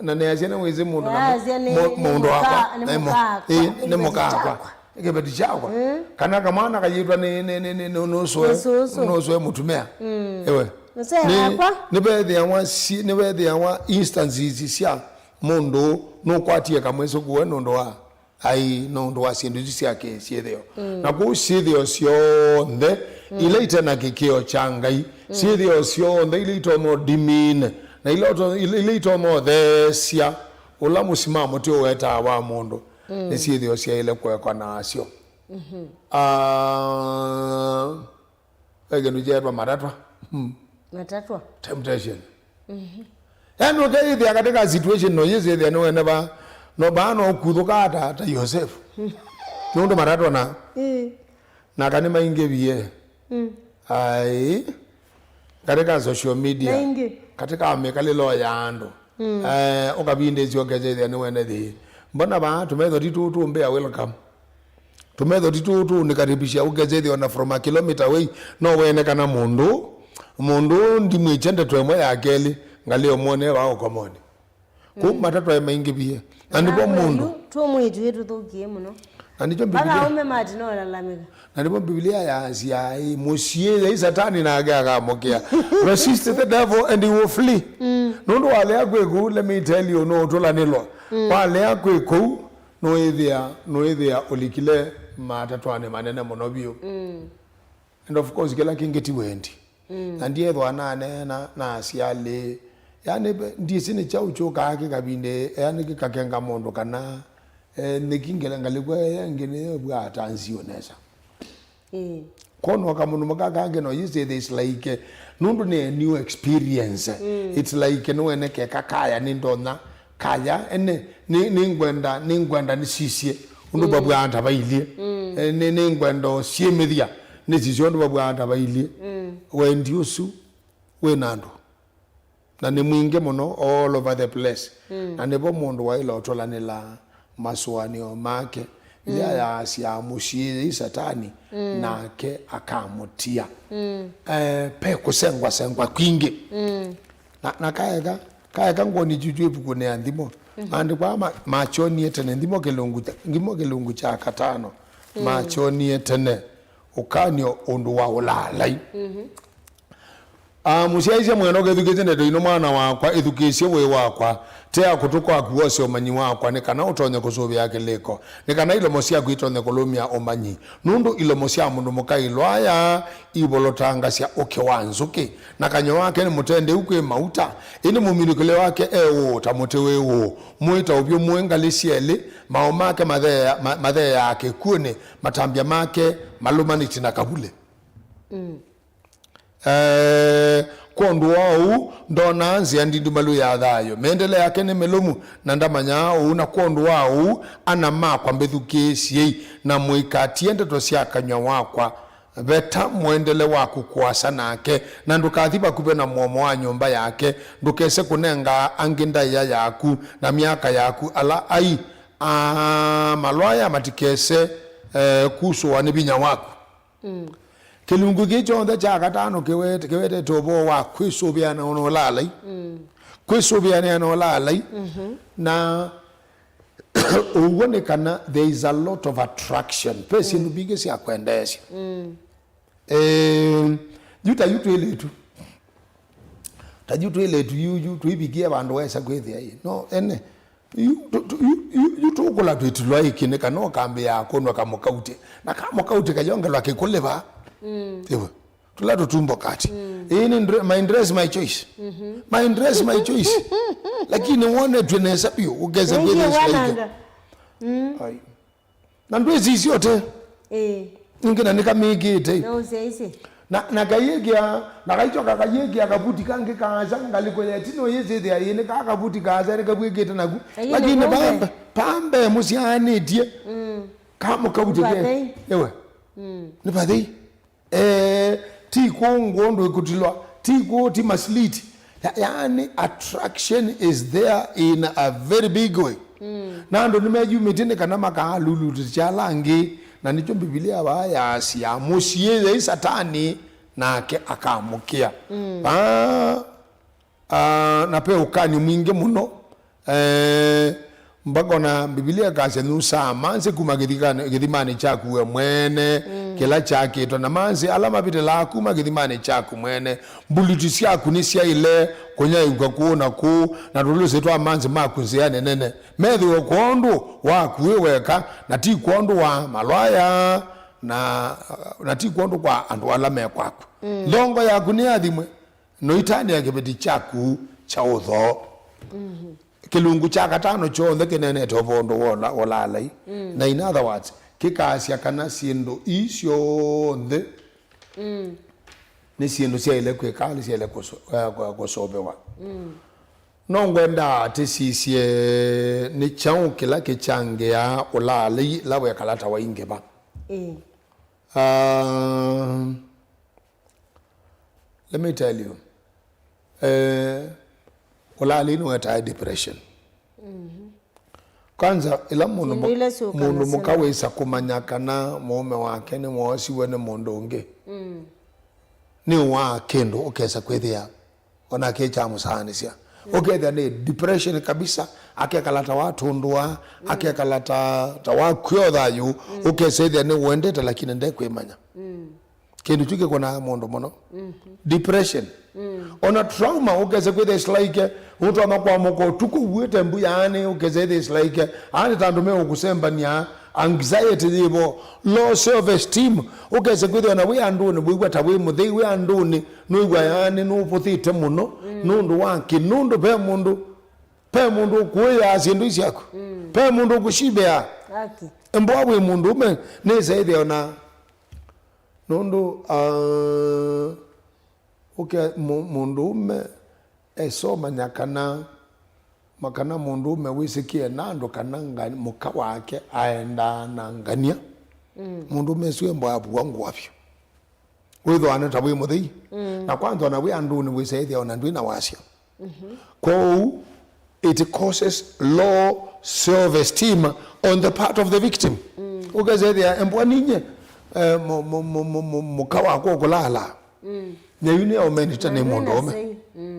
na nĩasya nĩwĩsĩ mũndũ na mũ-, Nĩasya nĩ, mũ-, nĩ mũndũ mũka-, wakwa, nĩ nĩ mũ-, mũka wakwa. Ĩĩ, nĩ mũka wakwa. Nĩ kĩveti kyakwa. Mm. Kana kamwana kayĩtwa nĩ, nĩ, nĩ, nĩ, nĩ, nũsũe, Nĩ sũsũ. Nũsũe mũtumĩa. Mm. Ewe. Nũsũe wakwa. Nĩvethĩawa si-, nĩvethĩawa instances sya mũndũ nũkwatie kamwĩsũkũũe nũndũ wa, ai, nũndũ wa syĩndũ isu sya kĩ-, syĩthĩo. Mm. Na kũu syĩthĩo syonthe, mm, ila ite na kĩkĩo kya Ngai, mm, syĩthĩo syonthe ila itonya demean, na ila ũto-, ila, ila itonya ũtheesya ũla mũsimamo tĩ ũwetaa wa mũndũ, mm, nĩ syĩthĩo syaĩle kũekwa nasyo. Mhm. Ah, ve kĩndũ kyeetwa matatwa. Hmm. Matatwa? Temptation. Mhm. Yaani ũkeĩthĩa katika situation no yĩsĩthĩa nĩwene va, no vaa no kuthũka ata, ta Yosef. Nũndũ matatwa na, ĩĩ, naka nĩmaingĩvie. Mm. Ai, katika social media, maingĩ, katika mĩkalĩlo ya andũ. Mm. Eh, ũkavindĩsya ũkesethĩa nĩwene thĩ. Mbona vaa tũmethodi tũũ tũmbĩa welcome? Tũmethodi tũũ tũũnĩkaribisha ũkesethĩa ona from a kilometer away, no wene kana mũndũ, mũndũ ndimwĩkya ndeto ĩmwe ya kelĩ, ngalĩ ũmwone vaa ũkomonĩ. Kũu, mm, matatwa maingĩvie. Na nĩvo mũndũ. Tũ mwĩĩtu ĩtũthũkie mũno. Na nĩkyo Biblia. Mpaka aume matinoolalamĩka. Na nĩvo Biblia yaasya, ĩ, mũsiĩĩei Satani nake akamũkĩa. Resist the devil and he will flee. Mm. Nũndũ walea kwĩ kũu, let me tell you, nũũtũlanĩlwa. Mm. Walea kwĩ kũu, nũĩthĩa, nũĩthĩa ũlikile matatwanĩ manene mũno vyũ. Mm. And of course, kĩla kĩngĩ ti wendi. Mm. Na ndiethwa naneena na asyalĩ. Yani, ndiĩsĩ nĩ kyaũ kyũkaa kĩkavindĩ, yani, kĩkakenga mũndũ kana, eh, nĩkĩ ngela ngalĩko ĩngĩ nĩyĩvwaa ta nzio nesa. Ĩĩ. Kwona kamũndũ mũka kangĩ no yĩsĩ it's like, eh, nũndũ nĩ a new experience. Mm. It's like nĩwene keka kaya nĩndonya kaya, ene, nĩ, nĩngwenda, nĩngwenda nĩsisye ũndũ, mm, vavwaa ta vailyĩ. Mm. Eh, nĩ, nĩngwenda ũsyĩmĩthya nĩsisye ũndũ vavwaa ta vailyĩ. Mm. Wendi ũsu wĩ na andũ. Na nĩ mwingĩ mũno all over the place. Mm. Na nĩvo mũndũ waĩle ũtũlanĩla masũanĩo make. Ĩla mm. yaasya mũsyĩĩi Satani, mm. nake akamũtia. Mm. Eh, pe kũsengwasengwa kwingĩ. Mm. Na, na kaeka, kaeka ngoni juju ĩvukunĩ ya Nthimo. Mm. Maandĩko aa ma, makyonie tene, Nthimo kĩlungu kya, Nthimo kĩlungu kya katano. Mm. Makyonie tene, ũkany'o ũndũ wa ũlaalai. Mm-hmm. Aa, mũsyaĩĩsya mwendwa, ũkethukĩĩsya ndeto ino, mwana wakwa, ĩthukĩĩsye ũĩ wakwa, tea kũtũ kwaku wose ũmanyi wakwa, nĩ kana ũtonye kũsũvĩa kĩlĩko, nĩ kana ilomo syaku itonye kũlũmya ũmanyi. Nũndũ ilomo sya mũndũ mũka ilwaya ivolotangasya ũkĩ wa nzũkĩ, na kanyw'a wake nĩ mũtendeu kwĩ mauta, ĩndĩ mũminũkĩle wake e ũũ ta mũtĩ wĩ ũũ, mũĩ ta ũvyũ mũĩ ngalĩ syelĩ, maũ make matheea-, ma-, matheeaa kĩkw'ũnĩ, matambya make malũmanĩtye na kavulĩ. Mm. Eh, kwondũ wa ũu, ndonaa nzĩa ndindumalu ya thayũ. Mĩendele yake nĩ mĩlũmu, na ndamanyaa ũu, na kwondũ wa ũu, ana makwa, mbĩthukĩĩsyei, na mũikatie ndeto sya kanyw'a wakwa. Veta mũendele waku kũasa nake, na ndũkathi vakuvĩ na mũomo wa nyũmba yake. Ndũkese kũnenga angĩ ndaĩa yaku na myaka yaku ala ai, aa, malwaya matikese, eh, kusũwa nĩ vinya waku. Mm. Kĩlungu kĩĩ kyonthe kya katano kĩwete-, kĩwetete ũvoo wa kwĩsũvĩana na ũlaalai. Mm. Kwĩsũvĩana na ũlaalai. Mm-hmm. Na ũw'o nĩ kana there is a lot of attraction. Ve syĩndũ mbingĩ sya kwendeesya. Mm. Eh, yu ta yu twĩlĩtu. Ta yu twĩlĩtu yu, yu tũivikie vandũ wesa kwĩthĩa ĩ. No, ene. Yu, tu, tu, yu, yu, yu tũkũla twĩtilwa ĩkĩ nĩ kana ũkambĩĩa kũnwa kamũkauti. Na kamũkauti kayongelwa kĩkũlĩva. Mm. Ĩwe. Tũla tũtumbo kati. Mm. Ĩĩ nĩ ndre-, my dress, my choice. Mm-hmm. My dress, my choice. Lakini wonetwe nesa biũ, ũkesa kwĩthĩa wananga. Mm. Ai. Na ndwĩsisya ũte. Ĩĩ. Ningĩ na nĩkamĩkĩte. Na ũsyaĩsye. Na, na kayĩkĩa, na kaichoka kayĩkĩa kavuti kangĩ kaasa ngalĩko ya ĩtina ũyĩsĩthĩa ĩĩ nĩ kaa kavuti kaasa nĩkavw'ĩkĩte naku. Lakini lakini pambe, pambe mũsyaanĩtye. Mm. Kamũkauti ke. Nĩ vathei. Ewe. Mm. Nĩ vathei. Eh, ti kũũ ngũndũ ĩkũtilwa, ti kũũ, ti masiliti. Ya-, yaani, attraction is there in a very big way. Mm. Na andũ nĩmeyumĩtye nĩ kana makaalulutĩsya ala angĩ, na nĩkyo Mbivilia vaa yaasya, mũsyĩĩei Satani, nake akamũkĩa. Mm. Vaa, ah, na ve ũkany'o mwingĩ mũno. Eh, mbaka ona Mbivilia ĩkasya, "Nyusaa mansĩ kuma kĩthikani-, kĩthimanĩ kyaku we mwene, mm, kĩla kyakĩtwe na mansĩ ala mavĩtĩlaa kuma kĩthimanĩ kyaku mwene. Mbuluti syaku nĩsyaĩle kũnyaĩĩkw'a kũũ na kũũ, na tũlũsĩ twa mansĩ maku nzĩanĩ nene. Methĩwe kwondũ waku wĩ weka, na ti kwondũ wa malwaya, na, na ti kwondũ kwa andũ ala me kwaku. Mm. Nthongo yaku nĩyathimwe, na ũitanĩa kĩveti kyaku kya ũthoo." Mm-hmm. Kĩlungu kya katano kyonthe kĩneenete ũvoo ũndũ wa ũla-, ũlaalai. Mm. Na in other words, kĩkaasya kana syĩndũ ii syonthe, mm, nĩ syĩndũ syaĩle kwĩka, nĩ syaĩle kũsũ-, eh, kũ-, kũsũvĩwa. Mm. No ngwenda tĩsisye nĩ kyaũ kĩla kĩkyangĩaa ũlaalai la wekala ta waingĩva. Ĩĩ. Ah, Let me tell you. Eh, ũlaalai nĩwetaa depression. Mhm. Kwanza, ĩla mũndũ, syĩndũ mu-, ila syũkana mũndũ mũka wĩsa kũmanya kana mũũme wake nĩwoosiwe nĩ mũndũ ũngĩ, mm, nĩwaa kĩndũ ũkesa kwĩthĩa onake kyamũsaanĩsya. Mm. Ũkethĩa nĩ depression kabisa, akekala ta watũndũa, mm, akekala ta, ta wakwĩa thayũ, mm, ũkesa ĩthĩa nĩwendete lakini ndekwĩmanya. Mm. Kĩndũ kyu kĩkũnaa mũndũ mũno. Mhm. Depression. Mm. Ona trauma, ũkese kwĩthĩa it's like, ũtonya kwamũka ũtukũ uĩte mbu yaani, ũkese ĩthĩa it's like, yaani ta andũ meũkũsembania, anxiety yĩvo, low self esteem, ũkese kwĩthĩa ona wĩ andũnĩ, wĩw'a ta wĩ mũthei, wĩ andũnĩ, nũĩw'a yaani, nũvũthĩte mũno, mm, nũndũ wa kĩ, nũndũ ve mũndũ, ve mũndũ ũkũĩaa syĩndũ syaku, mm, ve mũndũ ũkũshibĩaa. Aki. Mboa wĩ mũndũũme, nĩsa ĩthĩa ona Nũndũ, ah, ũke-, mũ-, mũndũũme esomanya kana, ma-, kana mũndũũme wĩsĩkĩe na andũ kana nga-, mũka wake aendaa na ngania. Mm. Mũndũũme ũsu embwa avua ngũa vyũ. Wĩthwa nĩ ta wĩ mũthei. Mm. Na kwanza ona wĩ andũnĩ wĩsa ĩthĩa ona ndwĩ na wasya. Kwoou, it causes low self-esteem on the part of the victim. Ũkesethĩa embwa ninye, eh, mu- mu- mu- mu- mu- mũka wakwa ũkũlaalaa. Na yu nĩ aũmenite nĩ mũndũ ũme.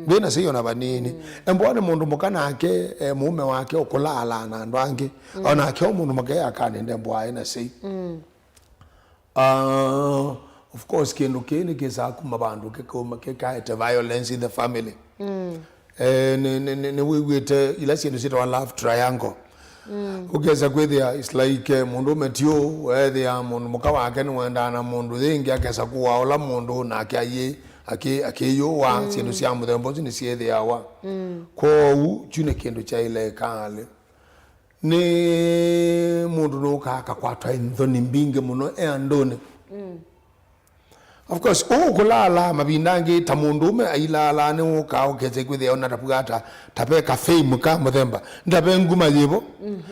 Ndwĩ na sei ona vanini. Embwa nĩ mũndũ mũka nake, eh, mũũme wake ũkũlaalaa na andũ angĩ. Onake o mũndũ mũka akaninde mbwa aĩ na sei. Uh, of course, kĩndũ kĩĩ nĩkĩsaa kuma vandũ kĩkauma kĩkaete violence in the family. Eh, nĩ- nĩ- nĩ- nĩwĩw'ĩte ila syĩndũ syĩtawa love triangle. Ũkesa kwĩthĩa it's like, eh, mũndũũme tiũ weethĩa mũndũ mũka wake nĩwendaa na mũndũ yĩngĩ, akesa kũaa ũla mũndũ nake ayĩ akĩ- akĩyũwa. Syĩndũ sya mũthemba ũsu nĩsyĩthĩawa. Kwoou kyu nĩ kĩndũ kyaĩle ĩkalĩ. Nĩ mũndũ nũkaa akakwatwa nthoni mbingĩ mũno e andũnĩ. Of course, ũũ kũlaalaa mavinda angĩ ta mũndũũme ailaalaa nĩwũkaa ũkese kwĩthĩa ona tapwata ta ve ka fame ka mũthemba, nda ve nguma yĩvo.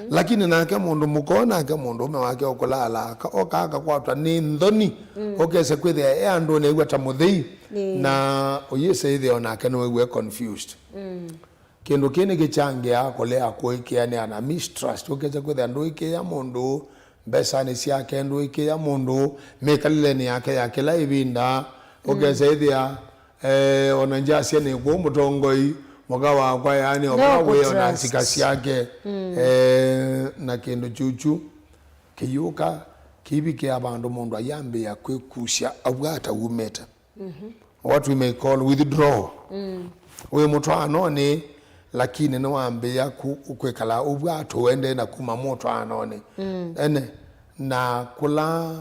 Lakini nake mũndũ mũka nake mũndũũme wake ũkũlaalaa ka- okaa akakwatwa nĩ nthoni. Ũkese kwĩthĩa e andũnĩ ew'a ta mũthei. Na ũyĩse ĩthĩa onake nĩwew'e confused. Kĩndũ kĩĩ nĩkĩkyangĩaa kũlea kũĩkĩanĩa na mistrust. Ũkesa kwĩthĩa ndũĩkĩĩa mũndũ mbesanĩ syake, ndũĩkĩĩa mũndũ mĩkalĩlenĩ yake ya kĩla ĩvinda. Ũkesa ĩthĩa, eh, ona ngyasya nĩ kw'o mũtongoi mũka wakwa, yaani oka wĩona sika syake. Eh, na kĩndũ kyukyu kĩyũka kĩivikĩa vandũ mũndũ ayambĩĩa kwĩkusya avu ata umĩte. What we may call withdrawal. Wĩ mũtwaanonĩ, lakini nĩwambĩĩa ku- kwĩkala ũvw'a tũendee na kuma mũtwaanonĩ. Ene, na kũla,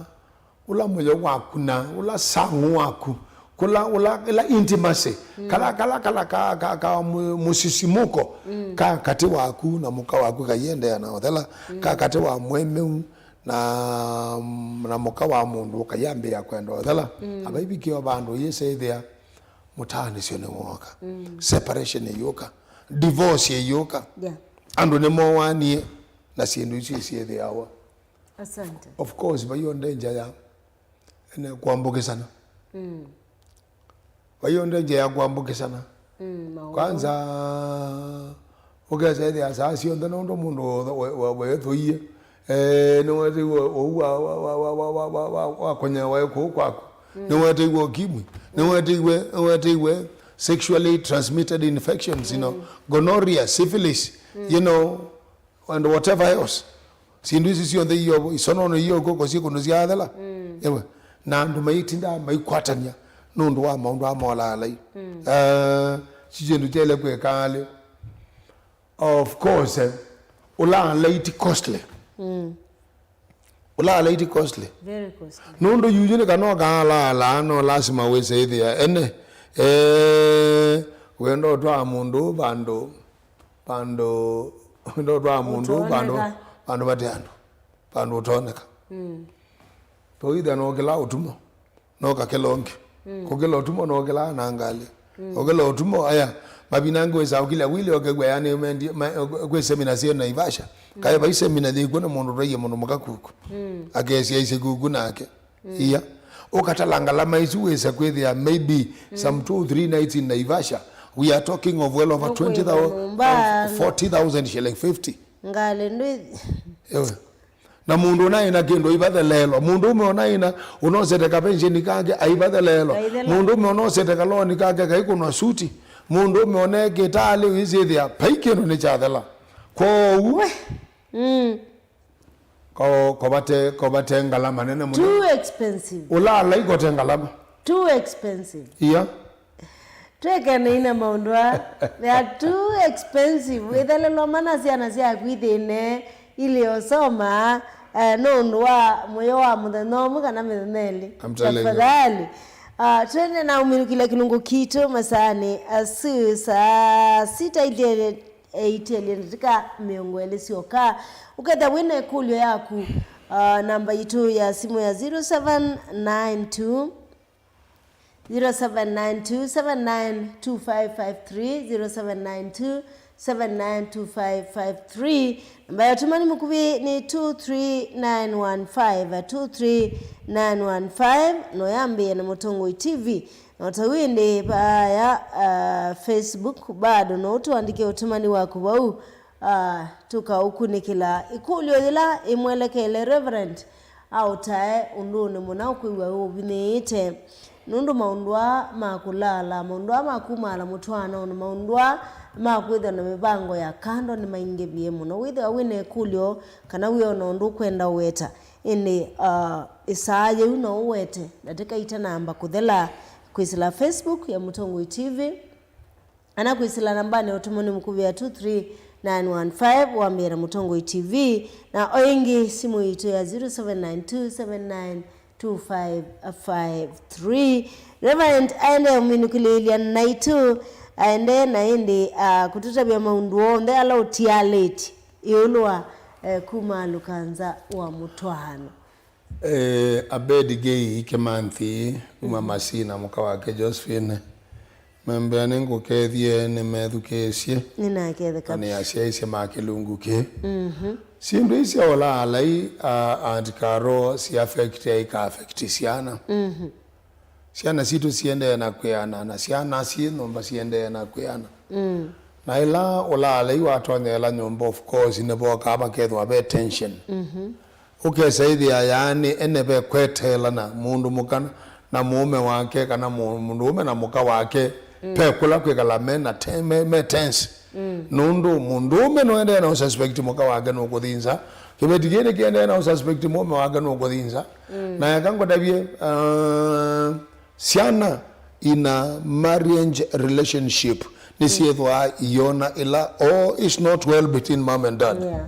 ũla mũyo waku na ũla sang'ũ waku, kũla, ũla, ĩla intimacy, kala, kala, kala ka, ka, ka mũ- mũsisimũko ka katĩ waku na mũka waku kaiendeea na ũthela, ka katĩ wa mũemeu na, na mũka wa mũndũ ũkayambĩĩa kwenda ũthela. Avaivikĩo vandũ yĩseĩthĩa mũtaanĩsyo nĩwooka, separation ĩyũka, divorce ĩyũka. Yeah. Andũ nĩmowanie na syĩndũ isu isyĩthĩawa. Asante. Of course, vaiyo danger ya ene kwambũkĩsana. Vaiyo danger ya kwambũkĩsana. Kwanza, ũkesa ĩthĩa saa syonthe nũndũ mũndũ weethũie, eh, nĩweetĩiwe ũu wa, wa, wa, wa, wa, wa, wa, wa, wa kũnyewa e kũu kwaku. Nĩweetĩiwe ũkimwi. Nĩweetĩiwe, nĩweetĩiwe sexually transmitted infections, you know, gonorrhea, syphilis, you know, and whatever else. Syĩndũ isu syonthe iyo isonono iyo kũkũ syĩ kũndũ syathela. Ewe. Na andũ maitindaa maikwatany'a nũndũ wa maũndũ aa molaalai. Eh, si syĩndũ kyaĩle kwĩka alĩ. Of course, eh, ũlaalai ti costly. Ũlaalai ti costly. Very costly. Nũndũ yuyu nĩ kana ũkaalaalaa, no lasima wĩse ĩthĩa ene. Eh, wenda ũtwaa mũndũ vandũ, vandũ, wenda ũtwaa mũndũ vandũ, ũtoneka, vandũ vate andũ, vandũ ũtoneka. Vaitha no kĩla ũtumo. No kakĩla ũngĩ. Kũkĩla ũtumo no kĩla na ngalĩ. Ũkĩla ũtumo, aya, mavinda angĩ wĩsaa ũkilya wili ũkew'a yani mendi- ma- kwĩ semina syĩ Naivasha. Kaĩ vai semina yĩkw'o nĩ mũndũ twaie mũndũ mũka kuku. Akesya isye kuku nake. Ia. Ũkatala ngalama isu wĩsa kwĩthĩa maybe some two, three nights in Naivasha. We are talking of well over twenty thousand, forty thousand shilling, fifty. Ngalĩ ndwĩ- Ewe. Na mũndũ ũnaĩ na kĩndũ aivathelelwa. Mũndũũme ũnaĩ na ũnosete kapensheni kake aivathelelwa. Mũndũũme ũnosete kaloni kake kaikũnwa suti. Mũndũũme ũnekĩta alĩ ũisĩthĩa vai kĩndũ nĩkyathela. Kwoou, we, mm, ko- kovate, kovate ngalama nene mũno. Too expensive. Ũlaalai kote ngalama. Too expensive. Ia. Twĩkenei na maũndũ aa. They are too expensive. Wĩthelelwa mana syana syaku ithĩne ilĩ osoma, eh, nũndũ wa mũyo wa mũthenya ũmwe kana mĩthenya ĩlĩ. I'm telling you. Tafadhali. Ah, twende na umĩlũkĩlya kĩlungu kitũ masaanĩ asu saa sita ilyĩ, eh, itielye ndatĩka mĩongo ĩlĩ syoka. Ũkethĩa wĩ na ĩkũlyo yaku, ah, namba yitũ ya simũ ya zero seven nine two, zero seven nine two seven nine two five five three, zero seven nine two seven nine two five five three. Namba ya ũtũmani mũkuvĩ nĩ two three nine one five, two three nine one five. No yambĩĩe na Mũtongoi T V. Na o ta wĩndĩ vaya, ah, Facebook bado, no ũtũandĩke ũtũmani waku vau, ah, tũkaũkunĩkĩla ĩkũlyo yĩla ĩmwelekele Reverend aũtae ũndũnĩ mũna ũkwĩw'a ũvinyĩĩte. Nũndũ maũndũ aa ma kũlaala, maũndũ aa ma kumaala mũtwaanonĩ, maũndũ aa ma kwĩthĩwa na mĩvango ya kando nĩmaingĩvie mũno. Wĩthĩwa wĩ na ĩkũlyo kana wĩona ũndũ ũkwenda ũweta, ĩndĩ, ah, ĩsaa yĩu no ũwete ndatĩka itanamba kũthela kwĩsĩla Facebook ya Mũtongoi T V, kana kwĩsĩla nambanĩ ya ũtũmani mũkuvĩ ya two three nine one five, wambĩĩa na Mũtongoi T V, na o ĩngĩ simũ yitũ ya zero seven nine two seven nine two five five three. Reverend aendee ũminũkĩlĩĩlya naitũ, aendee na ĩndĩ, ah, kũtũtavya maũndũ onthe ala ũtialĩtye ĩũlũ wa, eh, kuma lũkanza wa mũtwaano. Eh, Abed Gay Kĩmanthi, kuma Masina, mũka wake Josephine. Mambĩa nĩngũkethye nĩmethukĩĩsye. Nĩnaketheka. Na nĩasyaisye ma kĩlungu kĩ. Mhm. Syĩndũ ii sya ũlaalai, a, Aunt Carol, si affect, ika affect syana. Mhm. Syana sitũ siendee na kwĩana, na syana syĩ nyũmba siendee na kwĩana. Mm. Na ĩla ũlaalai watonyeela nyũmba, of course, nĩvokaa vakethĩwa ve tension. Mhm. Ũkesa ĩthĩa yaani ene ve kweteelana, mũndũ mũka na mũũme wake, kana mũ-, mũndũũme na mũka wake, mm, ve kũla kwĩkala me na te-, me, me tense. Mm. Nũndũ mũndũũme nũendee na ũsuspect mũka wake nũkũthinza, kĩveti kĩĩ nĩkĩendee na ũsuspect mũũme wake nũkũthinza. Mm. Na eka ngũtavye, uh, syana in a marriage relationship nĩsyĩthwaa iona ĩla all is not well between mom and dad. Yeah.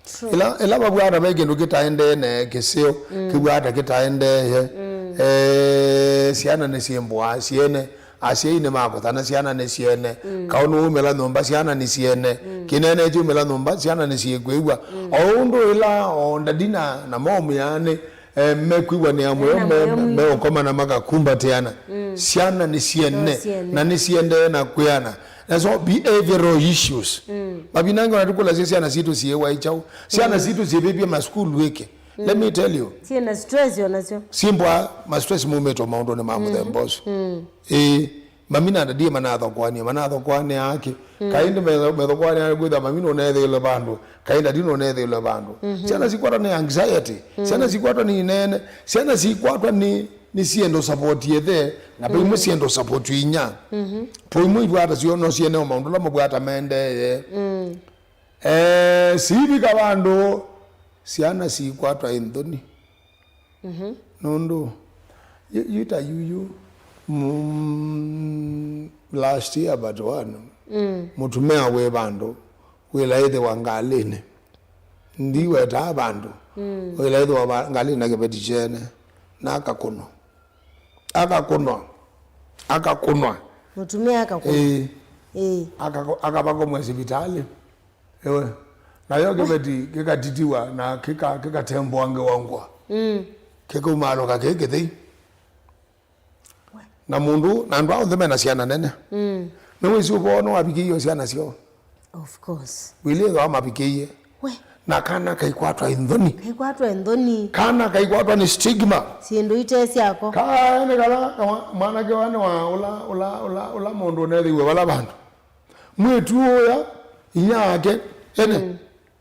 True. Ĩla, ĩla vavw'a ata ve kĩndũ kĩtaendee na kĩseo, mm, kĩvw'a ata kĩtaendee. Mm. Eh, syana nĩsyĩmbũaa syene, asyai nĩmakũthana, syana nĩ syene. Mm. Kaũ nũumĩla nyũmba, syana nĩ syene. Mm. Kĩnene kyumĩla nyũmba, syana nĩsyĩkwĩw'a. Mm. O ũndũ ĩla o ndadi na, na mom yaani, eh, mekwĩw'anĩa mũyo, me, meũkomana makakumbatĩana. Mm. Syana nĩ syene, no syene, na nĩsiendee na kwĩana. Na so behavioral issues. Mm. Mavinda angĩ ona tũkũlasya syana sitũ syĩwai kyaũ. Syana, mm, sitũ syĩvĩvye masukulu ĩkĩ. Mm. Let me tell you. Syĩna stress onasyo. Syĩmbũaa ma stress maumĩte o maũndũnĩ ma, mm-hmm, mũthemba ũsu. Mm. Ĩĩ, mami na dadie manathokoanĩa, manathokoanĩa akĩ. Mm. Kaĩ ndĩ metho-, methokoanĩa kwĩthĩa mami nũnethĩĩle vandũ, kaĩ dadie nũnethĩĩle vandũ. Mm-hmm. Syana sikwatwa nĩ anxiety, mm, syana sikwatwa nĩ inene, syana sikwatwa nĩ nĩsienda ũsapoti ĩthe, na ve imwe, mm, sienda ũsapoti inya. Mhm. Vo imwe ivwata syo no siene o maũndũ ala mavwata maendeeye. Mm. Eh, siivika vandũ syana sikwatwa ĩ nthoni. Mhm. Nũndũ, yu, yu ta yuyu, mm, last year but one, mm, mũtumĩa wĩ vandũ, wĩla ĩthĩwa ngalĩnĩ. Ndiwetaa vandũ. Mm. Wĩla ĩthĩwa va-, ngalĩnĩ na kĩveti kyene. Na akakũnwa. Akakũnwa. Akakũnwa. Mũtumĩa akakũnwa. Ĩĩ. Ĩĩ. Akako-, akavakomw'a sivitalĩ. Ewe. Nayo kĩveti kĩkatitiwa na kĩka-, kĩkatembũangĩwa ngũa. Mm. Kĩkaumaalũka kĩ kĩthei. Na mũndũ, na andũ onthe mena syana nene. Mm. Nĩwĩsĩ ũvoo nĩwavikĩie syana syoo. Of course. Wĩlĩ ĩthwa mavikĩie. We. Na kana kaikwatwa ĩ nthoni. Kaikwatwa ĩ nthoni. Kana kaikwatwa nĩ stigma. Syĩndũ ite syako. Kaene kala, kala mwa-, mwanake wa nĩ wa ũla, ũla, ũla, ũla mũndũ ũnethĩiwe vala vandũ. Mwĩtu ũya, inya yake, ene. Mm.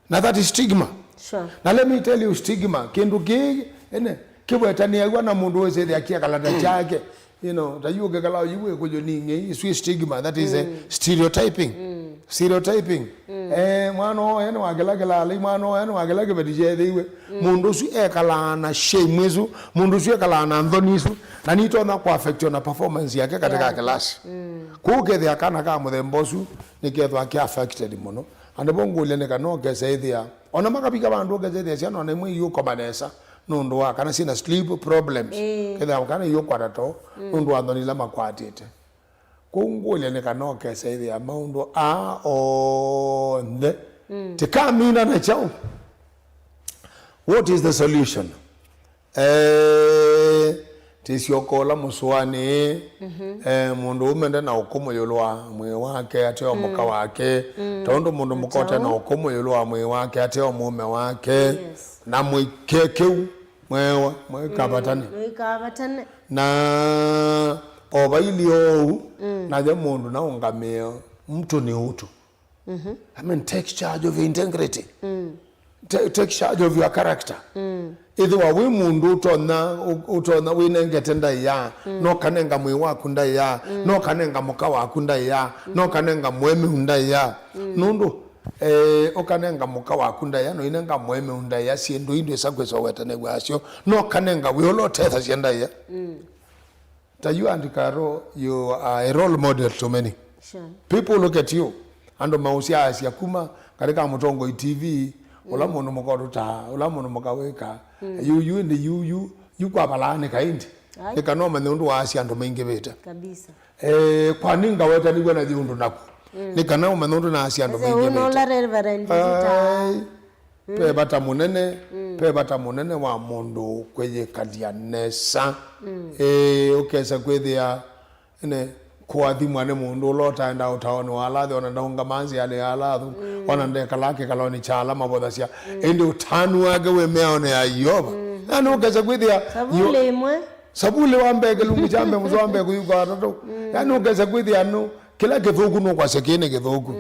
Na that is stigma. Sure. Na let me tell you, stigma, kĩndũ kĩĩ, ene, kĩwetanĩaw'a na mũndũ wĩsĩthĩa kĩekalata kyake. You know, ta yu ũkekala yu wĩ kũyũ ning'ei, isu ĩ stigma, that is a, mm, stereotyping. Mm. Stereotyping. Mm. Eh, mwana ũyũ ene wa kĩla kĩlaalai, mwana ũyũ ene wa kĩla kĩveti kyethĩiwe. Mm. Mũndũ ũsu ekalaa na shame isu, mũndũ ũsu ekalaa na nthoni isu, na nitonya kũ affect ona performance yake katika, yeah, class. Mm. Kũu kethĩa kana ka mũthemba ũsu, nĩkethwa kĩ affected mũno. Andũ vo ngũlya nĩ kana ũkesa ĩthĩa. Ona makavika vandũ ũkesa ĩthĩa syana ona imwe iũkoma nesa nũndũ wa kana syĩna sleep problems. Ĩĩ. Kethĩa kana iũkwata too, mm, nũndũ wa nthoni ila makwatĩte. Kũu ngũlya nĩ kana ũkesa ĩthĩa maũndũ aa onthe, mm, tĩkamina na kyaũ? What is the solution? Eh, Tĩsyoka ũla mũsũanĩ, eh, mũndũ ũme nde na ũkũmũ ĩũlũ wa mwĩĩ wake ateo mũka wake, ta ũndũ mũndũ mũka ũte na ũkũmũ ĩũlũ wa mwĩĩ wake ateo mũũme wake, Yes. na mũike kĩu mwewa, mũikavatane. Mũikavatane. Na o vailye ũu, naye mũndũ naũngamĩe mtu nĩ ũtu. I mean, take charge of your integrity. Ta-, take charge of your character. Ĩthĩwa wĩ mũndũ ũtonya, ũ-, ũtonya wĩnengete ndaĩa, no kanenga mwĩĩ waku ndaĩa, no kanenga mũka waku ndaĩa, no kanenga mũemeu ndaĩa. Nũndũ, eh, ũkanenga mũka waku ndaĩa, no inenga mũemeu ndaĩa, syĩndũ ii ndwĩsa kwĩsa ũwetanĩw'a asyo, no kanenga wĩ ũla ũtethasya ndaĩa. Ta you and Carol, you are a role model to many. Sure. People look at you. Andũ maũsyaasya kuma katika Mũtongoi T V, ũla mũndũ mũka ũtũtaa, ũla mũndũ mũka wĩka. Yu, yu, ĩndĩ yu, yu, yu kwa valaa nĩ kaindi. Ai. Nĩ kana ũmanye ũndũ waasya andũ maingĩvĩte. Kabisa. Eh, kwani ngawetanĩw'a na yĩ ũndũ naku. Nĩ kana ũmanye ũndũ naasya andũ Sasa, maingĩvĩte. Ũnũla Reverend Peter. Ai. Ve vata mũnene, ve vata mũnene wa mũndũ kwĩyĩkalya nesa. Ĩĩ, ũkesa kwĩthĩa, ĩne, kũathimwa nĩ mũndũ ũla ũtaendaa ũtaonĩ wa ala atheu, ona ndaũngamaa nzĩanĩ ya ala atheu, ona ndekalaa kĩkalonĩ kya ala mavothasya, ĩndĩ ũtanu wake wĩ mĩaonĩ ya Yeova. Na nĩ ũkesa kwĩthĩa Savuli ĩmwe. Savuli wa mbee kĩlungu kya mbee mũsoa wa mbee kũthi kwa atatũ. Yaani ũkesa kwĩthĩa nũ, kĩla kĩthũku nũkwasya kĩĩ nĩ kĩthũku.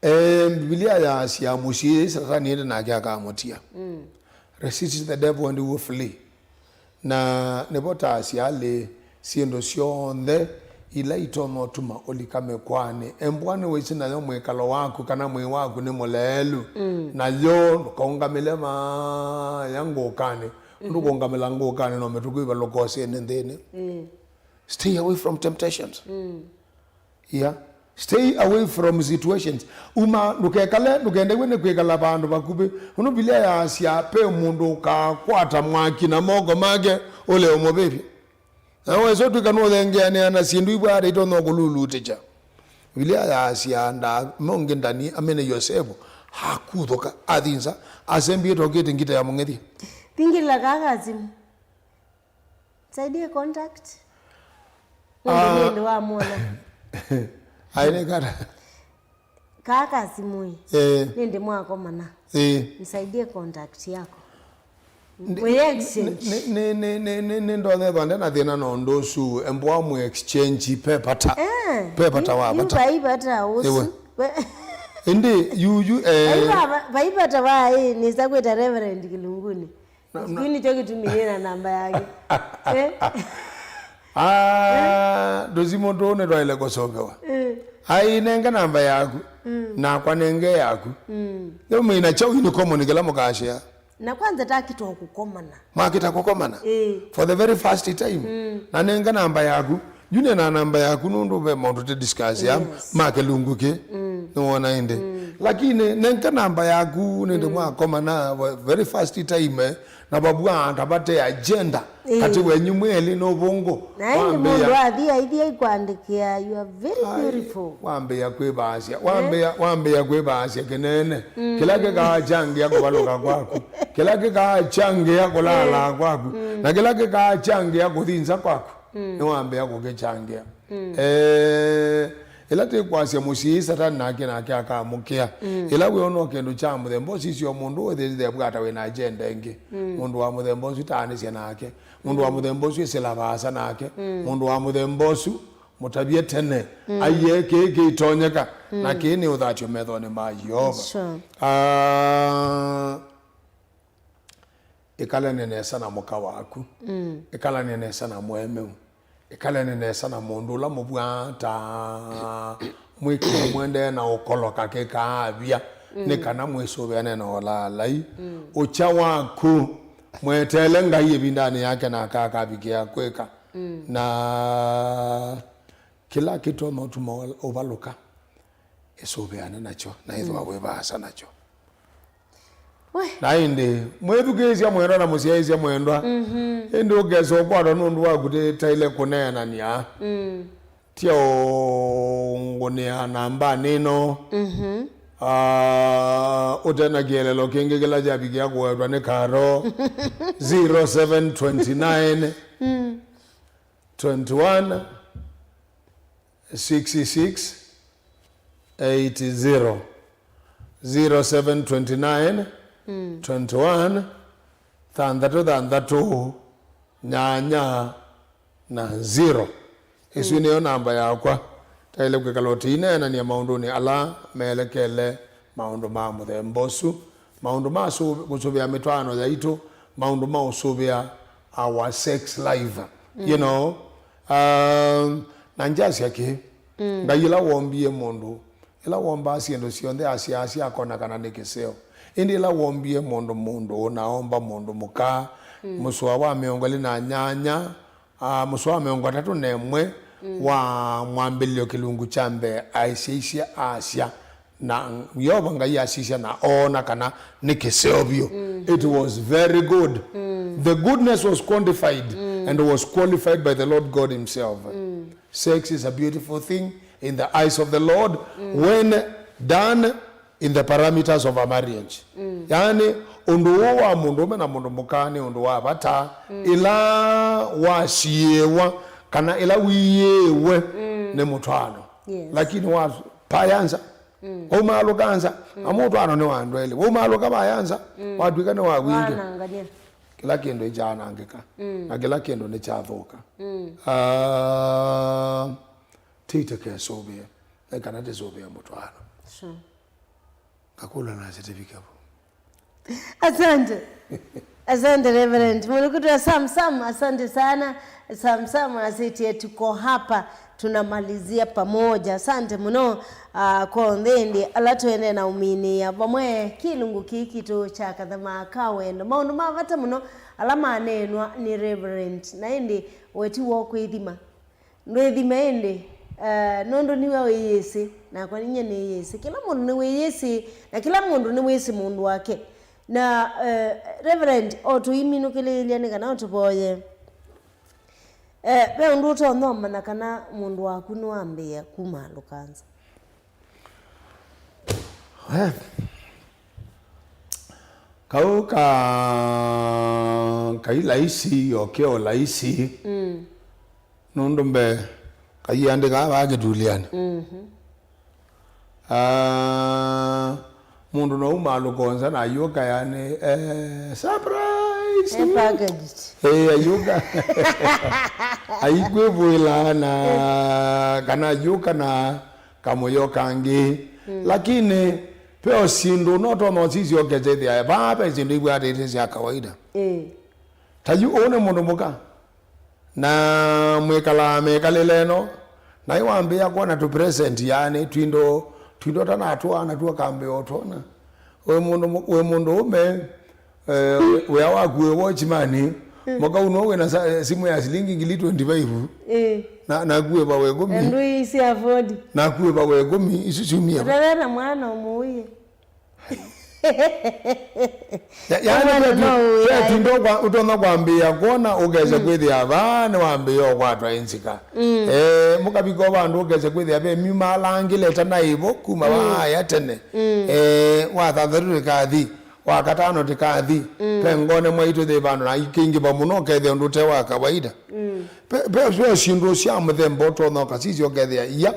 Eh, Mbivilia yaasya mũsiĩĩi Satani ĩndĩ nake akamũtia. Resist the devil and he will flee. Na nĩvo taasya alĩ, syĩndũ syonthe ila itonya ũtuma ũlika mĩkwanĩ. Embwa nĩwĩsĩ nayo mwĩkalo waku kana mwĩĩ waku nĩ mũleelu. Nayo ndũkaũngamĩle vaya ngũkanĩ. Ũndũ kũũngamĩla ngũkanĩ no mĩtũkũ ĩvalũka ũsĩnĩ nthĩnĩ. Stay away from temptations. Yeah. Stay away from situations. Uma, ndũkekale, ndũkendewe nĩ kwĩkala vandũ vakuvĩ. Ũndũ Mbivilia yaasya, ve mũndũ ũkakwata mwaki na moko make, ũle ũmũvĩvya. Na wesa ũtw'ĩka nũthengeanĩa na syĩndũ ivwata itonya kũlulutĩkya. Mbivilia yaasya, nda, mongĩ Ndani amene Yosevu, akuthũka, athi nza, asembie tokĩte ngita ya mũng'ethya. Pingĩla kaka simu. Saidie contact. Ah. Nĩndĩ, nĩndĩ wamwona. Aĩ nĩ kata. Kaa ka simũ ĩ. Eh. Nĩndĩ mwakomana. Eh. Nisaidie contact yako. Ndi-, Mwĩ exchange. Nĩ, nĩ, nĩ, nĩ, nĩ, nĩ ndonethwa nde na thĩna na ũndũ ũsu, embwa mwĩ exchange, pe vata. Eh. Pe vata wa yu vata. Vai vata ũsu. Ĩwe. We- Ĩndĩ, yu, yu, eh. Vai va-, vai vata wa ĩ, nĩsa kwĩta Reverend Kĩlungunĩ. Na, na. Kĩu nĩkyo kĩtumi nĩ na namba yake. Eh? Ah, tũsimũ tũũ nĩtwaĩle kũsũvĩwa. Eh. Ai, nenge namba yaku. Mm. Nakwa nenge yaku. Mm. Nĩũmĩna kyaũ ĩnĩ komoni kĩla mũkashare? Na kwanza takĩtwa kũkomana. Mwakĩta kũkomana? Eh. For the very first time. Mm. Na nenge namba yaku. Yu nĩ na namba yaku nũndũ ve maũndũ tĩ discuss ya Yes. ma kĩlungu kĩ. Mm. Nĩwona ĩndĩ. Mm. Lakini nenge namba yaku nĩndĩ Mm. mwakomana wa-, very first time, eh, na vavua ta vate agenda Ĩĩ. katĩ wenyu mwelĩ nũvũngũ. Na ĩndĩ mũndũ athi aithi aikwandĩkĩa, "You are very Ai, beautiful." wambĩĩa kwĩvaasya, Eh? wambĩĩa, wambĩĩa kwĩvaasya kĩnene. Mm. Kĩla kĩkaachangĩa kũvalũka kwaku. Kĩla kĩkaachangĩa kũlaalaa Eh. kwaku. Mm. Na kĩla kĩkaachangĩa kũthi nza kwaku. Mm. Nĩwambĩĩa kũkĩkyangĩa. Mm. Eh, ĩla twĩkwasya mũsyĩi Satani nake, nake akamũkĩa. Mm. Ĩla wĩona o kĩndũ kya mũthemba ũsu, sisya o mũndũ ũthĩthĩthya bwata wĩ na agenda ĩngĩ. Mm. Mũndũ wa mũthemba ũsu taanĩsya nake. Mũndũ wa Mm. mũthemba ũsu ĩsĩla vaasa nake. Mm. Mũndũ wa mũthemba ũsu mũtavye tene. Mm. Aiee, kĩĩ kĩitonyeka. Mm. Na kĩĩ nĩ ũthatyo methonĩ ma Yeova. Sure. Ah, Ĩkalane nesa na mũka waku. Mm. Ĩkalane nesa na mũemeu. Ĩkalane nesa na mũndũ ũla mũvwata mwĩkĩe mũendee na ũkoloka kĩkaavya, Mm. nĩ kana mwĩsũvĩane na ũlaalai. Mm. Ũkya waku, mweteele Ngai ĩvindanĩ yake, nake akavikĩa kwĩka. Mm. Na kĩla kĩtonya ũtuma ũvalũka, ĩsũvĩane nakyo, na ĩthĩwa Mm. wĩ vaasa nakyo. We. Na ĩndĩ, mwĩthukĩĩsya mwendwa na mũsyaĩĩsya mwendwa, Mhm. ĩndĩ ũkesa ũkwatwa nũndũ wa kũtaĩle kũneenany'a. Mm. Ti ũngũnĩa nambanĩ ĩno. Mhm. Ah, ũte na kĩeleelo kĩngĩ kĩla kyavikĩa kũwetwa nĩ Karo, zero seven twenty nine, twenty-one, sixty-six eighty, zero seven twenty-nine, twenty-one, thanthatũ thanthatũ, nyanya na zero. Ĩsu nĩyo namba yakwa. Taĩle kwĩkala ũtĩineenany'a maũndũnĩ ala melekele maũndũ ma mũthemba ũsu, maũndũ ma sũ-, kũsũvĩa mĩtwaano yaitũ, maũndũ ma ũsũvĩa our sex life, you know. Um, na ngyasya kĩ, Ngai ĩla wombie mũndũ, ĩla wombaa syĩndũ syonthe asyaasya akona kana nĩ kĩseo. Ĩndĩ ĩla wombie mũndũ mũndũ, na omba mũndũ mũka, mũsoa wa mĩongo ĩlĩ na nyanya, ah, mũsoa wa mĩongo ĩtatũ na ĩmwe wa mwambĩlĩlyo kĩlungu kya mbee, aisyaisye asya, na Yeova Ngai asisya na oona kana nĩ kĩseo vyũ. It was very good. The goodness was quantified and was qualified by the Lord God himself. Sex is a beautiful thing in the eyes of the Lord when done in the parameters of a marriage. Yaani, ũndũ ũũ wa mũndũũme na mũndũ mũka nĩ ũndũ wa vata ĩla wasiĩĩwa kana ĩla wiĩwe nĩ mũtwaano. Yes. Lakini wa payanza, waumaalũka nza, amu ũtwaano nĩ wa andũ elĩ. Waumaalũka vaya nza, watw'ĩka nĩ wa wingĩ. Wanangany'a. Kĩla kĩndũ nĩkyanangĩka, na kĩla kĩndũ nĩkyathũka. Ah, tĩtĩkesũvĩe, nĩ kana tĩsũvĩe mũtwaano. Sure. Ngakũlwa na certificate vu. Asante. Asante, Reverend. Mwenyekiti wa Sam Sam, asante sana. Sam Sam asĩtie, "Tuko hapa, tunamalizia pamoja." Asante mũno, ah, kwa onthe ĩndĩ ala tũendee na ũminĩĩa vamwe kĩlungu kĩĩ kitũ kya Kathama ka Wendo. Maũndũ ma vata mũno ala maneenwa nĩ Reverend. Na ĩndĩ we ti wo kwĩthima. Ndwĩthime ĩndĩ, eh, nũndũ nĩwe wĩyĩsĩ, nakwa ninyie nĩyĩsĩ. Kĩla mũndũ nĩwĩyĩsĩ, na kĩla mũndũ nĩwĩsĩ mũndũ wake. Na, eh, Reverend, o tũiminũkĩlĩĩlya nĩ kana ũtũvoye. Eh, ve ũndũ ũtonya ũmanya kana mũndũ waku nĩwambĩĩa kumaalũka nza? We, kau ka, kai laisi, o ke o laisi. Mm. Nũndũ mbee, kaiandĩkaa vaa kĩtulĩanĩ. Mhm. Ah, mũndũ no umaalũka o nza na ayũka, yani, eh, surprise! Eh, packaged. Eh, ayũka. Aikwĩvũĩla na, kana ayũka na kamũyo kangĩ. Mm. Lakini, ve o syĩndũ no tonya ũsisyoke syĩthĩa, vaa ve syĩndũ ibwatĩte sya kawaida. Eh. Ta yu, ũũ nĩ mũndũ mũka. Na mwĩkalaa mĩkalĩle ĩno, na ĩwambĩĩa kwona tũ present, yani, twindo, twindo tanatwaa, na tuo kambĩĩa ũtwona. Wĩ mũndũ mũ-, wĩ mũndũ ũme, eh, wĩ-, wĩa waku wĩ watchman, mm, mũka ũno wĩ na sa-, eh, simũ ya silingi ngili twenty-five. Ĩĩ. Na, nakuĩva we ĩkũmi. Na ndũĩsĩ afford. Nakuĩva we ĩkũmi, isu siumie va? Ũtavea na mwana ũmũũie. Ya-, yaani, Mwana ve tu-, no ũĩ, ve ai. Tuindo kwa-, ũtonya kwambĩĩa kwona ũkese, mm, kwĩthĩa vaa nĩwambĩĩa ũkwatwa ĩ nzika. Mm. Eh, mũkavika o vandũ ũkese kwĩthĩa ve myumalangĩle ta naivo kuma, mm, vaaya tene. Mm. Eh, wa thanthatũ tĩkathi, wa katano tĩkathi, mm, ve ngone mwaitũ thĩ vandũ na kĩingĩva mũno ũkethĩa ũndũ ũte wa kawaida. Mm. Ve, ve, ve syĩndũ sya mũthemba ũtonya ũkasisya ũkethĩa, iya,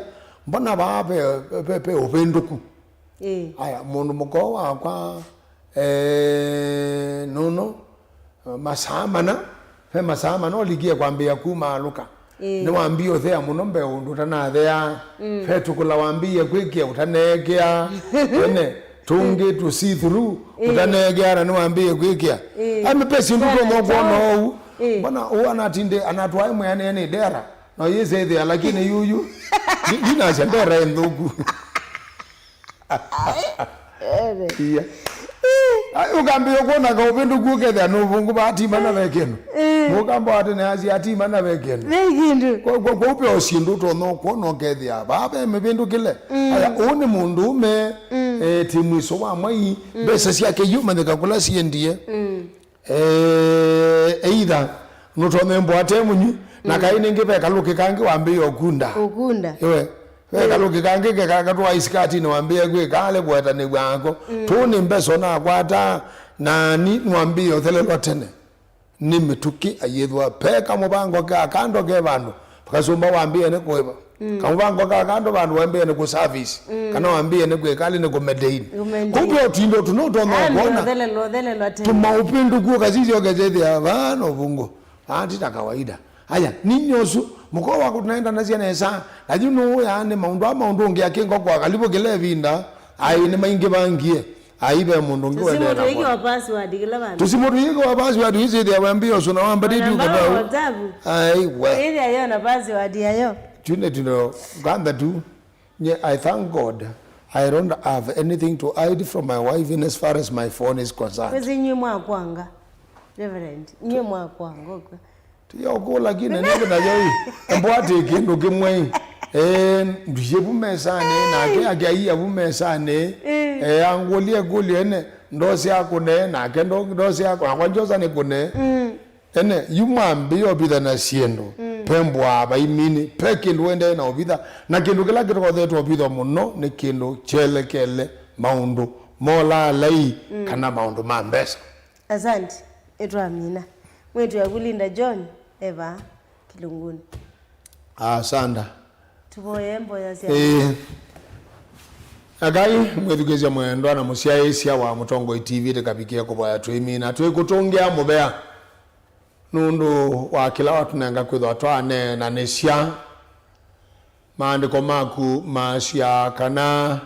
mbona vaa ve, ve, ve ũvĩndũku? Ĩĩ. Aya, mũndũ mũka wakwa, eh, nũnũ, masaa mana, ve masaa mana ũlikie kwambĩĩa kumaalũka. Ĩĩ. Nĩwambie ũthea mũno mbee ũndũ ũtanathea. Mm. Ve tũkũla wambĩie kwĩkĩa ũtaneekĩa. Ene, tũngĩ tũ see through, ĩĩ, ũtaneekĩa na nĩwambĩie kwĩkĩa. Ĩĩ. Ame pesi ũndũ tũmwe kwona ũu. Ĩĩ. Mbona ũũ anatinde, anatwae mwĩanĩe nĩ ndera. No yĩsethĩa, lakini yuyu, ndi-, ndinasya ndera ĩ nthũku. Ai, ere. Iya. Ai, ũkambĩĩa kwona kaũvĩndũku ũkethĩa nũvũngũ vaatima na ve kĩndũ. Eh. Mũkamba wa tene asya atima na ve kĩndũ. Ve kĩndũ. Kwa, kwa, kwa ũpeo syĩndũ ũtonya kwona ũkethĩa vaa ve mĩvĩndũkĩle. Mm. Aya, ũũ nĩ mũndũũme, mm, eh, ti mwiso wa mwai, mm, mbesa syake yu manyĩka kũla siendie. Mm. Eh, either nũtonya mbwa te mũnywi, na, mm, kaĩ nĩngĩ ve kalũkĩ kangĩ wambĩĩa ũkunda. Ũkunda. Ĩwe. Ve kalũki kangĩ kekala katũa isikatini wambĩĩe kwĩka ale kũetanĩw'a ako. Tũu nĩ mbeso nakwataa, na ni nwambĩĩe ũthelelwa tene. Nĩ mĩtũkĩ ayĩthwa pe kamũvango ka kando ke vandũ, kasũmba wambĩĩe nĩ kũĩva. Kamũvango ka kando vandũ wambĩĩe nĩ kũservice, kana wambĩĩe nĩ kwĩka alĩ nĩ kũmaintain. Kũmaintain. Kumbe ũtindo tũno ũtonya kwona. Ũthelelwa, ũthelelwa tene. Tũmaũpĩndũku ũkasisya ũkesethĩa vaa no vungu. Aa ti ta kawaida. Aya, ninyi ũsu, mũko wa kũtũnaendanasya nesa, na yu nũũya nĩ maũndũ a maũndũ ũngĩ akĩngo kwa kalivũ kĩla ĩvinda, ai nĩ maingĩ vangie, ai ve mũndũ ũngĩ wendeea na kwa. Tũsimũ tũyĩkĩwa password kĩla vandũ. Tũsimũ tũyĩkĩwa password, wĩsĩthĩa wambĩĩa ũsu na wambatĩtye ũkatau. WhatsApp. Ai, we. Ĩthĩa yo na password yayo. Tune tuno, kwanza tu, nye, I thank God, I don't have anything to hide from my wife in as far as my phone is concerned. Kwĩsĩ inyuĩ mwakwanga, Reverend, inyuĩ mwakwanga ũkw'a. Tiya ũkũla kine nĩkĩ nayo ĩ. Embwa atĩ kĩndũ kĩmwe ĩ. Eh, nduye vu mesanĩ, nake ake aiya vu mesanĩ. Eh, angũlie kũlyo ene, ndose akũne, nake ndo-, ndose akũne, nakwa njosa nĩ kũne. Ene, yu mwambĩĩa ũvitha na syĩndũ, pe mbwaa vaimini, pe kĩndũ wendee na ũvitha, na kĩndũ kĩla kĩtokothetwe ũvitho mũno nĩ kĩndũ kyelekele maũndũ molaalai kana maũndũ ma mbesa. Asante, ĩtwamina. Mwĩĩtu waku Linda John e vaa kĩlungunĩ. Asanda. Tũvoye mboya sya. Ĩĩ. Akai, mwĩthukĩĩsya mwendwa na mũsyaĩĩsya wa Mũtongoi T V, tĩkavikĩe kũvoya twĩmina, twĩkũtũngĩa mũvea nũndũ wa kĩla watũnenga kwĩthwa twaneenanĩsya. Maandĩko maku maasyaa kana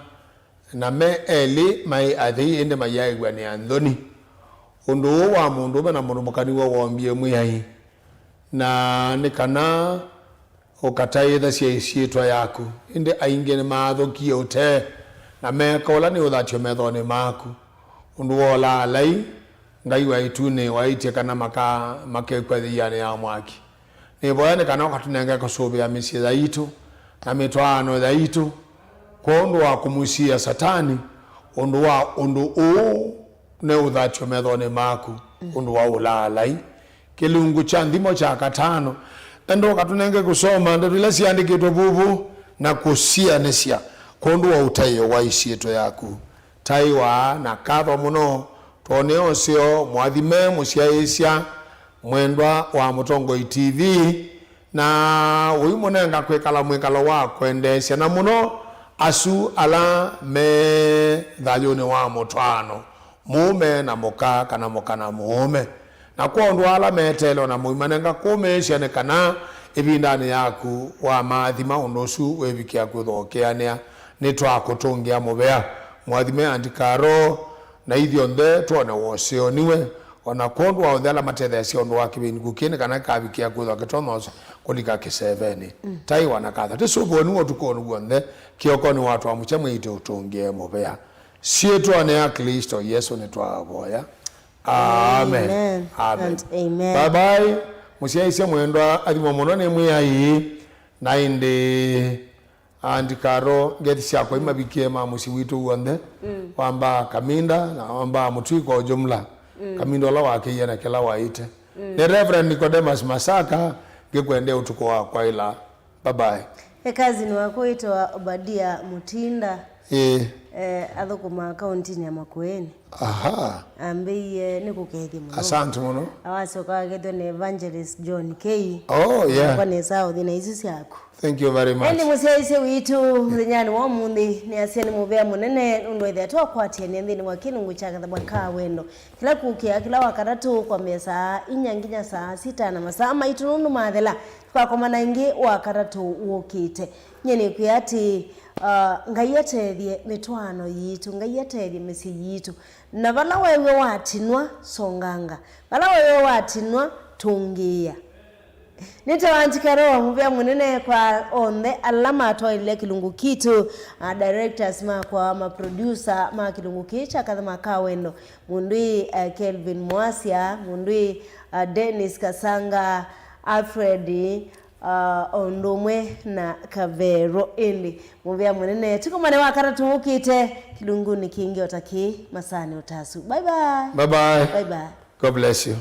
na me elĩ maĩ athei, ĩndĩ mayaaĩw'anĩa nthoni. Ũndũ ũũ wa mũndũũme na mũndũ mũka nĩw'o woombie Mwĩai, na nĩ kana ũkataĩthasya ĩsyĩtwa yaku. Ĩndĩ aingĩ nĩmaathũkie ũtee, na meeka ũla nĩ ũthatyo methonĩ maku. Ũndũ wa ũlaalai, Ngai wa ĩtunĩ waĩtye kana maka-, makekw'a yĩanĩ ya mwaki. Nĩvoya nĩ kana ũkatũnenge kũsũvĩa mĩsyĩ yaitũ na mĩtwaano yaitũ kwondũ wa kũmũsiĩa Satani, ũndũ wa ũndũ ũũ nĩ ũthatyo methonĩ maku, ũndũ wa ũlaalai. Kĩlungu kya nthimo kya katano, enda ũkatũnenge kũsoma ndeto ila siandĩkĩtwe vuvu na kũsianĩsya kwondũ wa ũtaĩo wa ĩsyĩtwa yaku. Taĩwa na katho mũno, twonee ũseo, mwathime mũsyaĩĩsya mwendwa wa Mũtongoi T V, na ũimũnenga kwĩkala mwĩkalo wa kwendeesya, na mũno asu ala me thayũnĩ wa mũtwaano, mũũme na mũka, kana mũka na mũũme. Na kwondũ ala meteele o na mũimanenga kũmĩĩsya, nĩ kana ĩvindanĩ yaku wamaathima ũndũ ũsu wĩvikĩa kwĩthwa ũkĩanĩa. Nĩtwakũtũngĩa mũvea. Mwathime Aunty Carol na ithyonthe twone woseo nĩwe, o na kwondũ wa onthe ala matetheesya ũndũ wa kĩvĩndĩ kĩĩ, nĩ kana kĩkavikĩa kwĩthwa kĩtonya kũlika kĩsevenĩ. Taĩwa na katha. Tũsũvĩwe nĩwe ũtukũnĩ w'onthe, kĩokonĩ wa twamũkya mwĩĩtu ũtũngĩe mũvea. Syĩtwanĩ ya Klĩsto Yesũ nĩtwavoya. Amen. Amen. Amen. And amen. Bye bye. Mũsyaĩĩsya mwendwa, athimwa mũno nĩ Mwĩai. Na ĩndĩ Aunty Carol, ngethi syakwa imavikie ma mũsyĩ witũ w'onthe, wambaa Kaminda, na wambaa Mũtui kwa ujumla. Kaminda ũla wakĩie na kĩla waĩte. Nĩ Reverend Nicodemus Masaka, ngĩkwendea ũtukũ wa kwaĩla. Bye bye. E cousin wakwa wĩtawa Obadia Mutinda. Ĩĩ. Eh, athũkũmaa kauntinĩ ya Makueni. Aha. Ambĩie nĩ kũkethya mũno. Asante mũno. Awasoka akethwa nĩ Evangelist John K. Oh, yeah. Kwa nesa ũthi na isu syaku. Thank you very much. Ĩndĩ mũsyaĩĩsya witũ, mũthenyanĩ wa ũmũnthĩ, nĩ asya nĩ mũvea mũnene nũndũ ethĩa twakwatĩanĩa nthĩnĩ wa kĩlungu kya kathama ka wendo. Kĩla kũkĩa, kĩla Wakatatũ kwambĩĩa saa inya nginya saa sita na masaa maitũ nũndũ mathela. Tũkakomana ĩngĩ Wakatatũ wũkĩte. Nyie nĩkwĩa atĩ, ah, Ngai atethye mĩtwaano yitũ, Ngai atethye mĩsyĩ yitũ. Na vala weew'a watinwa, songanga. Vala weew'a watinwa, tũngĩĩa. Nĩtawa Aunty Carol, mũvea mũnene kwa onthe ala matwaĩlile kĩlungu kitũ, a directors makwa, ma producer ma kĩlungu kĩĩ kya Kathama ka Wendo, mũndũ ĩ, eh, Kelvin Mwasya, mũndũ ĩ, eh, Dennis Kasanga, Alfred, ah, o ũndũ ũmwe na Kavero. Ĩndĩ mũvea mũnene, tũkomane Wakatatũ wũkĩte kĩlungunĩ kĩngĩ o ta kĩĩ, masaanĩ o ta asu. Bye bye. Bye bye. Bye bye. God bless you.